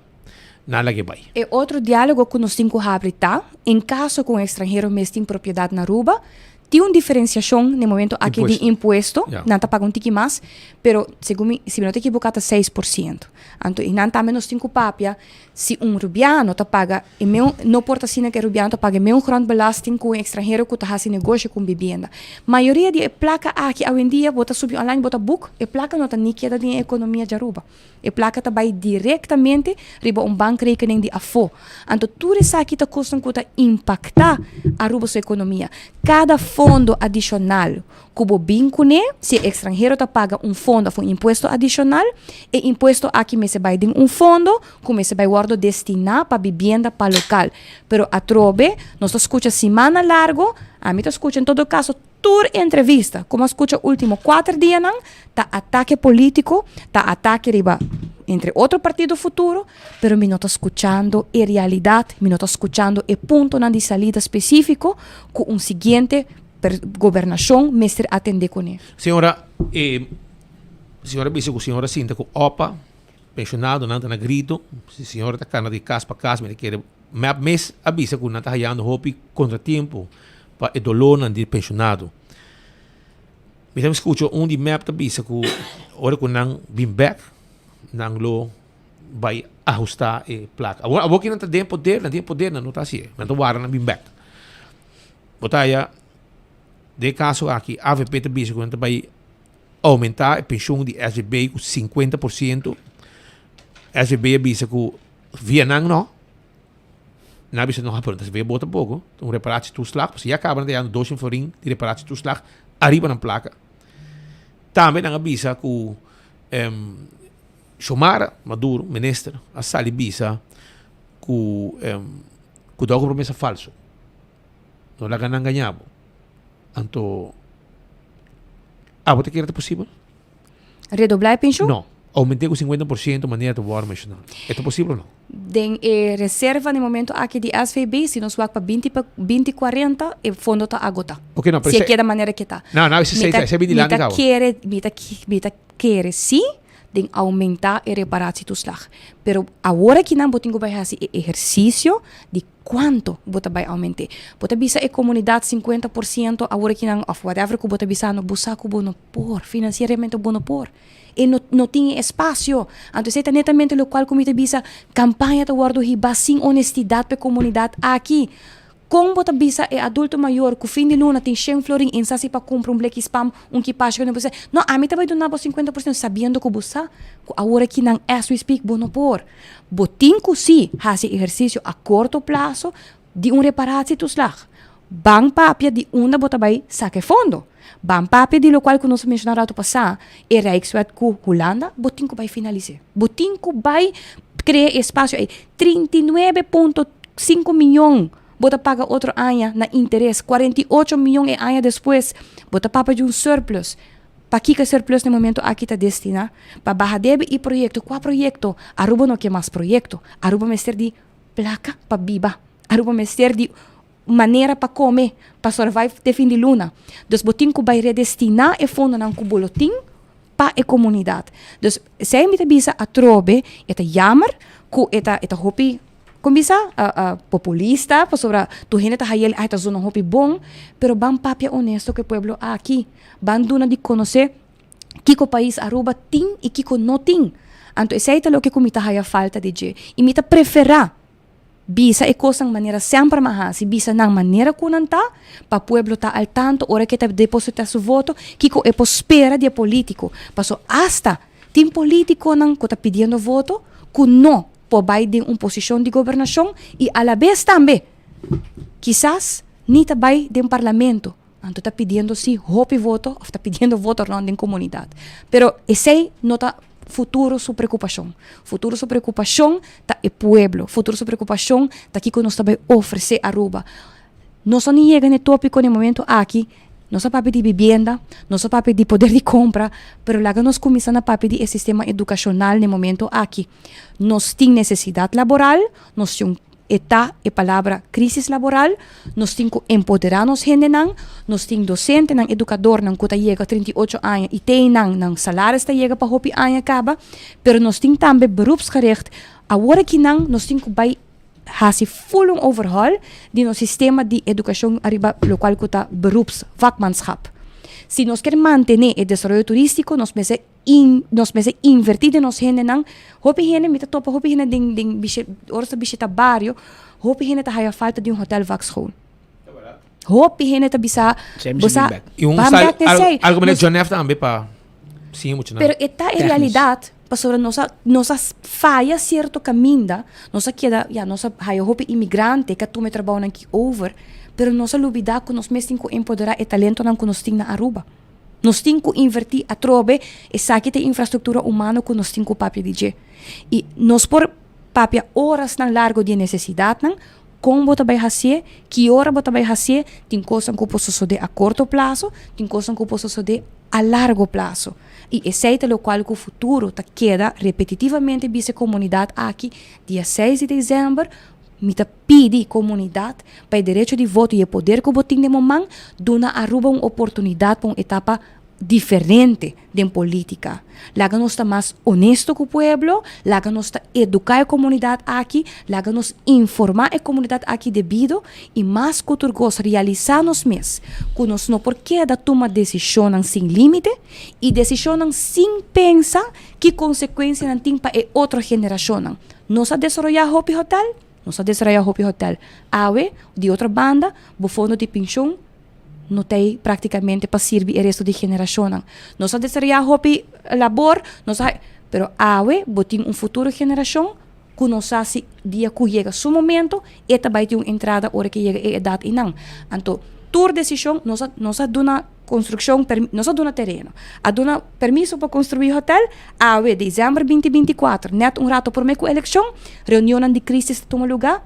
nan laga e bai. E otro dialogo ku nos tin ku habri ta, en kaso ku un ekstranhero mes tin propiedat na Aruba, tin un diferensiashon na e momento aki di impuesto, nan ta paga un tiki mas, pero segun mi, si mi no ta ekiboká ta 6%. Anto i nan tambe nos tin ku papia Si un rubiano ta paga e meun, no por ta asina ku e rubiano ta paga e meun grondbelasting ku un ekstranhero ku ta hasi negoshi ku un bibienda. Mayoria di e plaka aki awendia bo ta subi online bo ta boek, e plaka no ta ni keda den e ekonomia di Aruba. E plaka ta bai direktamente riba un bankrekening di afó. Anto tur esaki ta kosnan ku ta impaktá Aruba su ekonomia. Kada fondo adishonal ku bo bin kuné, si e ekstranhero ta paga un fondo òf un impuesto adishonal, e impuesto aki mester bai den un fondo ku mester bai wòrdu destiná pa bibienda pa lokal. Pero atrobe nos ta skucha simana largu, ami ta skucha en todo kaso tur entrevista ku mi a skucha último kuater dianan ta atake polítiko, ta atake riba entre otro partido Futuro, pero mi no ta skuchando e realidat, mi no ta skuchando e puntonan di salida spesífiko ku un siguiente Per gobernashon mester atendé kuné. Señora, e señora bisa ku señora sinta ku opa, penshonadonan ta na grito, si señora ta kana di kas pa kas, mi ta kere mep mes a bisa ku nan ta hayando hopi kontratiempo pa e dolornan di penshonado. Mi ta skucha un di mep ta bisa ku ora ku nan bin bek, nan lo bai ahusta e plaka. Awor, awor ki nan ta den poder, nan tin e poder, nan no ta hasié, nan ta wara nan bin bek. Bo ta haya den e kaso aki avp ta bisa ku nan ta bai oumentá e penshun di SVB ku 50%. SVB a bisa ku via nan no. Nan a bisa no, pero nan ta via bo tampoko. Ta un reparatietoeslag. Pasobra ya kaba nan ta yanda 200 florin di reparatietoeslag ariba nan plaka. Tambe nan a bisa ku Xiomara Maduro, minister, a sali bisa ku ku ta un promesa falso. No laga nan gaña bo. Anto abo ta kere ta posibel? Redoblá e penshun? No. Aument'é ku 50% manera ta wòrdu menshoná. E ta posibel o no? Den e reserva na e momento aki di SVB, si nos wak pa binti pa binti kuarenta, e fondo ta agotá. Oké, no, pero Si e esei. keda manera ke ta. No, no, esei Mi ta, esei binti mi lanti ta kaba. kere, mi ta, mi ta kere si den aumentá e reparatietoeslag. Pero awor akinan bo tin ku bai hasi e ehersisio di Cuanto bo ta bay aumente? Bo ta bisa e comunidad 50% awor akinan of whatever cu bo ta bisando, bo sa cu bo no por, financieramente bo no por. E no no tin e espacio. Anto esey ta netamente locual cu mi ta bisa, campaña ta wordo hiba sin honestidad pa e comunidad aki. Con bo ta bisa e adulto mayor cu fin di luna tin shen florin en sa si pa cumpra un bleki spam, un kipashi cu no por sa, no ami ta bay duna bo 50% sabiendo cu bo sa cu awor akinan as we speak bo no por. Bo tin ku sí hasi ehersisio a korto plaso di un reparatietoeslag. Ban papia di unda bo ta bai saka e fondo. Ban papia di lokual ku nos a menshoná ratu pasá, e Rijkswet ku Hulanda, bo tin ku bai finalis'é. Bo tin ku bai krea e espasio ei. 39.5 mion bo ta paga otro aña na interes, 48 mion e aña despues. Bo ta papia di un surplus. Pakiko e surplus na e momento aki ta destina? Pa baha debe y proyecto. Cua proyecto? Aruba no ke mas proyecto. Aruba mester di placa pa biba. Aruba mester di manera pa come, pa survive te fin di luna. Dus bo tin cu bay redestina e fondonan cu bo lo tin pa e comunidad. Dus esey mi ta bisa atrobe, e ta jammer cu e ta e ta hopi. Kon bisa populista pasobra tur hende ta hayel ay ta zona hopi bon pero ban papia honesto ku e pueblo aki ban duna di konosé kiko pais Aruba tin i kiko no tin anto esei ta loke ku mi ta haya falta di dje i mi ta preferá bisa e kosnan manera semper mi a hasi bisa nan manera ku nan ta pa pueblo ta al tanto ora ke ta depositá su voto kiko e por spera di e politiko paso asta tin politikonan ku ta pidiendo voto ku no por bai den un posishon di gobernashon i alabes tambe kisas ni ta bai den parlamento, anto ta pidiendo si hopi voto of ta pidiendo voto rond den komunidat. Pero esei no ta futuro su preokupashon. Futuro su preokupashon ta e pueblo, futuro su preokupashon ta kiko nos ta bai ofresé Aruba. Nos a ni yega na e tópiko na e momento aki, nos a papia di bibienda, nos a papia di poder di kompra, pero laga nos kuminsá na papia di e sistema edukashonal na e momento aki. Nos tin nesesidat laboral, nos tin un e ta e palabra krísis laboral, nos tin ku empoderá nos hendenan, nos tin dosentenan, edukadornan ku ta yega 38 aña i te einan nan salaris ta yega pa hopi aña kaba, pero nos tin tambe beroepsgericht, awor akinan nos tin ku bai hasi full un overhaul di nos sistema di educacion ariba locual cu ta beroeps, vakmanschap. Si nos kier mantene e desaroyo turistico nos mester in nos mester inverti den nos hendenan. Hopi hende mi ta topa hopi hende den den bishi ora ta bishita bario hopi hende ta haya falta di un hotel vakschool. Hopi hende ta bisa bo sa Y un ban style bek den algo esey. algo manera Nos John F tambe pa siña muchanan. Pero e ta e Technisch. realidad pasobra nos a nos a faya cierto caminda, nos a keda ya nos a haya hopi inmigrante ke a tuma e trabounan aki over, pero nos a lubida cu nos mes tin cu empodera e talentonan cu nos tin na Aruba. Nos tin cu inverti atrobe esaki ta e infrastructura humano cu nos tin cu papia di dje. Y nos por papia horasnan largo di e necesidadnan, Kon bo ta bai hasié? Ki ora bo ta bai hasié? Tin kosnan ku por sosodé a korto plaso, tin kosnan ku por sosodé a largo plaso. I esei ta lokual ku futuro ta keda repetitivamente bisa e komunidat aki, dia seis di desèmber mi ta pidi komunidat pa e derecho di voto i e poder ku bo tin den bo man, duna Aruba un oportunidat pa un etapa diferente den politica. Laga nos ta mas honesto cu pueblo, laga nos ta educa e comunidad aki, laga nos informa e comunidad aki debido y mas cu tur cos realisa nos mes cu nos no por keda tuma decisionnan sin limite y decisionnan sin pensa ki consecuencianan tin pa e otro generacionnan. Nos a desaroya hopi hotel? Nos a desaroya hopi hotel. Awe, di otro banda, bo fondo di pension no ta ei práktikamente pa sirbi e resto di generashonnan. Nos a desaroyá hopi labor, nos a pero awe bo tin un futuro generashon ku no sa si dia ku yega su momento e ta bai tin un entrada ora ke yega e edat einan. Anto tur desishon nos a nos a duna konstrukshon nos a duna tereno, a duna permiso pa konstruí hotèl, awe desèmber binti 24 nèt un rato promé ku elekshon reunionnan di krisis ta tuma lugá.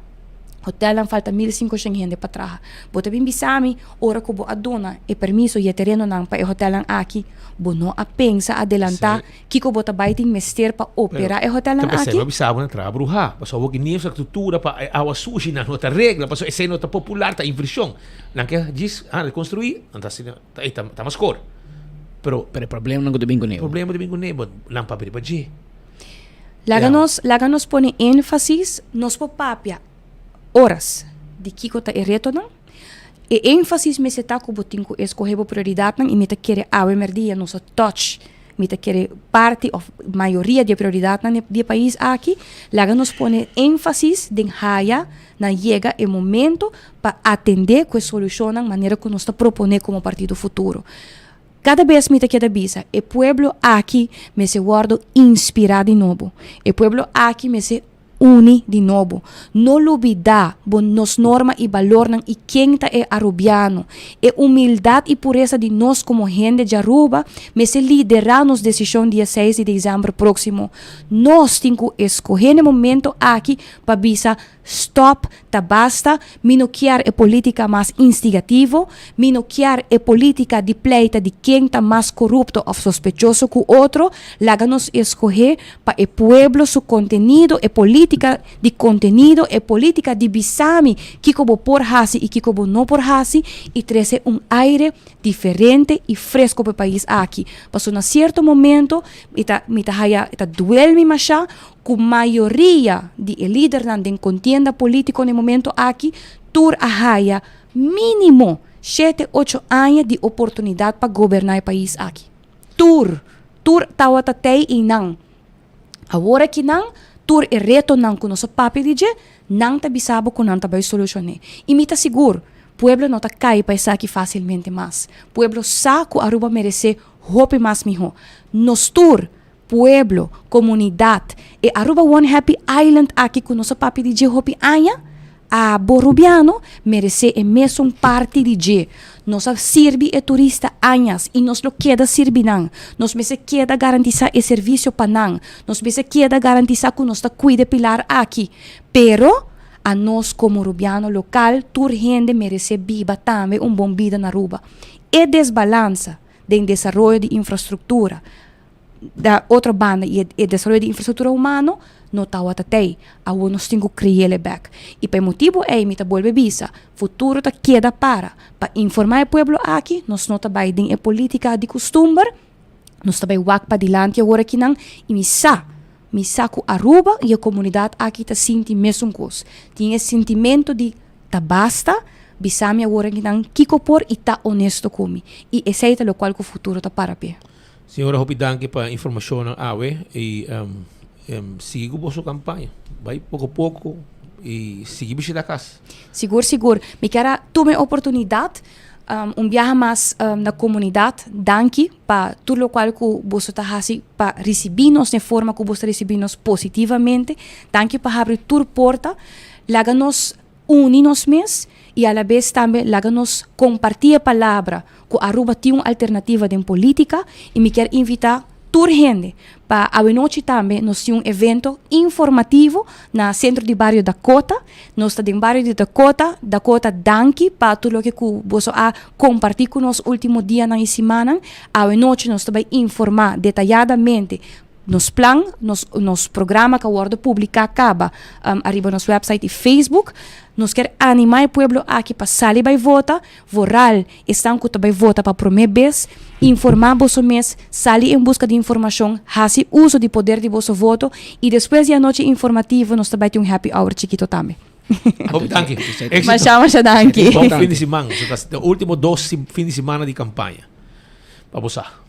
Hotelnan falta 1500 hende pa traha. Bo ta bin bisa mi ora ku bo a duna e permiso y e terenonan pa e hotelnan aki, bo no a pensa adelantá kiko bo ta bai tin mester pa operá e hotelnan aki? Pero ta bisa bo nan traha bruhá, pasobra bo ki ni infrastruktura pa e awa sushi nan no ta regla, pasobra esei no ta popular, ta invershon. Nan ke djis rekonstruí, nan ta asina, ta mas kor. Pero Pero e problemanan ku ta bin kuné. Problema ku ta bin kuné, bo nan papia riba dje. Laga nos, laga nos pone énfasis, nos por papia oras di kiko ta e retonan. E énfasis mester ta ku bo tin ku eskohe bo prioridatnan i mi ta kere awe mèrdia nos a touch, mi ta kere parti òf mayoria di e prioridatnan di e pais aki. Laga nos pone énfasis den haya na yega e momento pa atendé ku e solushonnan manera ku nos ta proponé komo Partido Futuro. Kada bes mi ta keda bisa, e pueblo aki mester wòrdu inspirá di nobo. E pueblo aki mester uni di nobo. No lubidá bo nos norma i balornan i ken ta e Arubiano. E humildat i puresa di nos komo hende djaruba mester liderá nos desishon dia seis di desèmber próksimo. Nos tin ku eskohé na e momento aki pa bisa Stop, ta basta, mi no kier e politica mas instigativo, mi no kier e politica di pleita di ken ta mas corupto of sospechoso cu otro, laga nos escoge pa e pueblo su contenido, e politica di contenido, e politica di bisami kico bo por haci y kico bo no por haci y trece un aire diferente y fresco pa e pais aki. Pasobra na cierto momento mi ta mi ta haya ta duel mi masha ku mayoria di e lidernan den kontienda polítiko na e momento aki tur a haya mínimo shete ocho aña di oportunidat pa goberná e pais aki. Tur! Tur tawata tei einan. Awor aki nan, tur e retonan ku nos a papia di dje, nan ta bisa bo ku nan ta bai solushon'é. I mi ta sigur, pueblo no ta kai pa esaki fásilmente mas. Pueblo sa ku Aruba meresé hopi mas mihó. Nos tur Pueblo, comunidad, e Aruba One Happy Island aki cu nos a papia di dje hopi aña, abo Rubiano merece e mesun parti di dje. Nos a sirbi e turista añas y nos lo keda sirbi nan. Nos mester keda garantisa e servicio pa nan. Nos mester keda garantisa cu nos ta cuida e pilar aki. Pero, anos como Rubiano local, tur hende merece biba tambe un bon bida na Aruba. E desbalansa den desaroyo di infrastructura, Da otro banda y e desaroyo di infrastructura humano no tawata tey. Awor nos tin cu creele bek. Y pa e motibo ey mi ta bolbe bisa, futuro ta keda para pa informa e pueblo aki, nos no ta bay den e politica di custumber, nos ta bay wak padilanti awor akinan y mi sa, mi sa cu Aruba y e comunidad aki ta sinti mesun cos. Tin e sintimento di ta basta, bisa mi awor akinan kico por y ta honesto cu mi. Y esey ta locual cu futuro ta para p'e. Señora hopi danki pa informacionnan awe y sigui cu boso campaña. Bay poco poco y sigui bishita cas. Sigur sigur. Mi kier a tuma e oportunidad un biaha mas na comunidad danki pa tur locual cu boso ta haci pa ricibi nos den forma cu boso ta ricibi nos positivamente. Danki pa habri tur porta. Laga nos Uni nos mes y alabes tambe laga nos comparti e palabra cu Aruba tin un alternativa den politica y mi kier invita tur hende pa awenochi tambe nos tin un evento informativo na Centro di Bario Dakota. Nos ta den bario di Dakota. Dakota danki pa tur loke cu boso a comparti cu nos ultimo dianan y simannan. Awenochi nos ta bay informa detayadamente Nos plan, nos nos programa ka wordo publica caba ariba nos website y Facebook. Nos kier anima e pueblo aki pa sali bay vota, vooral esnan cu ta bay vota pa prome bes, informa boso mes, sali en busca di informacion, haci uso di poder di boso voto y despues di anochi informativo nos ta bay tin un happy hour chikito tambe. Hopi danki. Masha masha danki. Bon fin di siman. Ta ultimo dos fin di simana di campaña. Pa bo sa.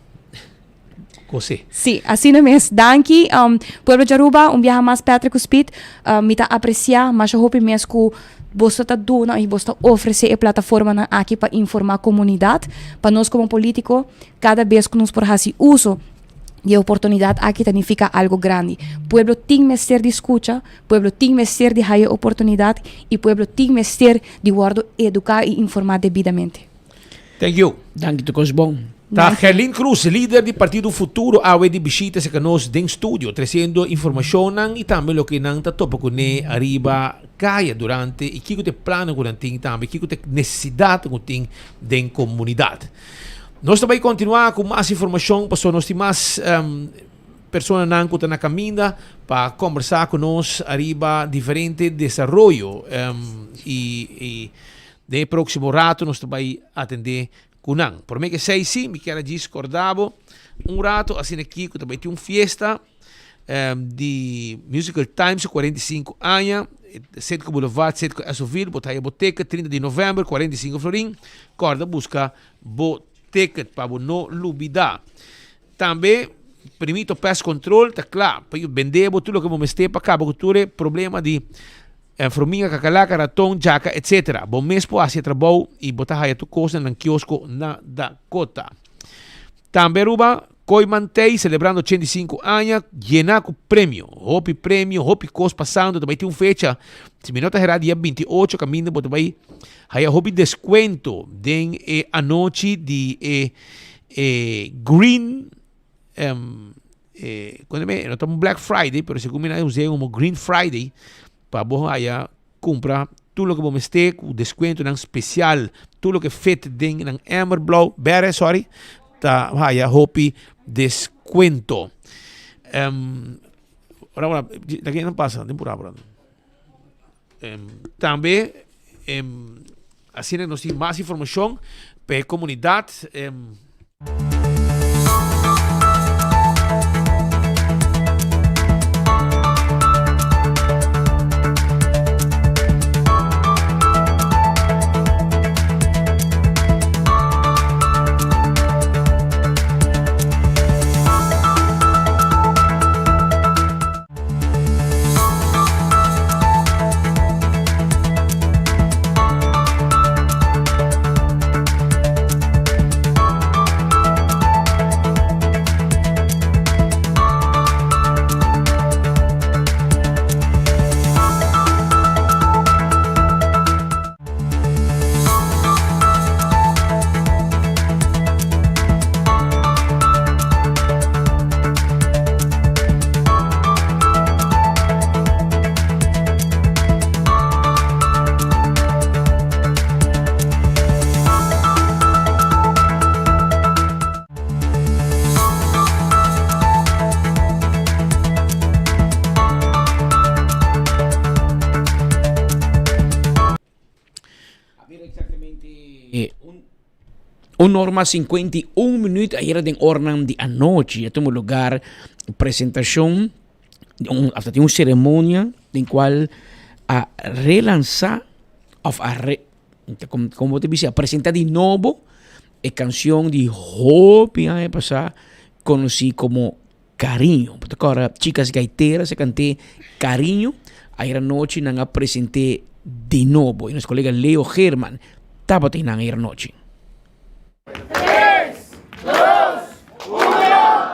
José. Sí, asina mes. Danki. Um, pueblo di Aruba, un biaha mas Patrick ku Speed. Um, mi ta aprecia masha hopi mes ku boso ta duna y boso ta ofrece e plataformanan aki pa informa comunidad. Pa nos como politico, cada bes ku nos por haci uso di e oportunidad aki ta nifica algo grandi. Pueblo tin mester di scucha, pueblo tin mester di haya oportunidad y pueblo tin mester di wordo educa y informa debidamente. Thank you. Danki, tur cos bon. Ta Gerlin Cruz, lider di Partido Futuro awe di bishita cerca nos den studio, treciendo informacionnan y tambe loke nan ta topa cune ariba caya durante y kico ta e plannan cu nan tin tambe, kico ta e necesidadnan cu tin den comunidad. Nos ta bay continua cu mas informacion pasobra nos tin mas personanan cu ta na caminda pa combersa cu nos ariba diferente desaroyo y den e proximo rato nos ta bay atende Ku nan. Promé ke esei sí, mi kier a djis kòrda bo un rato asina aki ku ta bai tin un fiesta di Musical Times su 45 aña, Citgo Boulevard, Citgo Esoville, bo ta haya bo ticket 30 di novèmber, 45 florin. Kòrda buska bo ticket pa bo no lubidá. Tambe Primito Pest Control ta kla pa yu bende bo tur loke bo mester pa kaba ku tur e problema di Fruminga, kakalaka, raton, djaka, etc. Bo mes por hasi e trabou y bo ta haya tur cos na nan kiosko na Dakota. Tambe Aruba, Kooiman Tey celebrando 85 aña, yena cu premio. Hopi premio, hopi cos pasando, ta bay tin un fecha, si mi no ta hera dia 28 caminda bo ta bay haya hopi descuento den e anochi di e e Green E cuando me no ta un Black Friday, pero segun mi nan us'é como Green Friday pa bo haya cumpra tur loke bo mester cu descuentonan special, tur loke fit den nan emmer blauw, berde sorry, ta haya hopi descuento. Ora ora ta kinan pasa den pura pura. Tambe asina nos tin mas informacion pa e comunidad. A bira exactamente un or mas 51 minuut ayera den ornan di anochi a tuma lugar presentacion un hasta tin un ceremonia den cual a relansa of a re como bo ta bisa a presenta di nobo e cancion di hopi aña pasa conoci como Cariño. Bo ta kòrda Chicas Gaiteras a kant'é Cariño. Ayer anochi nan a present'é di nobo i nos kolega Leo Geerman tabata einan ayer anochi. Tres, dos, uno!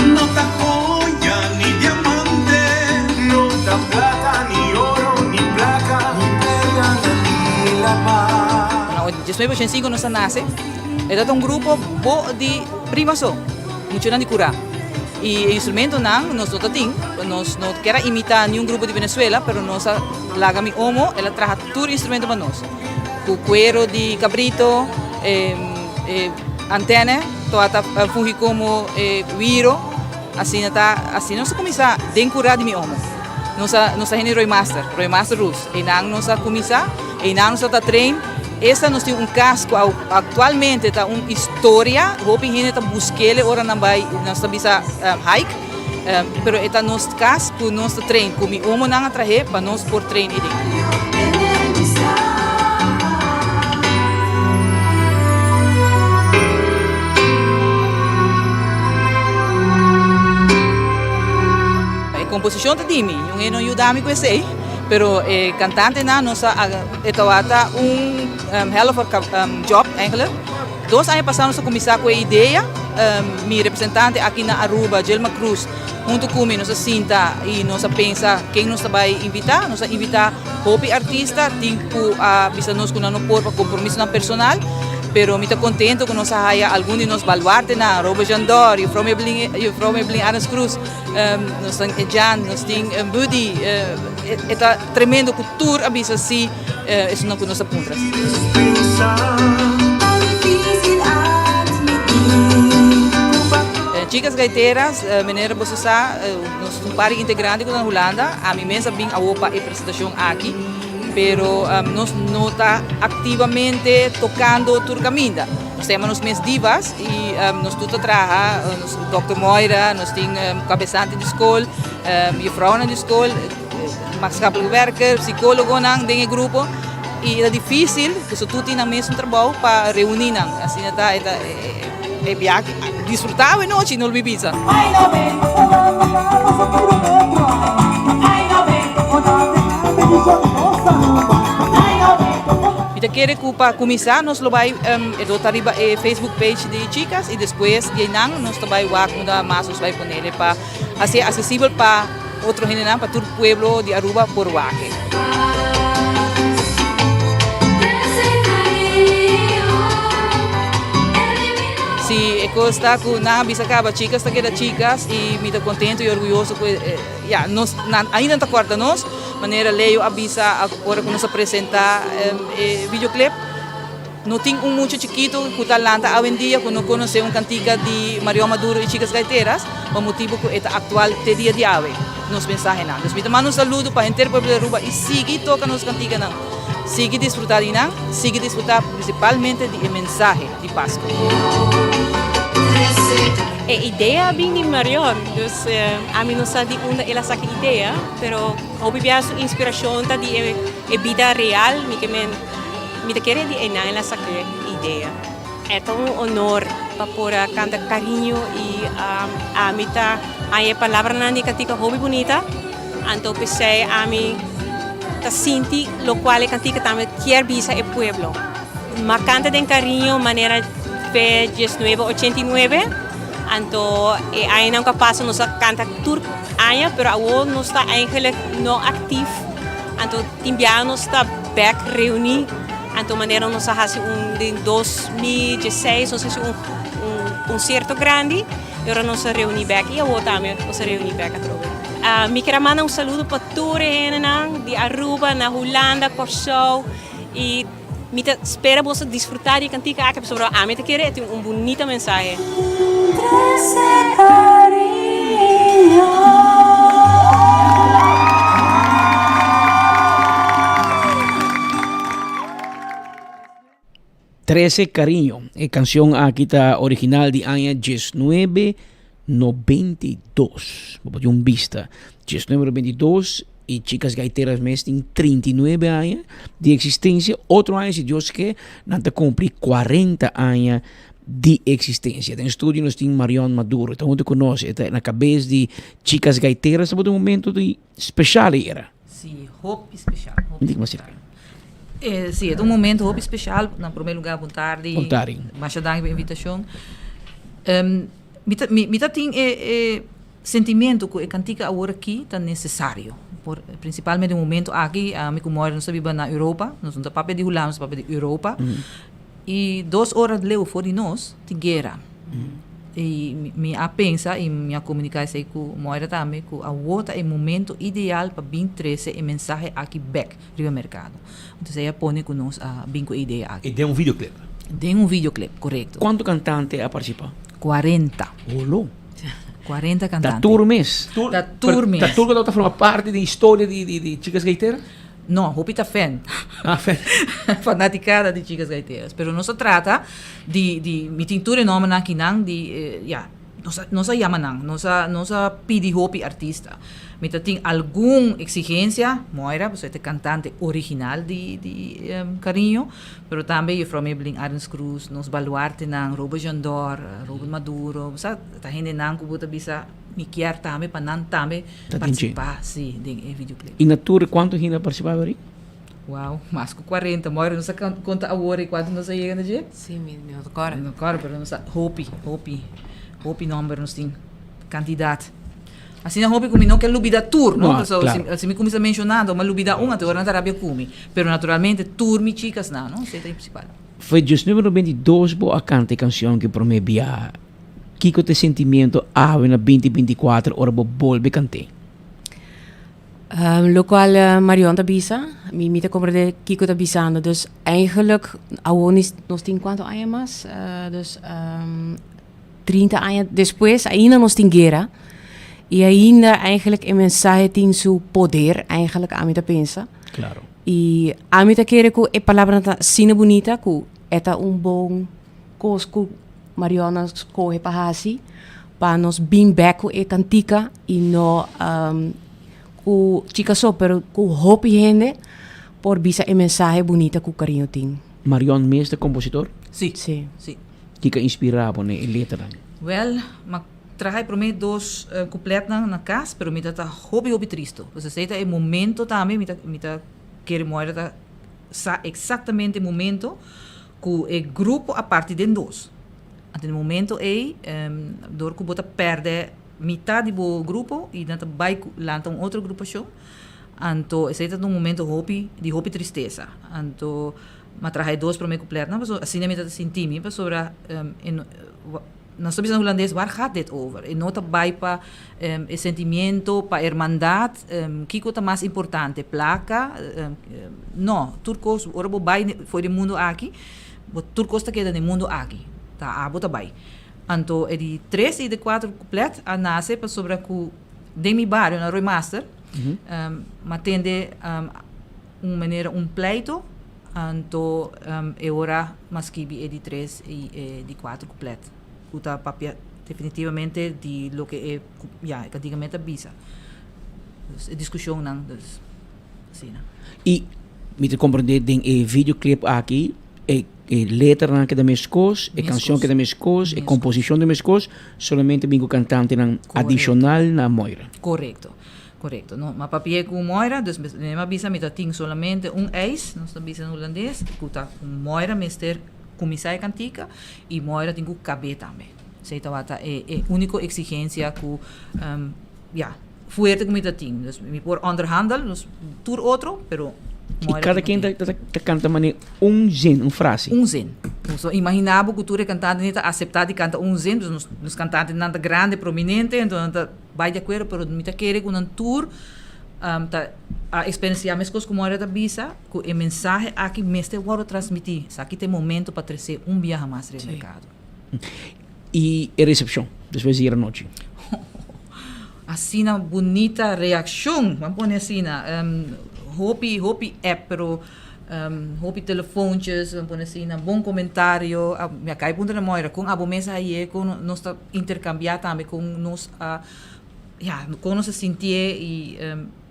No ta joya ni diamante, no ta plata ni oro ni placa, ni perla ni la mar. Na 1985 nos a nace, e tabata un grupo bo di prima so, muchanan di cura. Y e instrumentonan nos no ta tin, nos no kier a imita niun grupo di Venezuela, pero nos a laga mi omo, el a traha tur instrumento pa nos. Cu cuero di cabrito, e antene tabata fungi como e wiro, asina ta, asina nos a cuminsa den cura di mi omo. Nos a nos a hende Roy Master, Roy Master Roos. Einan nos a kuminsá, einan nos a ta train. Esta nos tin un kas ku aktualmente ta un historia, hopi hende ta busk'el ora nan bai, nos ta bisa hike, pero e ta nos kas ku nos ta train, ku mi omonan a trahe pa nos por train ei den. Komposishon ta di mi, un hende no yuda mi ku esei, pero e kantantenan nos a e tabata un hell of a job eigenlijk. Dos aña pasá nos a kuminsá ku e idea, mi representante aki na Aruba, Gilma Cruz, huntu ku mi nos a sinta i nos a pensa ken nos ta bai invitá. Nos a invitá hopi artista, tin ku a bisa nos ku nan no por pa kompromisonan personal, pero mi ta kontento ku nos a haya algun di nos baluartenan, Robert Jandor, Juffrouw Meblin, Juffrouw Meblin Arends Cruz, nos tin Jan, nos tin Buddy, e ta tremendo ku tur a bisa si esunnan ku nos a puntra. Chicas Gaiteras, manera boso sa, nos un par di integrante ku ta na Hulanda, ami mes a bin awo pa e presentashon aki, pero nos no ta aktivamente tokando tur kaminda. Nos ta yama nos mes divas y nos tur ta traha, nos Dòkter Moira, nos tin kabesante di skol, juffrouwnan di skol, maatschappelijk werker, psicologonan den e grupo y ta dificil pasobra tur tin nan mesun trabou pa reuni nan. Asina ta e ta e biaha disfruta awe nochi no lo mi bisa. Mi ta kere ku pa kuminsá nos lo bai e lo ta riba e Facebook page di Chicas i despues di einan nos ta bai wak unda mas nos bai ponele pa hasié asesibel pa otro hendenan, pa tur pueblo di Aruba por wak e. Si e kos ta ku nan a bisa kaba Chicas ta keda Chicas i mi ta kontento i orguyoso ku e ya nos nan ainda ta kòrda nos. Manera Leo a bisa ora ku nos a presenta e videoclip, no tin un mucha chikitu ku ta lanta awendia ku no konosé un kantika di Marion Maduro i Chicas Gaiteras pa motibu ku e ta aktual te dia di awe, nos mensahenan. Dus mi ta manda un saludo pa henter pueblo di Aruba i sigui toka nos kantikanan, sigui disfrutá di nan, sigui disfrutá prinsipalmente di e mensahe di Pasku. E idea a bin di Marion, dus ami no sa di unda el a saka e idea. Pero hopi bia su inspiracion ta di e bida real, mi ke men mi ta kere di einan el a saka e idea. E ta un honor pa por a canta cariño y ami ta haña e palabranan di e cantica hopi bunita, anto p'esei ami ta sinti locual e cantica tambe kier bisa e pueblo. M'a canta den cariño manera fe diesnuebe ochenta i nuebe, anto e añanan cu a pasa nos a canta tur. Aña, pero awor nos ta eigenlijk no actief, anto tin biaha nos ta bek reuni, anto manera nos a haci un den 2016 nos a haci un un concierto grandi y ora nos a reuni bek y awor tambe nos a reuni bek atrobe. Mi kier a manda un saludo pa tur e hendenan di Aruba, na Hulanda, Corsou y mi ta spera boso disfruta di e cantica aki pasobra ami ta kere e tin un bunita mensahe. Trece Cariño, e cancion aki ta original di aña diesnuebe nobenta i dos. Bo por tin un bista. Diesnuebe nobenta i dos y Chicas Gaiteras mes tin 39 aña di existencia. Otro aña si Dios ke nan ta cumpli 40 aña di existencia. Den studio nos tin Marion Maduro. E ta hunto cu nos. E ta na cabes di Chicas Gaiteras. Tabata un momento di special ayera. Si, hopi special. Hopi special. Eh, si, e ta un momento hopi special. Na primer lugar, bon tardi. Bon tardi. Masha danki pa e invitacion. Um, mi ta, mi, mi ta tin e, e Sentimento cu e cantica awor aki ta necesario. Por, principalmente e momento aki, ami cu Moira nos ta biba na Europa, nos no ta papia di Hulanda, nos ta papia di Europa, y dos ora leu for di nos tin guera. Y mi, mi a pensa y mi a comunica esey cu Moira tambe, cu awor ta e momento ideal pa bin trece e mensahe aki bek riba mercado. Entonces ey a pone cu nos a bin cu e idea aki. Y den un videoclip. Den un videoclip, corecto. Cuanto cantante a participa? Cuarenta. Olo. 40 cantante. Ta tur mes. Ta tur mes. Ta tur cu ta forma parti di historia di di di Chicas Gaiteras? No, hopi ta fan. Ah, fan. Fanaticada di Chicas Gaiteras. Pero nos a trata di di mi tin tur e nombernan akinan di ya nos a nos a yama nan, nos a nos a pidi hopi artista. Mi ta tin algun exigencia, Moira, pasobra e ta e cantante original di di Cariño. Pero tambe Juffrouw Maybelline Arends Cruz, nos baluartenan, Robert Jandor, Robert Maduro, bo sa, ta hendenan ku bo ta bisa, Mi kier tambe pa nan tambe Ta den dje. participa, si, den e videoclip. Y na tur cuanto hende a participa Marie? Wow, mas cu 40. Moira nos a conta awor y cuanto nos a yega na dje? Si, mi no ta corda. No corda, pero nos a hopi, hopi, hopi nomber nos tin, cantidad. Asina hopi cu mi no ke lubida tur, no? No, Pasobra claro. si mi cuminsa menciona, anto mi a lubida un, anto ora nan ta rabia cu mi. Pero naturalmente tur mi chicasnan, no? Esey ta e principal. Foi diosnuebe 92 bo a canta e cancion ki prome bia. Kiko ta e sentimiento awe na binti 24 ora bo bolbe cant'e? Locual Marion ta bisa, mi mi ta comprende kico ta bisando. Dus eigenlijk awor nos tin cuanto aña mas? Dus 30 aña despues ainda nos tin guera y ainda eigenlijk e mensahe tin su poder eigenlijk ami ta pensa. Claro. Y ami ta kere cu e palabranan ta asina bunita cu e ta un bon cos cu Marion a scoge pa haci pa nos bin bek cu e cantica y no cu chica so pero cu hopi hende por bisa e mensahe bunita cu Cariño tin. Marion mes ta compositor? Si. Si. Si. Kiko a inspira bo na e letranan? Wel, m'a traha e prome dos kupletnan na kas, pero mi ta ta hopi hopi tristo. Pues esei ta e momento tambe, mi ta mi ta kere Moira ta sa eksaktamente e momento ku e grupo a parti den dos. Anto den e momento ei, dor ku bo ta pèrdè mitad di bo grupo i nan ta bai ku lanta un otro grupashon, anto esei ta un momento hopi di hopi tristesa. Anto M'a traha e dos prome kupletnan pasobra asina mi ta sinti mi pasobra e no nos ta bisa na hulandes waar gaat dit over? E no ta bai pa e sentimiento, pa hermandad, kiko ta mas importante plaka? No, tur kos ora bo bai for di e mundo aki bo tur kos ta keda den e mundo aki, ta abo ta bai. Anto e di tres i di kuater kuplet a nase pasobra ku den mi bario na Roymaster m'a tende Un manera un pleito, anto e ora m'a skibi e di tres i e di kuater kuplet, ku ta papia definitivamente di loke e, ya, e kantiga ta bisa. Dus e diskushonnan, dus asina. I mi ta komprendé den e videoclip aki e e letranan keda meskos, e kanshon keda meskos, e komposishon ta meskos, solamente bin ku kantantenan adishonal na Moira. Korekto. Korekto. No, m'a papi'é ku Moira, dus mi a bisa mi ta tin solamente un eis, nos ta bisa na hulandes, ku ta ku Moira mester kuminsá e kantika i Moira tin ku kab'é tambe. Esei tabata e e úniko eksigensia ku ya, fuerte ku mi ta tin. Dus mi por onderhandel, dus tur otro, pero I kada ken ta ta kanta manera un zin, un frase. Un zin. So imaginá bo ku tur e kantantenan ta aseptá di kanta un zin, dus nos nos kantantenan ta grandi, prominente, enton nan ta Bai di akuerdo, pero mi ta kere ku nan tur ta a eksperensiá meskos ku Moira ta bisa, ku e mensahe aki mester wòrdu transmití. Esaki ta e momento pa tres'é un biaha mas riba e merkado. I e resepshon despues di anochi? Asina bunita reakshon, ban pone asina. Hopi, hopi app, pero hopi telefoontjes, ban pone asina, bon komentario. Mi a kai puntra na Moira, kon abo mes a haye, kon nos ta intercambia tambe con nos a ya con nos a sintié y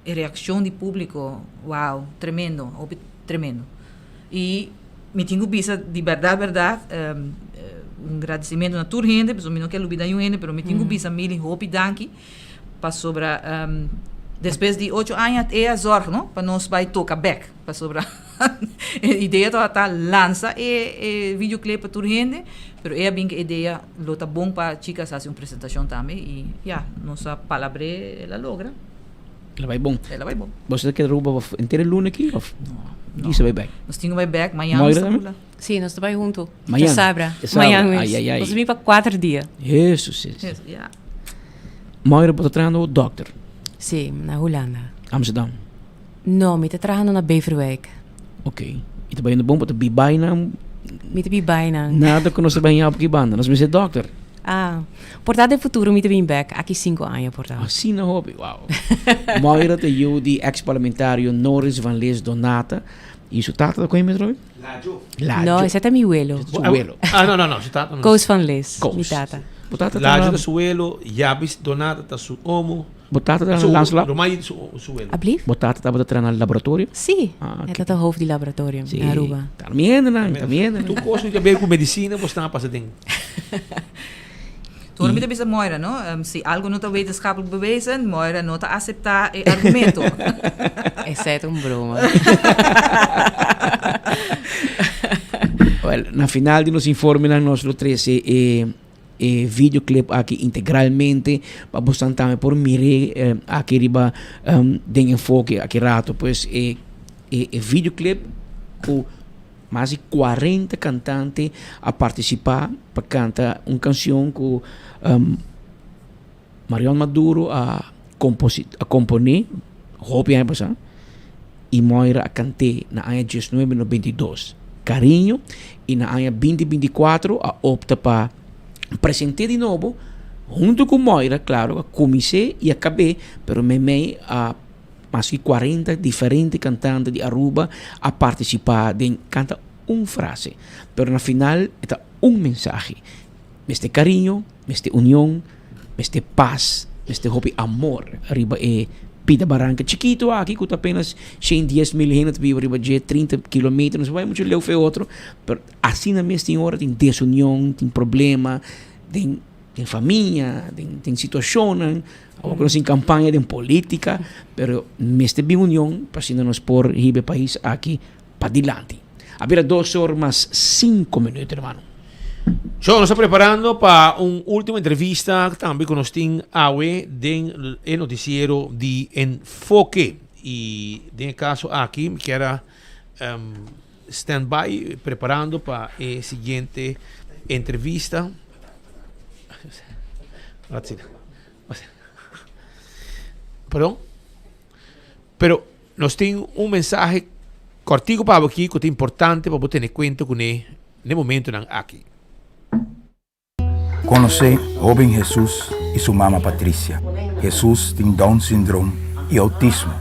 e reaccion di publico wow tremendo hopi tremendo y mi tin cu bisa di berdad berdad un gradicimento na tur hende pasobra mi no kier lubida niun hende pero mi tin cu bisa Milly hopi danki pasobra despues di ocho aña e a zorg no pa nos bay toca bek pasobra E idea tabata lansa e videoclip pa tur hende, pero e a bin ku e idea lo ta bon pa chicas hasi un presentacion tambe y ya, nos a palabr'é, el a logra. El a bai bon. El a bai bon. Boso ta keda Aruba pa henter e luna aki of? No, no. Disa bai bek? Nos tin ku bai bek, mañan nos ta bula. Si, nos ta bai hunto. Mañan? Djasabra. Djasabra. Mañan mes. Ai, ai, ai. Nos ta bin pa kuater dia. Hesus, hesus. Hesus, ya. Moira, bo ta trahando dokter? Si, na Hulanda. Amsterdam? No, mi ta trahando na Beverwijk. Ok. I ta bayendo bon? Bo ta biba einan? Mi ta biba einan. Nada ku nos ta bay hap ki banda. Nos mester dokter. Ah, por ta den futuro mi ta bin bek. Aki sinku aña por ta. Asina hopi. Wow. Moira ta yu di ex parlamentario Noris van Lees Donata. I su tata ta kon mi trobe? Lajo. Lajo. No, esei ta mi welo. Su welo. Ah, no, no, no. Su tata no. Koos van Lees. Koos. Mi tata. Bo tata ta Lajo ta su welo, Jabis Donata ta su omo. Bo tata ta na Lanslab? Romay su su welo. Ablief? Bo tata tabata traha na laboratorio? Sí. Ah, E tata hoofd di laboratorium Sí. na Aruba. Ta miendenan, ta miendenan. Tur kos ku ta ber ku medisina bo stan a pasa den. Tur mi ta bisa Moira, no? Si algo no ta wetenschappelijk bewezen, Moira no ta acepta e argumento. Esei ta un broma. Well, na final di nos informenan nos lo trece e e videoclip aki integralmente pa bosnan tambe por mir'é aki riba den enfoke aki rato. Pues e e e videoclip ku Mas di cuarenta cantante a participa pa canta un cancion cu Marion Maduro a a compone hopi aña pasa y Moira a cant'e na aña diesnuebe noventa i dos, Cariño, y na aña binti binti cuatro a opta pa present'e di nobo hunto cu Moira, claro, a cumins'e y a cab'e, pero meimei a. Mas ki cuarenta diferente cantante di Aruba a participa den canta un frase, pero na final e ta un mensahe, Mester cariño, mester union, mester paz, mester hopi amor riba e pida baranca chikito aki cu ta apenas shen dies mil hende ta biba riba dje, trinta kilometer, no se bai mucho leu fe otro, pero asina mes tin ora tin desunion, tin problema den den famia, den den situacionnan. Awor ku nos tin kampaña den polítika, pero mester bin union pa asina nos por hiba e pais aki padilanti. A bira dos or mas sinku minuut, hermano. So, nos ta preparando pa un ultimo entrevista tambe ku nos tin awe den e notisiero di Enfoke. I den e kaso aki mi kier a stand by preparando pa e siguiente entrevista. Perdon? Pero nos tin un mensahe kortiku pa bo aki ku ta importante pa bo tene kuenta kuné n'e momentunan aki. Konosé hóben Hesus i su mama Patricia. Hesus tin Down syndroom i outismo.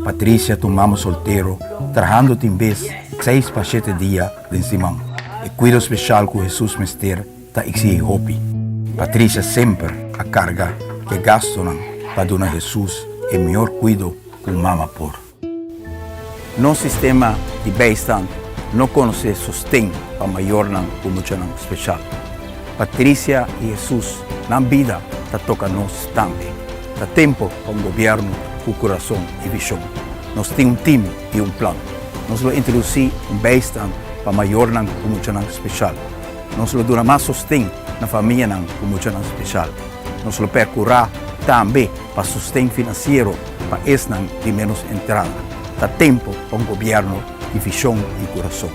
Patricia ta un mama soltero trahando tin bes seis pa shete dia den siman. E kuido speshal ku Hesus mester ta exigi hopi. Patricia semper a carga cu e gastonan pa duna Jesus e mihor cuido cu un mama por. Nos sistema di bijstand no conoce sosten pa mayornan cu muchanan special. Patricia y Jesus nan bida ta toca nos tambe. Ta tempo pa un gobierno cu curason y vision. Nos tin un team y un plan. Nos lo introduci un bijstand pa mayornan cu muchanan special. Nos lo duna mas sosten na famianan ku muchanan speshal. Nos lo perkurá tambe pa sosten finansiero pa esnan di ménos entrada. Ta tempu pa un gobièrnu di vishon i kurason.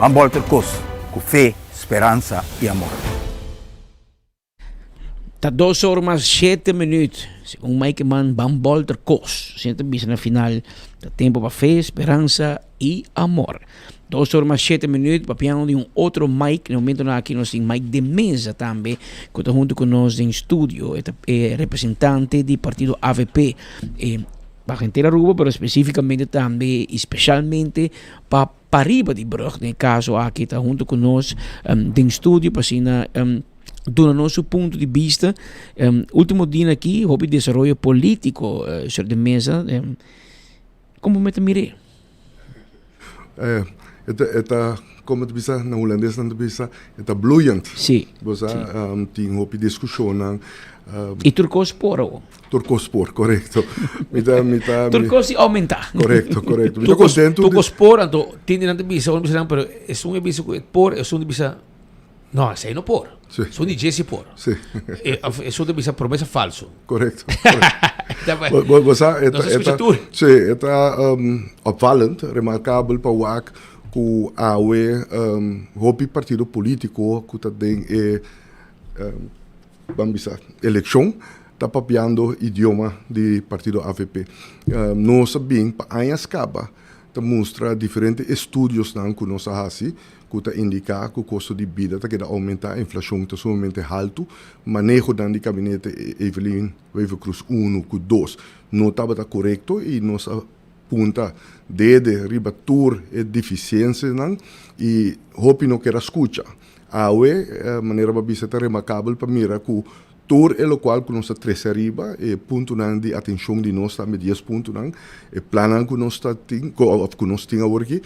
Ban bòlter kos ku fe, speransa i amor. Ta dos or mas shete minuut. Segun Mike Eman ban bolter kos. Asina ta bisa na final. Ta tempo pa fe, speransa y amor. Dos or mas shete minuut papiando di un otro Mike. Na momentonan aki nos tin Mike de Meza tambe cu ta hunto cu nos den studio. E ta e representante di partido avp. E pa henter Aruba pero specificamente tambe y specialmente pa pariba di brug. Den e caso aki ta hunto cu nos den studio pa asina duna nos su punto di bista. Ultimo dia aki hopi desaroyo politico señor de Meza. Como bo ta mir'é? E ta, e ta, como ta bisa, na hulandes nan ta bisa, e ta bloeiend. Sí. Bo sa, tin hopi discusionnan. Y tur cos por awo. Tur cos por, corecto. Mi ta, mi ta. Tur cos di aumenta. Corecto, corecto. Mi ta contento. Tur cos por, anto tin di nan ta bisa, ora bisa nan, pero esun e bisa cu e por, esun ta bisa. No, esei no por. Sí. Esun di dje si por. Sí. E, of esun ta bisa promesa falso. Correcto. Bo, bo, bo sa, e ta, Nos a e scucha ta, tur. sí, e ta um, opvallend, remarkabel pa wak ku awe um, hopi partido politico ku ta den e um, ban bisa, elekshon ta papiando idioma di partido avp. Um, nos a bin pa añas kaba ta mustra diferente estudiosnan ku nos a hasi ku ta indiká ku kosto di bida ta keda oumentá, inflashon ta sumamente haltu, manehonan di kabinete Evelyn Wever-Croes unu ku dos no tabata korekto i nos a punta dede riba tur e difisiensianan i hopi no ker a skucha. Awe, manera bo a bisa ta remarkabel pa mira ku Tur e lokual ku nos ta trese ariba, e puntonan di atenshon di nos tambe, dies puntonan, e plannan ku nos ta tin, òf ku nos tin awor aki,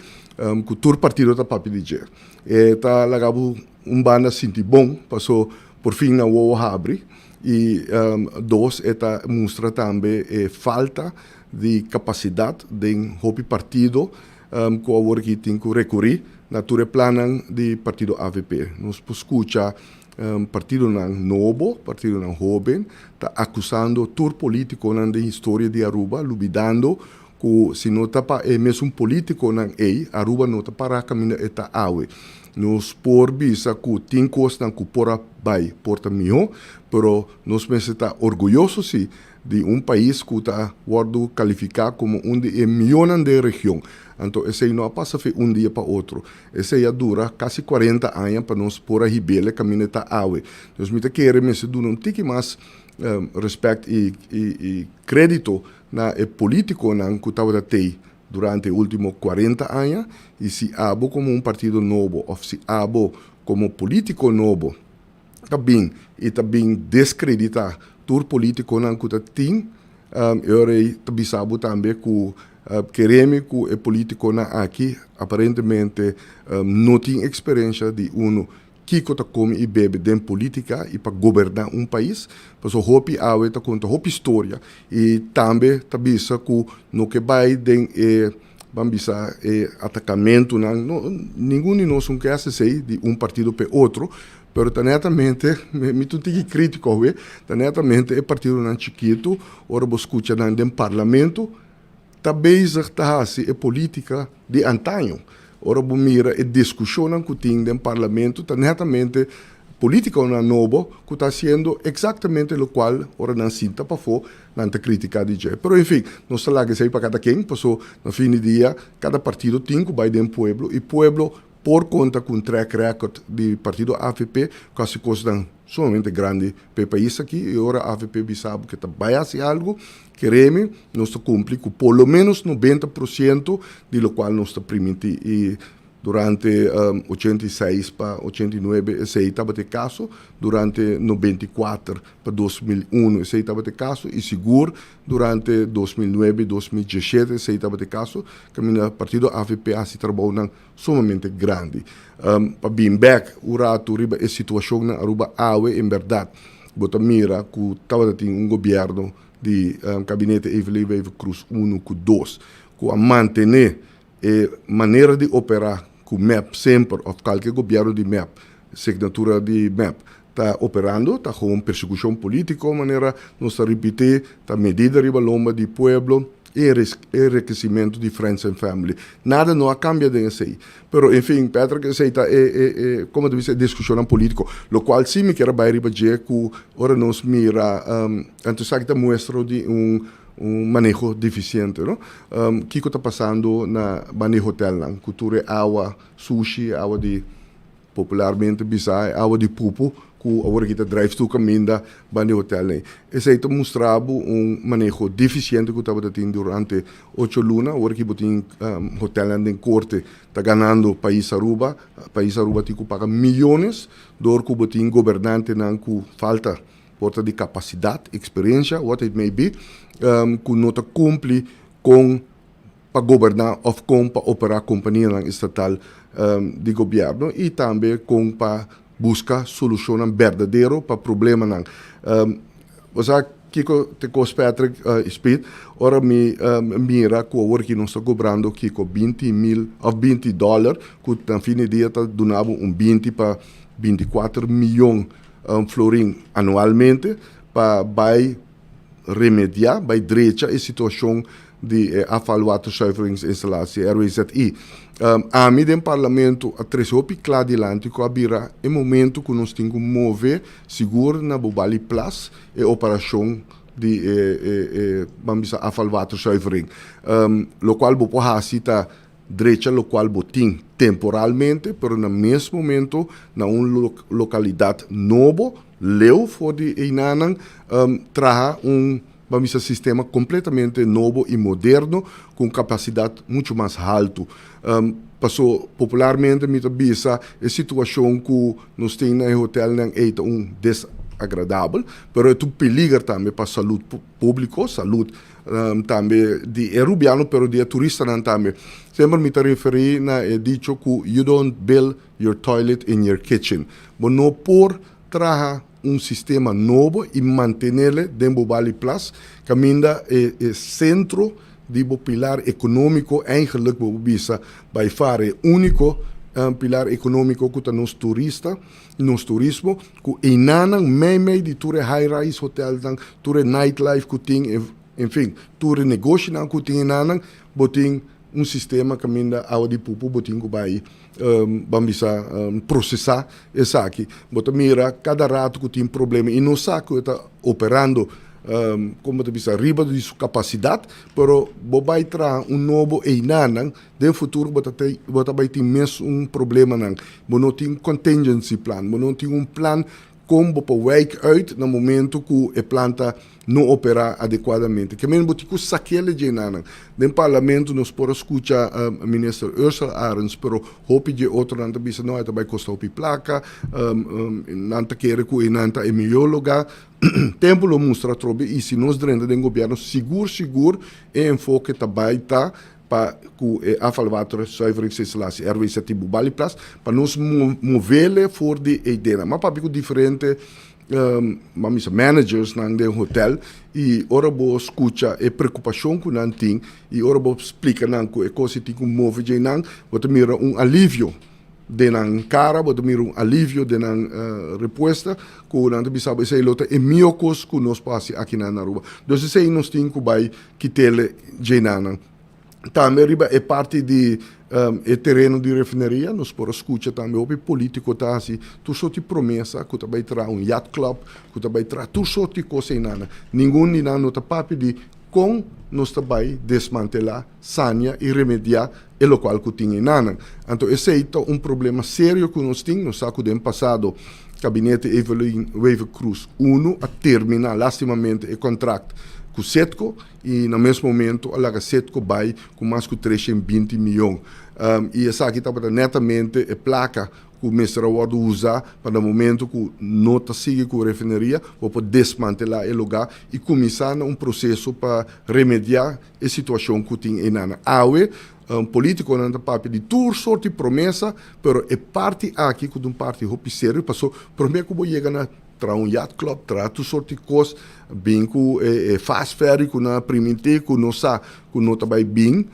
ku tur partido ta papia di dje. E ta laga bo un banda sinti bon, paso por fin nan wowo habri y dos e ta mustra tambe e falta di capacidad den hopi partido cu awor aki tin cu recuri na tur e plannan di partido avp. Nos por scucha partidonan nobo, partidonan hoben ta acusando tur politiconan den historia di Aruba lubidando Ku si no ta pa e mesun politikonan ei, Aruba no ta pará kaminda e ta awe. Nos por bisa ku tin kosnan ku por a bai por ta mihó, pero nos mester ta orguyoso si di un pais ku ta wòrdu kalifiká komo un di e mihónan den region. Anto esei no a pasa fe un dia pa otro. Esei a dura kasi kuarenta aña pa nos por a hib'el kaminda e ta awe. Dus mi ta kere mester duna un tiki mas rèspèt i krédito na e politiconan cu tabata tey durante e ultimo 40 aña y si abo como un partido nobo of si abo como politico nobo ta bin y ta bin descredita tur politiconan cu ta tin e ora ey ta bisa bo tambe cu keremi cu e politiconan aki aparentemente no tin experiencia di uno Kiko ta kome i bebe den politika i pa goberná un pais? Pasobra hopi awe ta konta hopi storia i tambe ta bisa ku no ke bai den e, ban bisa, e atakamentunan. No, ningun di nos un ke hasi esei di un partido p'e otro, pero ta netamente, mi ta un tiki kritiko awe, ta netamente e partidonan chikitu, ora bo skucha nan den parlamento, ta bezig ta hasi e politica di antaño. Ora bo mira e discusionnan cu tin den parlamento ta netamente politiconan nobo cu ta haciendo exactamente locual ora nan sinta pafo nan ta critica di dje. Pero enfin, nos ta laga esey pa cada ken paso na fin di dia cada partido tin cu bay den pueblo y pueblo por conta cu un track record di partido avp cu haci cosnan sumamente grandi pa e pais aki y ora avp bisa bo ke ta bay haci algo Keremi, nos ta cumpli cu por lo menos 90% di locual nos ta priminti y durante 86 pa 89 esey tabata e caso, durante 94 pa 2001 esey tabata e caso y sigur durante 2009 y 2017 esey tabata e caso, caminda partido avp a haci trabounan sumamente grandi. Pa bin bek un rato riba e situacion na Aruba awe, en berdad bo ta mira cu tabata tin un gobierno di Gabinete Evelyn Wever Croes uno cu dos cu a mantene e manera di opera cu mep semper of cualkier gobierno di mep, signatura di mep ta operando, ta gewoon persecucion politico manera nos ta ripiti, ta medida riba lomba di pueblo y enriquecimento di friends and family. Nada no a cambia den esey. Pero en fin, Patrick, esey ta e, e, e, como ta bisa, e discusionnan politico. Locual si mi kier a bay riba dje cu ora nos mira, um, anto esaki ta muestra di un, un maneho deficiente, no? Um, kico ta pasando na banda di hotelnan, cu tur e awa sushi, e awa di, Popularmente bisa e awa di pupu ku awor aki ta drijf tur kaminda banda di hotelnan. Esei ta mustra bo un maneho defisiente ku tabata tin durante ocho luna. Awor aki bo tin hotelnan den korte ta ganando pais Aruba. Pais Aruba tin ku paga miyones dor ku bo tin gobernantenan ku falta por ta di kapasidat, eksperensha, what it may be, ku no ta kumpli kon pa goberná òf kon pa operá kompanianan estatal di gobièrnu i tambe kon pa buska solushonnan berdadero pa problemanan. Bo sa kiko te kos Patrick i Speed, ora mi mira ku awor aki nos ta kobrando kiko 20 mil òf 20 dòler ku na fin di dia ta duna bo un 20 pa 24 miyon florin anualmente pa bai remediá, bai drecha e situashon di e afvalwaterzuiveringsinstallatie, RWZI. Ami den parlamento a trese hopi kla dilanti ku a bira e momento ku nos tin ku move sigur na Bobali Plas e operashon di e e ban bisa afvalwaterzuivering. Lokual bo por hasi ta drecha lokual bo tin temporalmente, pero na mes momento na un lokalidat nobo, leu for di einanan, traha un, ban bisa, sistema kompletamente nobo i moderno ku un kapasidat muchu mas haltu. Paso popularmente mi ta bisa e situashon ku nos tin na e hotelnan ei ta un desagradabel, pero e ta un peliger tambe pa salud públiko, salud Tambe di e rubiano pero di e turistanan tambe. Semper mi ta referí na e dicho ku you don't build your toilet in your kitchen. Bo no por traha un sistema nobo y mantenele den Bubali Plas caminda e e centro di bo pilar economico eigenlijk bo por bisa by far e unico pilar economico cu ta nos turista, nos turismo cu einanan mei mei di tur e high rise hotelnan, tur e nightlife cu tin, enfin tur e negoshinan cu tin einanan bo tin un sistema kaminda awa di pupu bo tin ku bai ban bisa prosesá esaki. Bo ta mira kada rato ku tin problema i no sa ku e ta operando kon bo ta bisa riba di su kapasidat, pero bo bai traha un nobo einanan den futuro bo ta bo ta bai tin mes un problemanan. Bo no tin contingency plan, bo no tin un plan Kon bo por wijk uit na momento ku e planta no operá adekuadamente? Ke men bo tin ku sak'é dje nanan. Den parlamento nos por a skucha minister Ursell Arends, pero hopi dje otronan ta bisa no e ta bai kosta hopi plaka, nan ta kere ku einan ta e mihó lugá. Tempu lo mustra atrobe i si nos drenta den gobièrnu sigur sigur e enfoke ta bai ta pa ku e afvalwaterzuiveringsinstallatie RWZ di Bubaliplas pa nos movele for di e idea. M'a papia ku diferente ban bisa managersnan den hotel i ora bo skucha e preokupashon ku nan tin i ora bo splika nan ku e kos ei tin ku move dje nan bo ta mira un alivio den nan kara, bo ta mira un alivio den nan repuesta ku nan ta bisa bo esei lo ta e mihó kos ku nos por hasi akinan na Aruba. Dus esei nos tin ku bai kitele dje nan. Tambe riba e parti di e tereno di refineria nos por a skucha tambe hopi politiko ta hasi tur sort di promesa ku ta bai traha un yacht club, ku ta bai traha tur sort di kos einan. Ningun di nan no ta papia di kon nos ta bai desmantelá, sania i remediá e lokual ku tin einan. Anto esei ta un problema serio ku nos tin. Nos sa ku den pasado Gabinete Evelyn Wever-Croes unu a terminá lastimamente e kontrakt ku Citgo i na mes momento a laga Citgo bai ku mas ku 320 miyon. I esaki tabata netamente e plaka ku mester a wòrdu usa pa na momento ku no ta sigui ku refineria bo por desmantelá e lugá i kuminsá na un proseso pa remediá e situashon ku tin einan. Awe politikonan ta papia di tur sort di promesa pero e parti aki ku ta un parti hopi serio paso promé ku bo yega na Traha un yacht club, traha tur sort di kos, bin ku e fast ferry ku nan a primintí ku nos sa ku no ta bai bin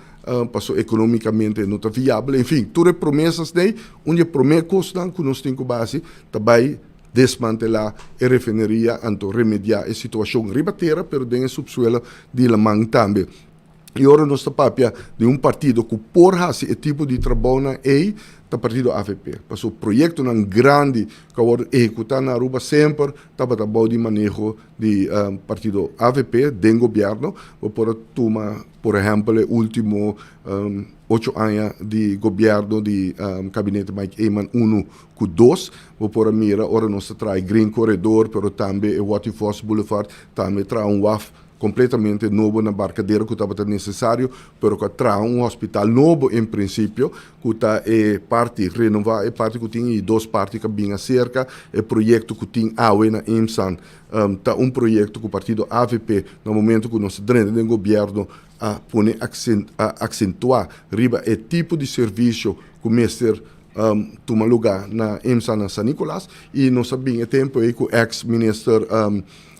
paso economicamente no ta viabel, en fin, tur e promesas nei, un di e promé kosnan ku nos tin ku bai hasi ta bai desmantelá e refineria anto remediá e situashon riba tera pero den e subsuelo di laman tambe. I ora nos ta papia di un partido ku por hasi e tipo di trabounan ei, ta partido avp. Pasobra proyektonan grandi ku a wòrdu ehekutá na Aruba semper tabata bou di maneho di partido avp den gobièrnu. Bo por a tuma por ehèmpel e último ocho aña di gobièrnu di kabinete Mike Eman unu ku dos. Bo por a mira ora nos ta traha e Green Corredor pero tambe e Watty Vos Boulevard, tambe traha un waf completamente nobo na Barcadero cu tabata necesario, pero cu a traha un hospital nobo en principio, cu ta e parti renova, e parti cu tin y dos parti cu a bin acerca. E proyecto cu tin awe na IMSAN ta un proyecto cu partido avp na momento cu nos a drenta den gobierno a pone a accentua riba e tipo di servicio cu mester tuma luga na IMSAN na San Nicolas y nos a bin e tempo ey cu ex minister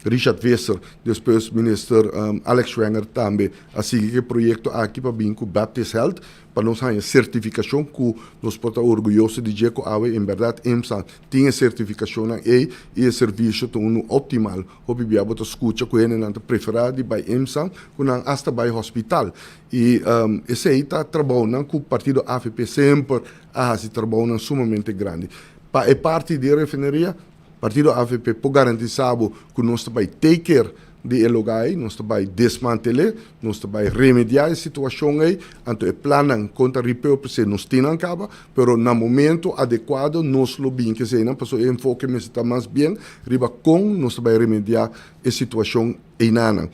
Richard Visser, despues minister Alex Schwenner tambe a sigui ku e proyekto aki pa bin ku Baptist Health pa nos haña sertifikashon ku nos por ta orguyoso di dje ku awe en bèrdat IMSA tin e sertifikashonnan ei i e servisio ta unu optimal. Hopi bia bo ta skucha ku hendenan ta preferá di bai IMSA ku nan asta bai hospital i esei ta trabounan ku partido avp semper a hasi trabounan sumamente grandi. Pa e parti di e refineria Partido avp por garantisa bo cu nos ta bay take care di e lugar ey, nos ta bay desmantele, nos ta bay remedia e situacion ey, anto e plannan con ta repurpose nos tin nan caba, pero na momento adecuado nos lo bin keseynan pasobra e enfoke mester ta mas bien riba con nos ta bay remedia e situacion eynanan.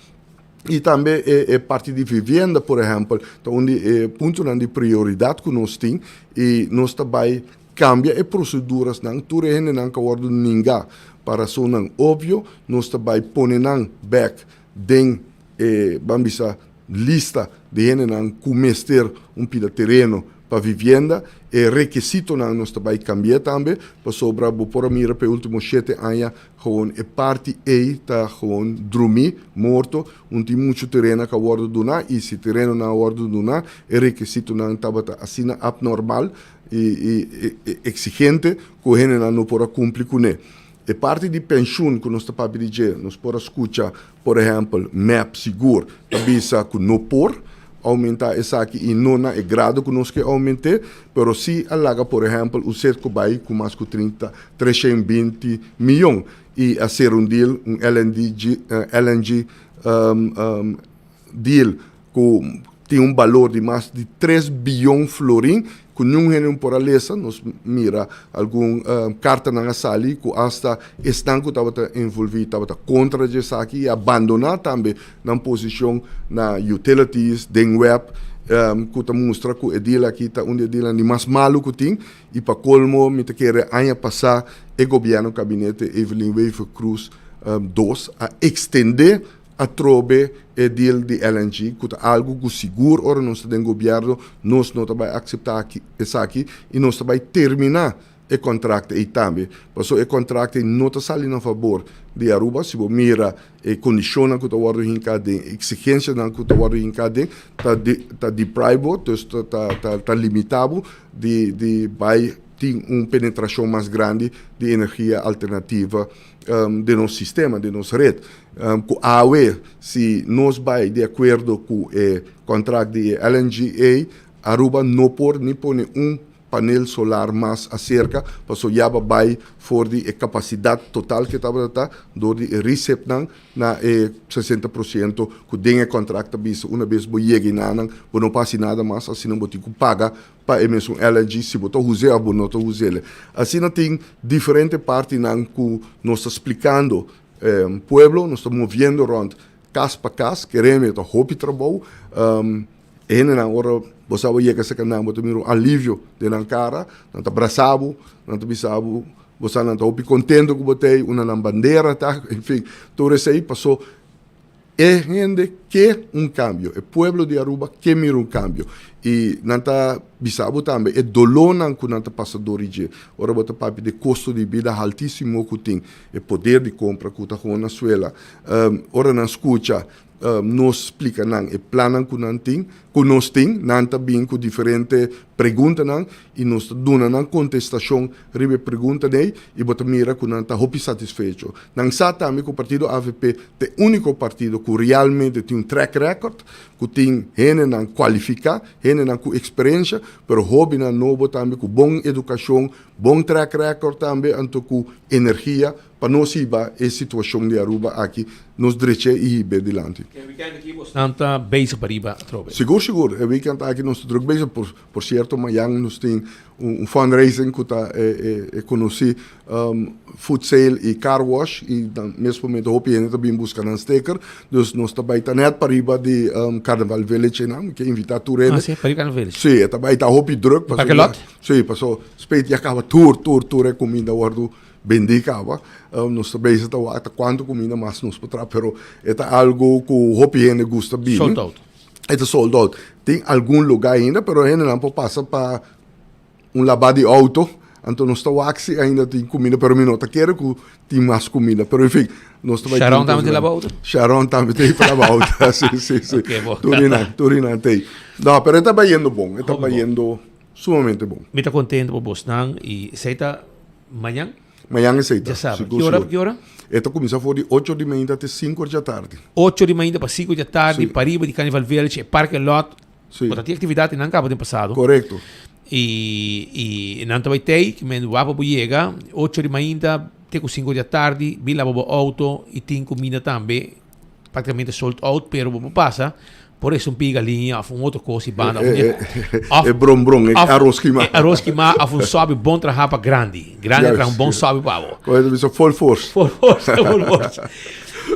Y tambe e parti di vivienda por ehempel ta un di e puntonan di prioridad cu nos tin y nos ta bay Kambia e prosedurasnan, tur e hendenan ku a wòrdu ninga pa rasonnan opvio, nos ta bai pone nan bèk den e, ban bisa, lista di hendenan ku mester un pida tereno. pa vivienda, e rekisitonan nos ta bai kambia tambe, pasobra bo por a mira pa e ultimo shete aña gewoon e parti ei ta gewoon drumí, morto, un tin muchu tereno ku a wòrdu duná i si terenonan a wòrdu duná e rekisitonan tabata asina abnormal i i eksigente ku hendenan no por a kumpli kuné. E parti di penshun ku nos ta papia di dje, nos por a skucha por ehèmpel mep sigur ta bisa ku no por oumentá esaki i no na e grado ku nos ke oument'é, pero si a laga por ehèmpel un set ku bai ku mas ku trinta, treshen binti miyon i a sera un deal, un LNG, LNG deal ku tin un balor di mas di tres biyon florin ku niun hende no por a lesa. Nos mira algun kartanan a sali ku asta esnan ku tabata envolví tabata kontra di esaki i a bandoná tambe nan posishon na utilities den web ku ta mustra ku e deal aki ta un di e dealnan di mas malu ku tin. I pa kolmo mi ta kere aña pasá e gobièrnu kabinete Evelyn Wever-Croes dos a ekstendé Atrobe e deal di LNG cu ta algo cu sigur ora nos ta den gobierno nos no ta bay acepta esaki y nos ta bay termina e contract ey tambe. Pasobra e contract ey no ta sali na fabor di Aruba. Si bo mira e condicionnan cu ta wordo hinca aden, e exigencianan cu ta wordo hinca aden ta ta deprive bo, dus ta ta limita bo di di bay tin un penetracion mas grandi di energia alternativa den nos sistema, den nos red. Ku awe si nos bai di akuerdo ku e kontrakt di e LNG ei, Aruba no por ni pone un panel solar mas aserka paso ya ba bai for di e kapasidat total ke tabata ta dor di e risepnan na e 60 por siento ku den e kontrakt ta bisa una bes bo yega enanan bo no por hasi nada mas asina bo tin ku paga pa e mesun LNG si bo ta us'é of bo no ta us'é. Asina tin diferente partinan ku nos ta splikando pueblo, nos ta moviendo rond kas pa kas, kereme ta hopi trabou. E hendenan ora bo sa bo yega serka nan bo ta mira un alivio den nan kara, nan ta brasa bo, nan ta bisa bo, bo sa nan ta hopi kontento ku bo ta ei, unda nan bandera ta, enfin tur esei paso E hende ke un kambio, e pueblo di Aruba ke mira un kambio. I nan ta bisa bo tambe e dolónan ku nan ta pasa dor di dje. Ora bo ta papia di e kosto di bida haltísimo ku tin, e poder di kompra ku ta gewoon na suela. Ora nan skucha nos splika nan e plannan ku nan tin, ku nos tin, nan ta bin ku diferente preguntanan i nos ta duna nan kontestashon riba e preguntanan ei i bo ta mira ku nan ta hopi satisfecho. Nan sa tambe ku partido avp ta e úniko partido ku realmente tin un track record, ku tin hendenan kualifiká, hendenan ku eksperensha, pero hóbennan nobo tambe ku bon edukashon, bon track record tambe, anto ku energia pa nos hiba e situashon di Aruba aki nos drech'é i hib'é dilanti. E weekend aki bosnan ta bezig pa riba atrobe? Sigur, sigur. E weekend aki nos ta druk bezig. Por sierto mayan nos tin un fundraising ku ta e konosí food sale i car wash i na mes momento hopi hende ta bin buska nan sticker. Dus nos ta bai ta nèt pariba di Carnival Village einan. Mi ke invitá tur hende. Ah si, pariba Carnival Village. Si, e ta bai ta hopi druk. E parke lot? Si, paso spet ya kaba tur tur tur e kuminda wòrdu bendí kaba. Nos ta bezig ta wak ta kuantu kuminda mas nos por traha pero e ta algu ku hopi hende gusta bini. Sold out. E ta sold out. Tin algun lugá ainda pero hendenan por pasa pa un labá di outo, anto nos ta wak si ainda tin kuminda, pero mi no ta kere ku tin mas kuminda, pero enfin, nos ta bai Sharon tambe tin laba outo? Sharon tambe tin pa laba outo, si, si, si. Ok, bo. Tur inan, tur inan t'ei. No, pero e ta bayendo bon, e ta bayendo sumamente bon. Mi ta kontento pa bosnan i esei ta mañan? Mañan esei ta, Dja sabra. sigur, Ki ora, sigur. ki ora? E ta kuminsá for di ocho di mainta te sinku or djatardi. Ocho di mainta pa sinku djatardi, Si. pariba di Carnival Village, e parking lot. Sí. Bo ta tin actividad nan caba den pasado. Correcto. Y, y nan ta bay tey, ki men wapa bo yega, ocho di mainta te cu cinco di atardi, bin laba bo auto y tin cuminda tambe, practicamente sold out, pero bo por pasa por eso un pia galiña of un otro cos y banda. E, e, e, e bron bron, e arroz kima. E arroz kima of un sobi bon traha pa grandi. Grandi Juist. traha un bon sobi pa bo. Correcto, bisa full force. Full force, full force.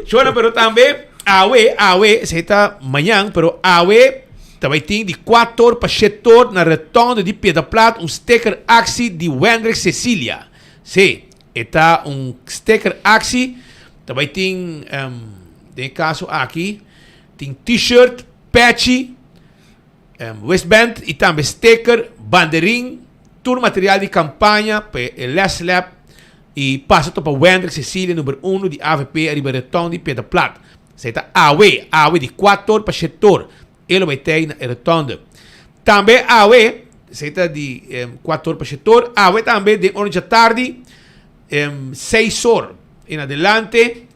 Shona, pero tambe Awe, awe, esei ta mañan, pero awe ta bai tin di kuator pa shetor na retonde di Piedra Plat un sticker aksi di Wendrick Cecilia. Sí, e ta un sticker aksi, ta bai tin, den e kaso aki, tin t-shirt, pechi. Wristband y tambe sticker, banderin, tur material di campaña pa e leslab y pasa topa Wendrick Cecilia number uno di avp ariba reton di Piedra Plat. Esey ta awe, awe di cuator pa shetor e lo bay tey na e rotonde. Tambe awe, esey ta di cuator pa shetor, awe tambe den ora djatardi seis or en adelante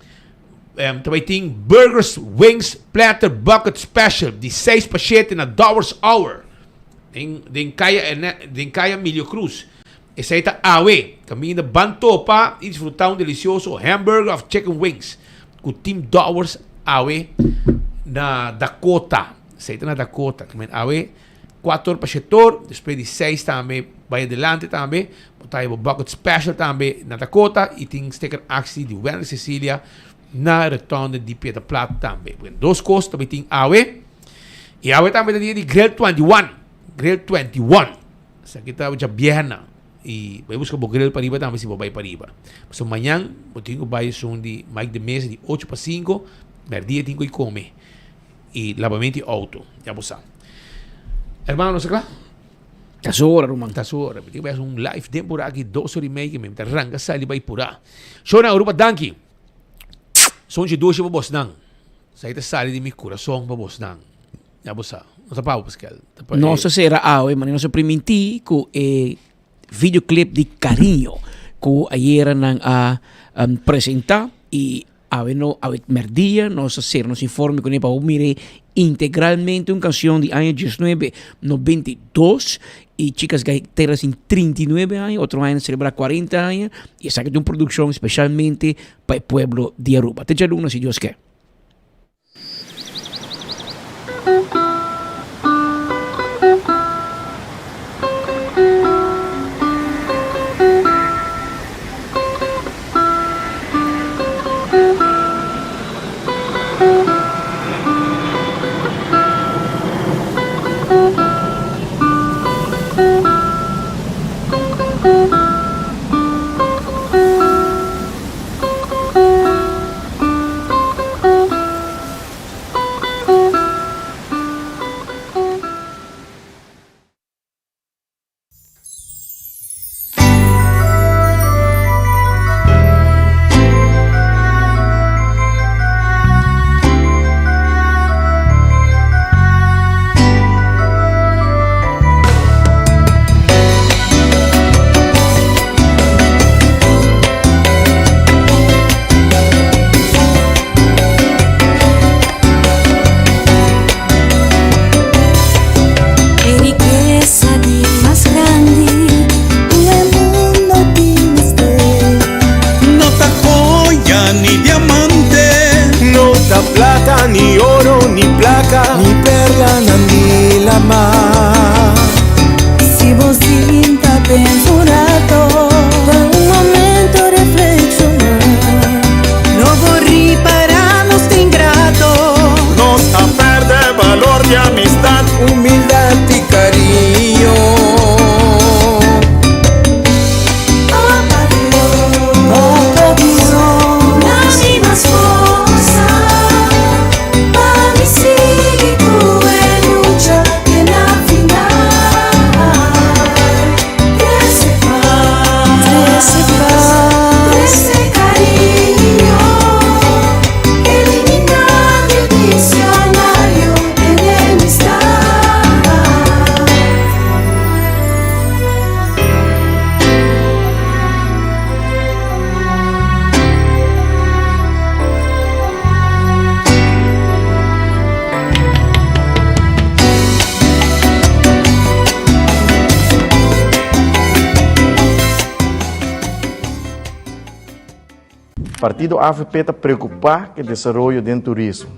ta bay tin Burgers Wings Platter Bucket Special di seis pa shete na Dowers Hour den den kaya den kaya Emilio Cruz. Esey ta awe, kaminda ban topa y disfruta un delicioso hamburger of chicken wings cu Team Dowers awe na Dakota. Esey ta na Dakota. Awe Cuator pa shetor, despues di seis tambe bay adelante tambe, bo ta haya bo bucket special tambe na Dakota y tin sticker actie di Wendy Cecilia na rotonde di Piedra Plat tambe. Bueno, dos cos tambe tin awe. Y awe tambe ta dia di Grill 21. Grill 21. Esaki ta djabièrna y bay busca bo grill pariba tambe si bo bay pariba. Pasobra mañan bo tin cu bay esun di Mike de Meza di ocho pa cinco, merdia tin cu y come. Y labamento di auto, ya bo sa. Hermano, nos ta kla? Ta su ora, ruman. Ta su ora. Mi tin ku bai hasi un live den purá aki dos ora i mei, mi ta ranka sali bai purá. Shownan Aruba, danki. Sonchi dushi pa bosnan. Esaki ta sali di mi kurason pa bosnan. Ya bo sa. No ta pa bo, Pascal. Ta pa Nos e. a sera awe, manera nos a primintí ku e videoclip di Cariño ku ayera nan a presentá i Awe no, awe merdia nos a sera nos informe kuné pa bo mira integralmente un kanshon di aña diesnuebe 92 i Chicas Gaiteras tin 39 aña, otro aña nan selebrá 40 aña i esaki ta un produkshon speshalmente pa e pueblo di Aruba. Te djaluna si Dios ke. E rikesa di mas grandi ku e mundo tin mester. No ta joya ni diamante. No ta plata ni oro ni plaka. Ni perlanan di lamar. Si bo sinta pensa un rato. Pa un momento reflekshoná. Lo bo ripará nos ta ingrato. Nos a pèrdè balor di amistat. Humildat i kariño. Papa Dios, Papa Dios, na mi mas forsa pa mi sigui ku e lucha te na final. Trese pas, trese pas, trese kariño, eliminá di diksionario enemistad. Partido avp ta preocupa cu e desaroyo den turismo.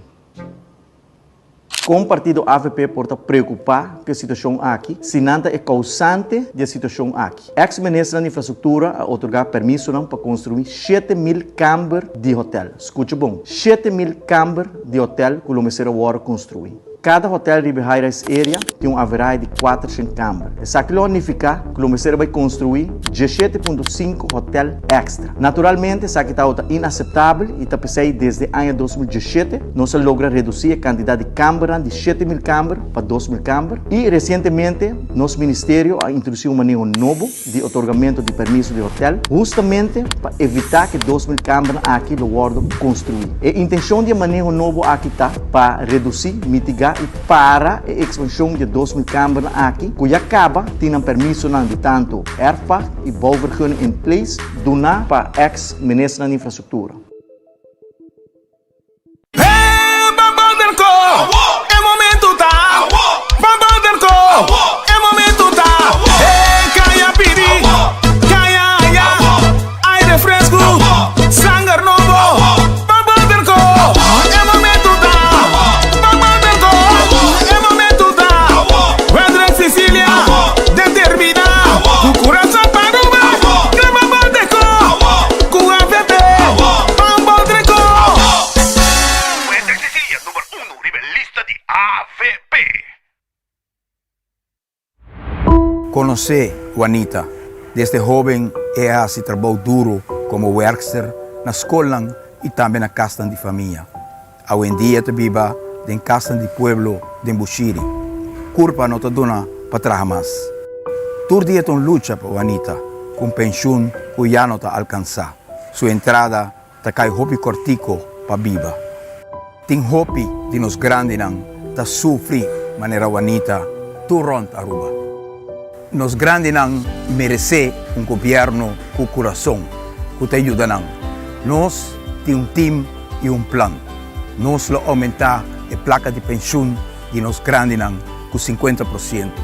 Kon partido avp por ta preokupá ku e situashon aki si nan ta e kousante di e situashon aki? Eks ministernan di infrastruktura a otorgá permisonan pa konstruí 7000 kamber di hotèl. Skucha bon, 7000 kamber di hotèl ku lo mester a wòrdu konstruí. Kada hotel riba e high-rise area tin un averahe di 400 kamber. Esaki lo a nifiká ku lo mester a bai konstruí 17.5 hotel èkstra. Naturalmente esaki tabata inaseptabel i ta p'esei desde aña 2017 nos a logra redusí e kantidat di kambernan di 7000 kamber pa 2000 kamber i resientemente nos ministerio a introdusí un maneho nobo di otorgamento di permiso di hotel hustamente pa evitá ku e 2000 kambernan aki lo wòrdu konstruí. E intenshon di e maneho nobo aki ta pa redusí, mitigá i para e ekspanshon di e 2000 kambernan aki ku ya kaba tin nan permisonan di tantu erfpacht i bouwvergunning in place duná pa eks ministernan di infrastruktura. E momento ta Ban Bolderco E momento ta E caya pidi Caya haya Aire fresco Sanger nobo Ban Bolderco E momento ta Ban Bolderco E momento ta Wendrick Cecilia Determina Cu curason pa Aruba Graba Bolderco Cu avp Ban Bolderco. Wendrick Cecilia number uno riba e lista di avp. Konosé Juanita. Desde hóben e a hasi trabou duru komo wèrkster na skolnan i tambe na kasnan di famia. Awendia e ta biba den kasnan di pueblo den Bushiri. Kurpa no ta duna pa traha mas. Tur dia ta un lucha pa Juanita ku un penshun ku ya no ta alkansá. Su entrada Ta kai hopi kortiko pa biba. Tin hopi di nos grandinan ta sufri manera Juanita tur rònt Aruba. Nos grandinan meresé un gobièrnu ku kurason ku ta yuda nan. Nos tin un tim i un plan. Nos lo oumentá e plaka di penshun di nos grandinan ku sinkuenta por siento.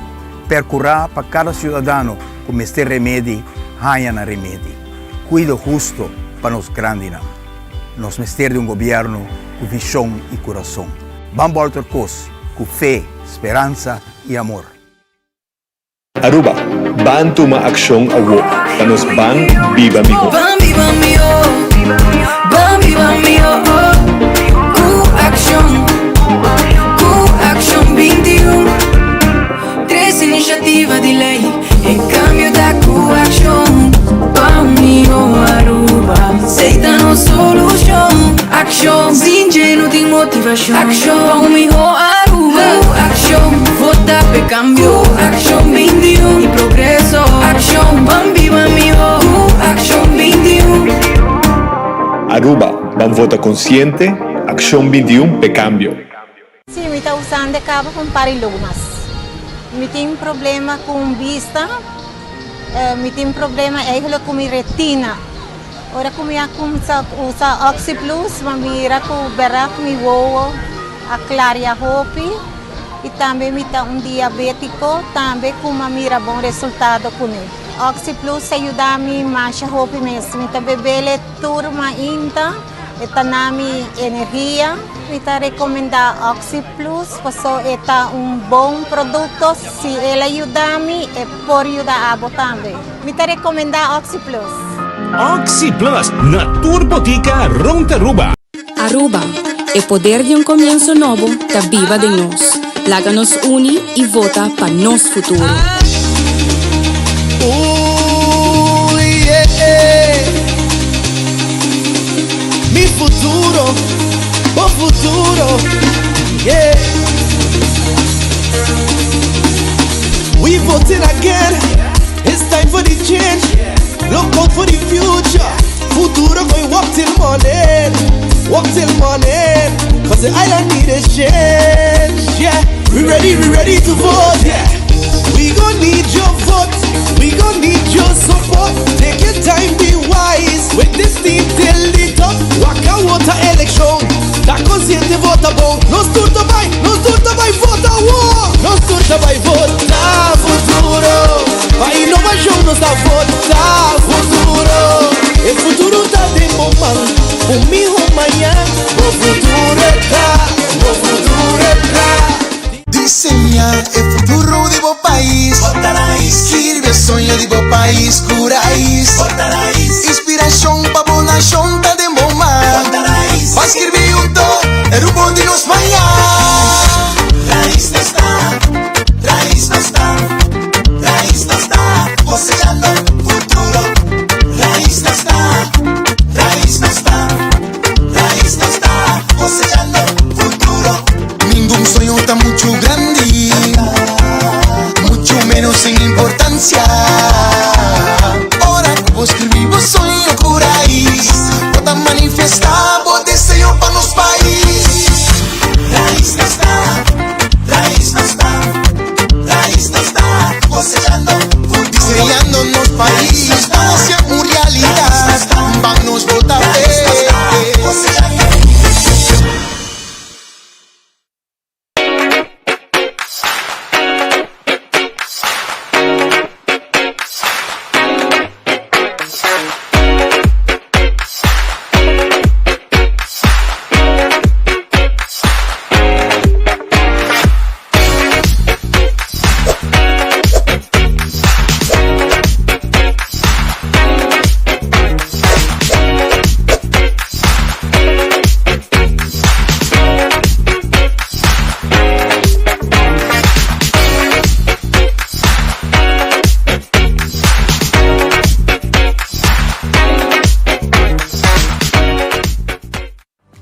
Perkurá pa kada siudadano ku mester remedi haña nan remedi. Cuido husto pa nos grandinan. Nos mester di un gobierno cu vision y curason. Ban bolter cos cu fe, speransa y amor. Aruba, ban tuma accion awo pa nos ban biba miho. Ban biba miho, ban biba miho, cu accion, cu accion 21. Tres iniciativa di ley, e cambio ta cu accion. Pa un miho Aruba, esey ta nos solucion. Accion, sin dje no tin motivacion. Accion, pa un miho Aruba. Cu accion, vota p'e cambio. Cu accion 21 y progreso. Accion, ban biba miho. Cu accion 21. Aruba, ban vota consciente, Accion 21 p'e cambio. Sí, mi ta usando e caba pa un par di lumas. Mi tin problema cu un bista, mi tin problema eigenlijk cu mi retina. Ora cu mi a cuminsa usa OxyPlus, mi a mira cu berdad mi wowo a claria hopi y tambe mi ta un diabetico tambe cu mi a mira bon resultado cune. OxyPlus a yuda mi masha hopi mes. Mi ta bebele tur mainta. E ta na mi energia. Mi ta recomenda OxyPlus paso e ta un bon producto. Si el a yuda mi, e por yuda abo tambe. Mi ta recomenda OxyPlus. OxyPlus na tur botica rond Aruba. Aruba, e poder di un comienso nobo ta biba den nos. Laga nos uni y vota pa nos futuro. Ooh, yeah. Mi futuro, bo futuro, yeah. We voting again, it's time for the change. Look out for the future. Futuro going work till morning, work till morning. Cause the island need a change, yeah. We ready, we ready to vote, yeah. We gon' need your vote, we gon' need your support. Take your time, be wise. With this team till the top. Waka water election. Ta consciente vota bon. Nos tur ta bay, nos tur ta bay vota war. Nos tur ta bay vota futuro. Pa innovacion nos ta vota futuro. E futuro ta den bo man. Un miho mañan. Bo futuro e ta, bo futuro e ta. Diseña e futuro di bo pais. Skirbi e soño di bo pais ku rais. Inspirashon pa bo nashon ta den bo man. Ban skirbi hunto e rumbo di nos mañan. eksperensia. Ora ku bo skribí bo soño ku rais, bo ta manifestá bo deseo pa nos pais. Rais nos ta, rais nos ta, rais nos ta, kosechando futuro. Diseñando nos pais pa hacia un realidad. Ban nos bota fe.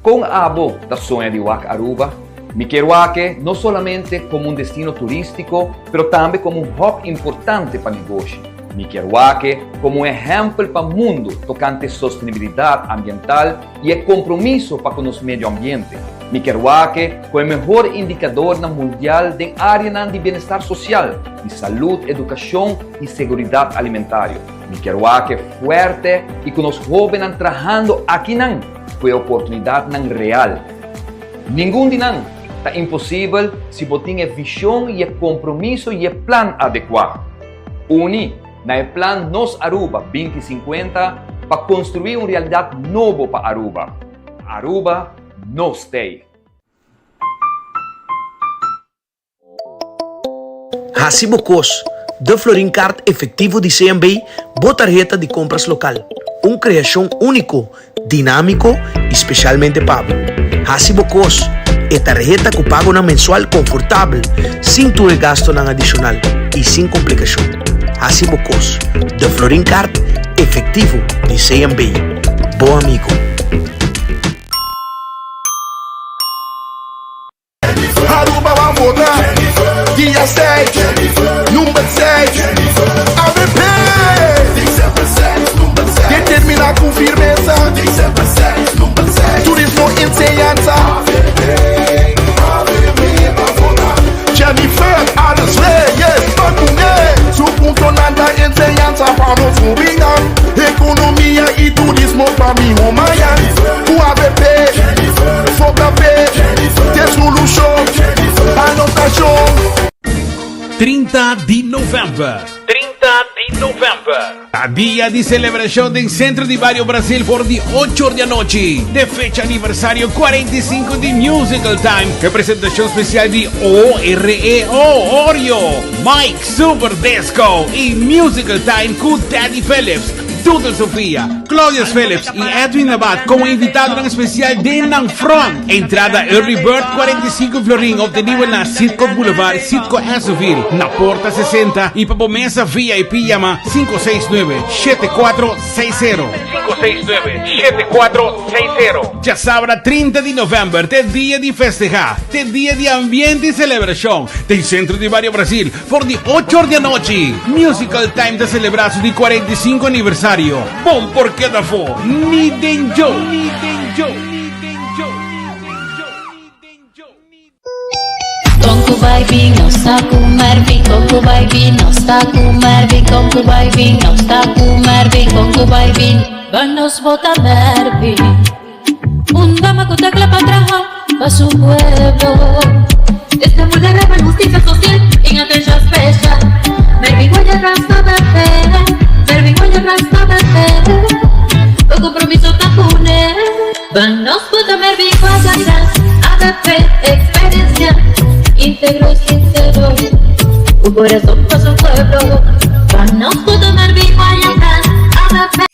Con abo ta soña di wak Aruba? Mi kier wak-e no solamente como un destino turistico, pero tambe como un hub importante pa negoshi. Mi kier wak-e como un ehempel pa mundo tocante sostenibilidad ambiental y e compromiso pa cu nos medio ambiente. Mi kier wak-e cu e mehor indicadornan mundial den areanan di bienestar social, di salud, educacion y seguridad alimentario. Mi kier wak-e fuerte y cu nos hobennan trahando akinan cu e oportunidadnan real. Ningun di nan ta imposibel si bo tin e vision y e compromiso y e plan adecua. Uni na e plan Nos Aruba 2050 pa construi un realidad nobo pa Aruba. Aruba, nos t'ey! Hasi bo kos, De Florin Card Efectivo di CMB, bo tarheta di compras local. Un creacion unico, dinamico y specialmente pa bo. Hasi bo kos, E tarheta cu pagonan mensual confortabel, sin tur e gastonan adicional y sin complicacion. Hasi bo kos, De Florin Card Efectivo di CMB. Bo amigo. Aruba ban vota dia 6, number 6, avp! Determina cu firmeza, turismo, enseñanza. Jennifer Arends Reyes ban cu ne, su puntonan ta enseñanza pa nos hobennan, economia y turismo pa miho mañan. Cu avp, vota p'e. Te solucion, anotacion. 30 di november. 30 di november. Ta dia di celebracion den Centro di Bario Brasil for di 8 or di anochi. De fecha aniversario 45 di Musical Time. E presentacion special di OREO, Oreo, Mike Super Disco y Musical Time cu Daddy Phillips. Doodle Sofia, Claudius Phillips y Edwin Abad como invitadonan especial den nan front. Entrada Early Bird 45 florin obtenibel na Citgo Boulevard, Citgo Essoville, na Porta 60 y pa bo mesa VIP yama 569 7460. 569 7460. Djasabra 30 di november t'e dia di festeha, t'e dia di ambiente y celebracion den Centro di Bario Brasil. For di ocho or di anochi, Musical Time ta selebrá su di 45 aniversario. Bon por keda afó, ni den djo! Ni den djo! Ni den djo! Con cu bay bin, nos ta cu Mervin. Con cu bay bin, nos ta cu Mervin. Con cu bay bin, nos ta cu Mervin. Con cu bay bin, ban nos vota Mervin. Un dama cu ta cla pa traha pa su pueblo. Esta mujer reba justicia social en atencion special. Mervin Guaya Rasta Bepe, Mervin Guaya Rasta Bepe. O compromiso ta pone. Ban nos vota Mervin Guaya Ras, ABP, experiencia, íntegro y sincero. Un corazón pa su pueblo. Ban nos vota Mervin Guaya Ras, ABP.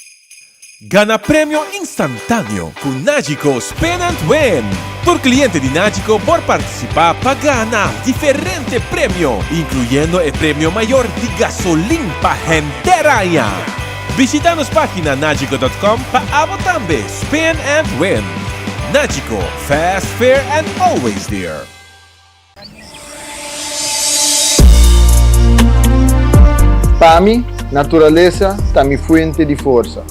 Gana premio instantáneo ku Nagico Spin and Win! Tur kliente di Nagico por partisipá pa gana diferente premio, inkluyendo e premio mayor di gasolin pa henter aña! Bishita nos página nagico dot com pa abo tambe spin and win! Nagico, fast, fair and always there! Pa mi, naturalesa ta mi fuente di forsa.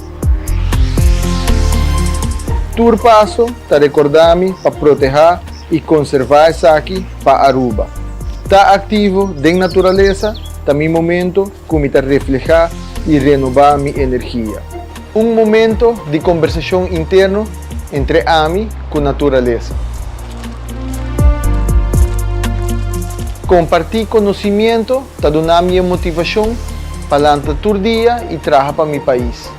Tur paso ta recorda mi pa proteha y conserva esaki pa Aruba. Ta activo den naturalesa ta mi momento cu mi ta refleha y renoba mi energia. Un momento di combersacion interno entre ami cu naturalesa. Comparti conocimiento ta duna mi e motivacion pa lanta tur dia y traha pa mi pais.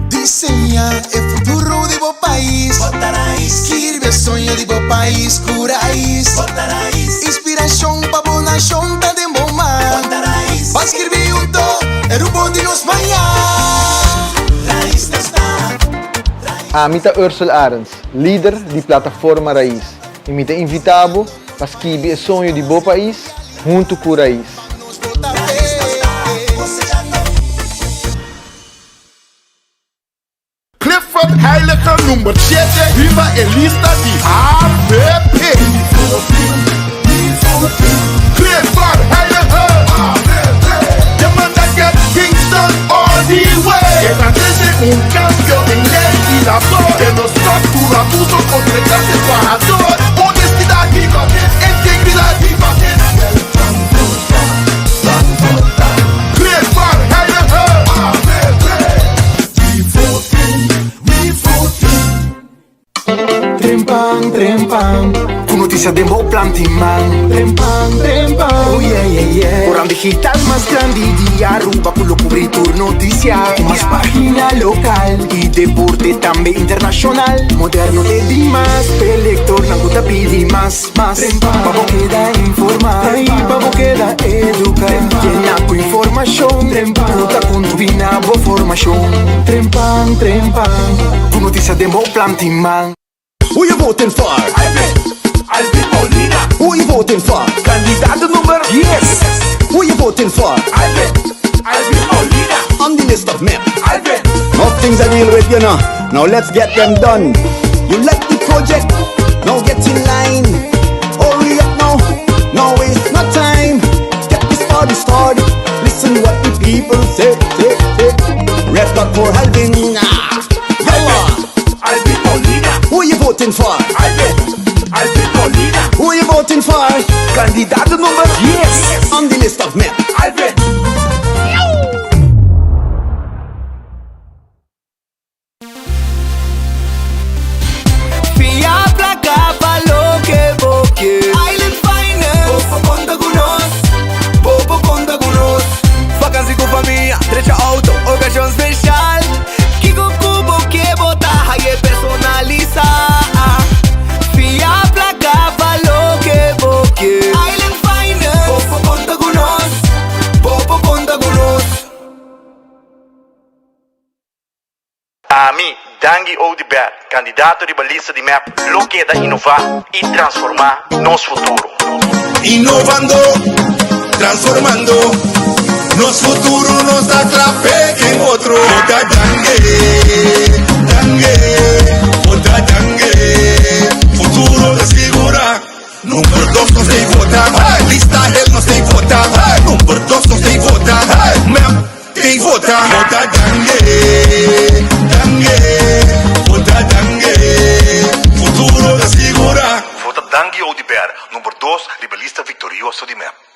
Diseña e futuro di bo pais. Bota Rais. Skirbi e soño di bo pais ku Rais. Bota Rais. Inspirashon pa bo nashon ta den bo man. Bota Rais. Ban skirbi hunto e rumbo di nos mañan. Rais nos ta. Ami ta Ursel Arends, lider di Plataforma Rais, i mi ta invita bo pa skibi e soño di bo pais huntu ku Rais. Clifford Heyliger number shete riba e lista di avp. Clifford Heyliger Ta manda get things done all the way. E ta trece un cambio den ley di labor. E no stop tur abuso contra e clase trahador. Honestidad, integridad. Clifford Heyliger Trempan, trempan, ku notisia den bo planti man. Trempan, trempan, oh yeah, yeah, yeah. Koran digital mas grandi di Aruba ku lo kubri tur notisia. Ku mas pagina lokal i deporte tambe internashonal. Moderno te dimas, p'e lektornan ku ta pidi mas. Mas pa bo keda informa i pa bo keda educa. Yena ku informashon ku ta contribui na bo formashon. Trempan, trempan, ku notisia den bo planti man. Who you voting for? Alvin, Alvin Paulina. Who you voting for? Kandidato number Yes. Who you voting for? Alvin, Alvin Paulina. On the list of MEP. Alvin. Enough things I deal with, you know. Now let's get them done. You like the project? Now get in line. Hurry up now. Now waste no time. Get this party started. Listen what the people say. say, say. Red dot for Alvin. Ah. Go on. Alvin Paulina. Who you voting for? Alvin, Alvin Paulina. Who you voting for? Kandidato number Yes. On the list of MEP. Alvin. Fia placa pa loke bo ke. Island Finance. Bo por konta ku nos. Bo por konta ku nos. Vakansi ku famia, drecha auto, okashon speshal. Kiko ku bo ke bo ta haye personalisa. Fia placa pa loke bo ke. Island Finance. Bo por konta ku nos. Bo por konta ku nos. Ami, Dangui Oduber, kandidato riba lista di mep, lo keda inová i transformá nos futuro. Inovando, transformando nos futuro nos ta kla p'e ken otro. Vota Dangui, Dangui, vota Dangui, futuro ta sigurá. Number dos nos tei vota, lista hel nos tei vota, number dos nos tei vota, mep. Tei vota. Vota Dangui, Dangui, vota Dangui, futuro ta sigura. Vota Dangui Oduber, number dos riba lista victorioso di mep.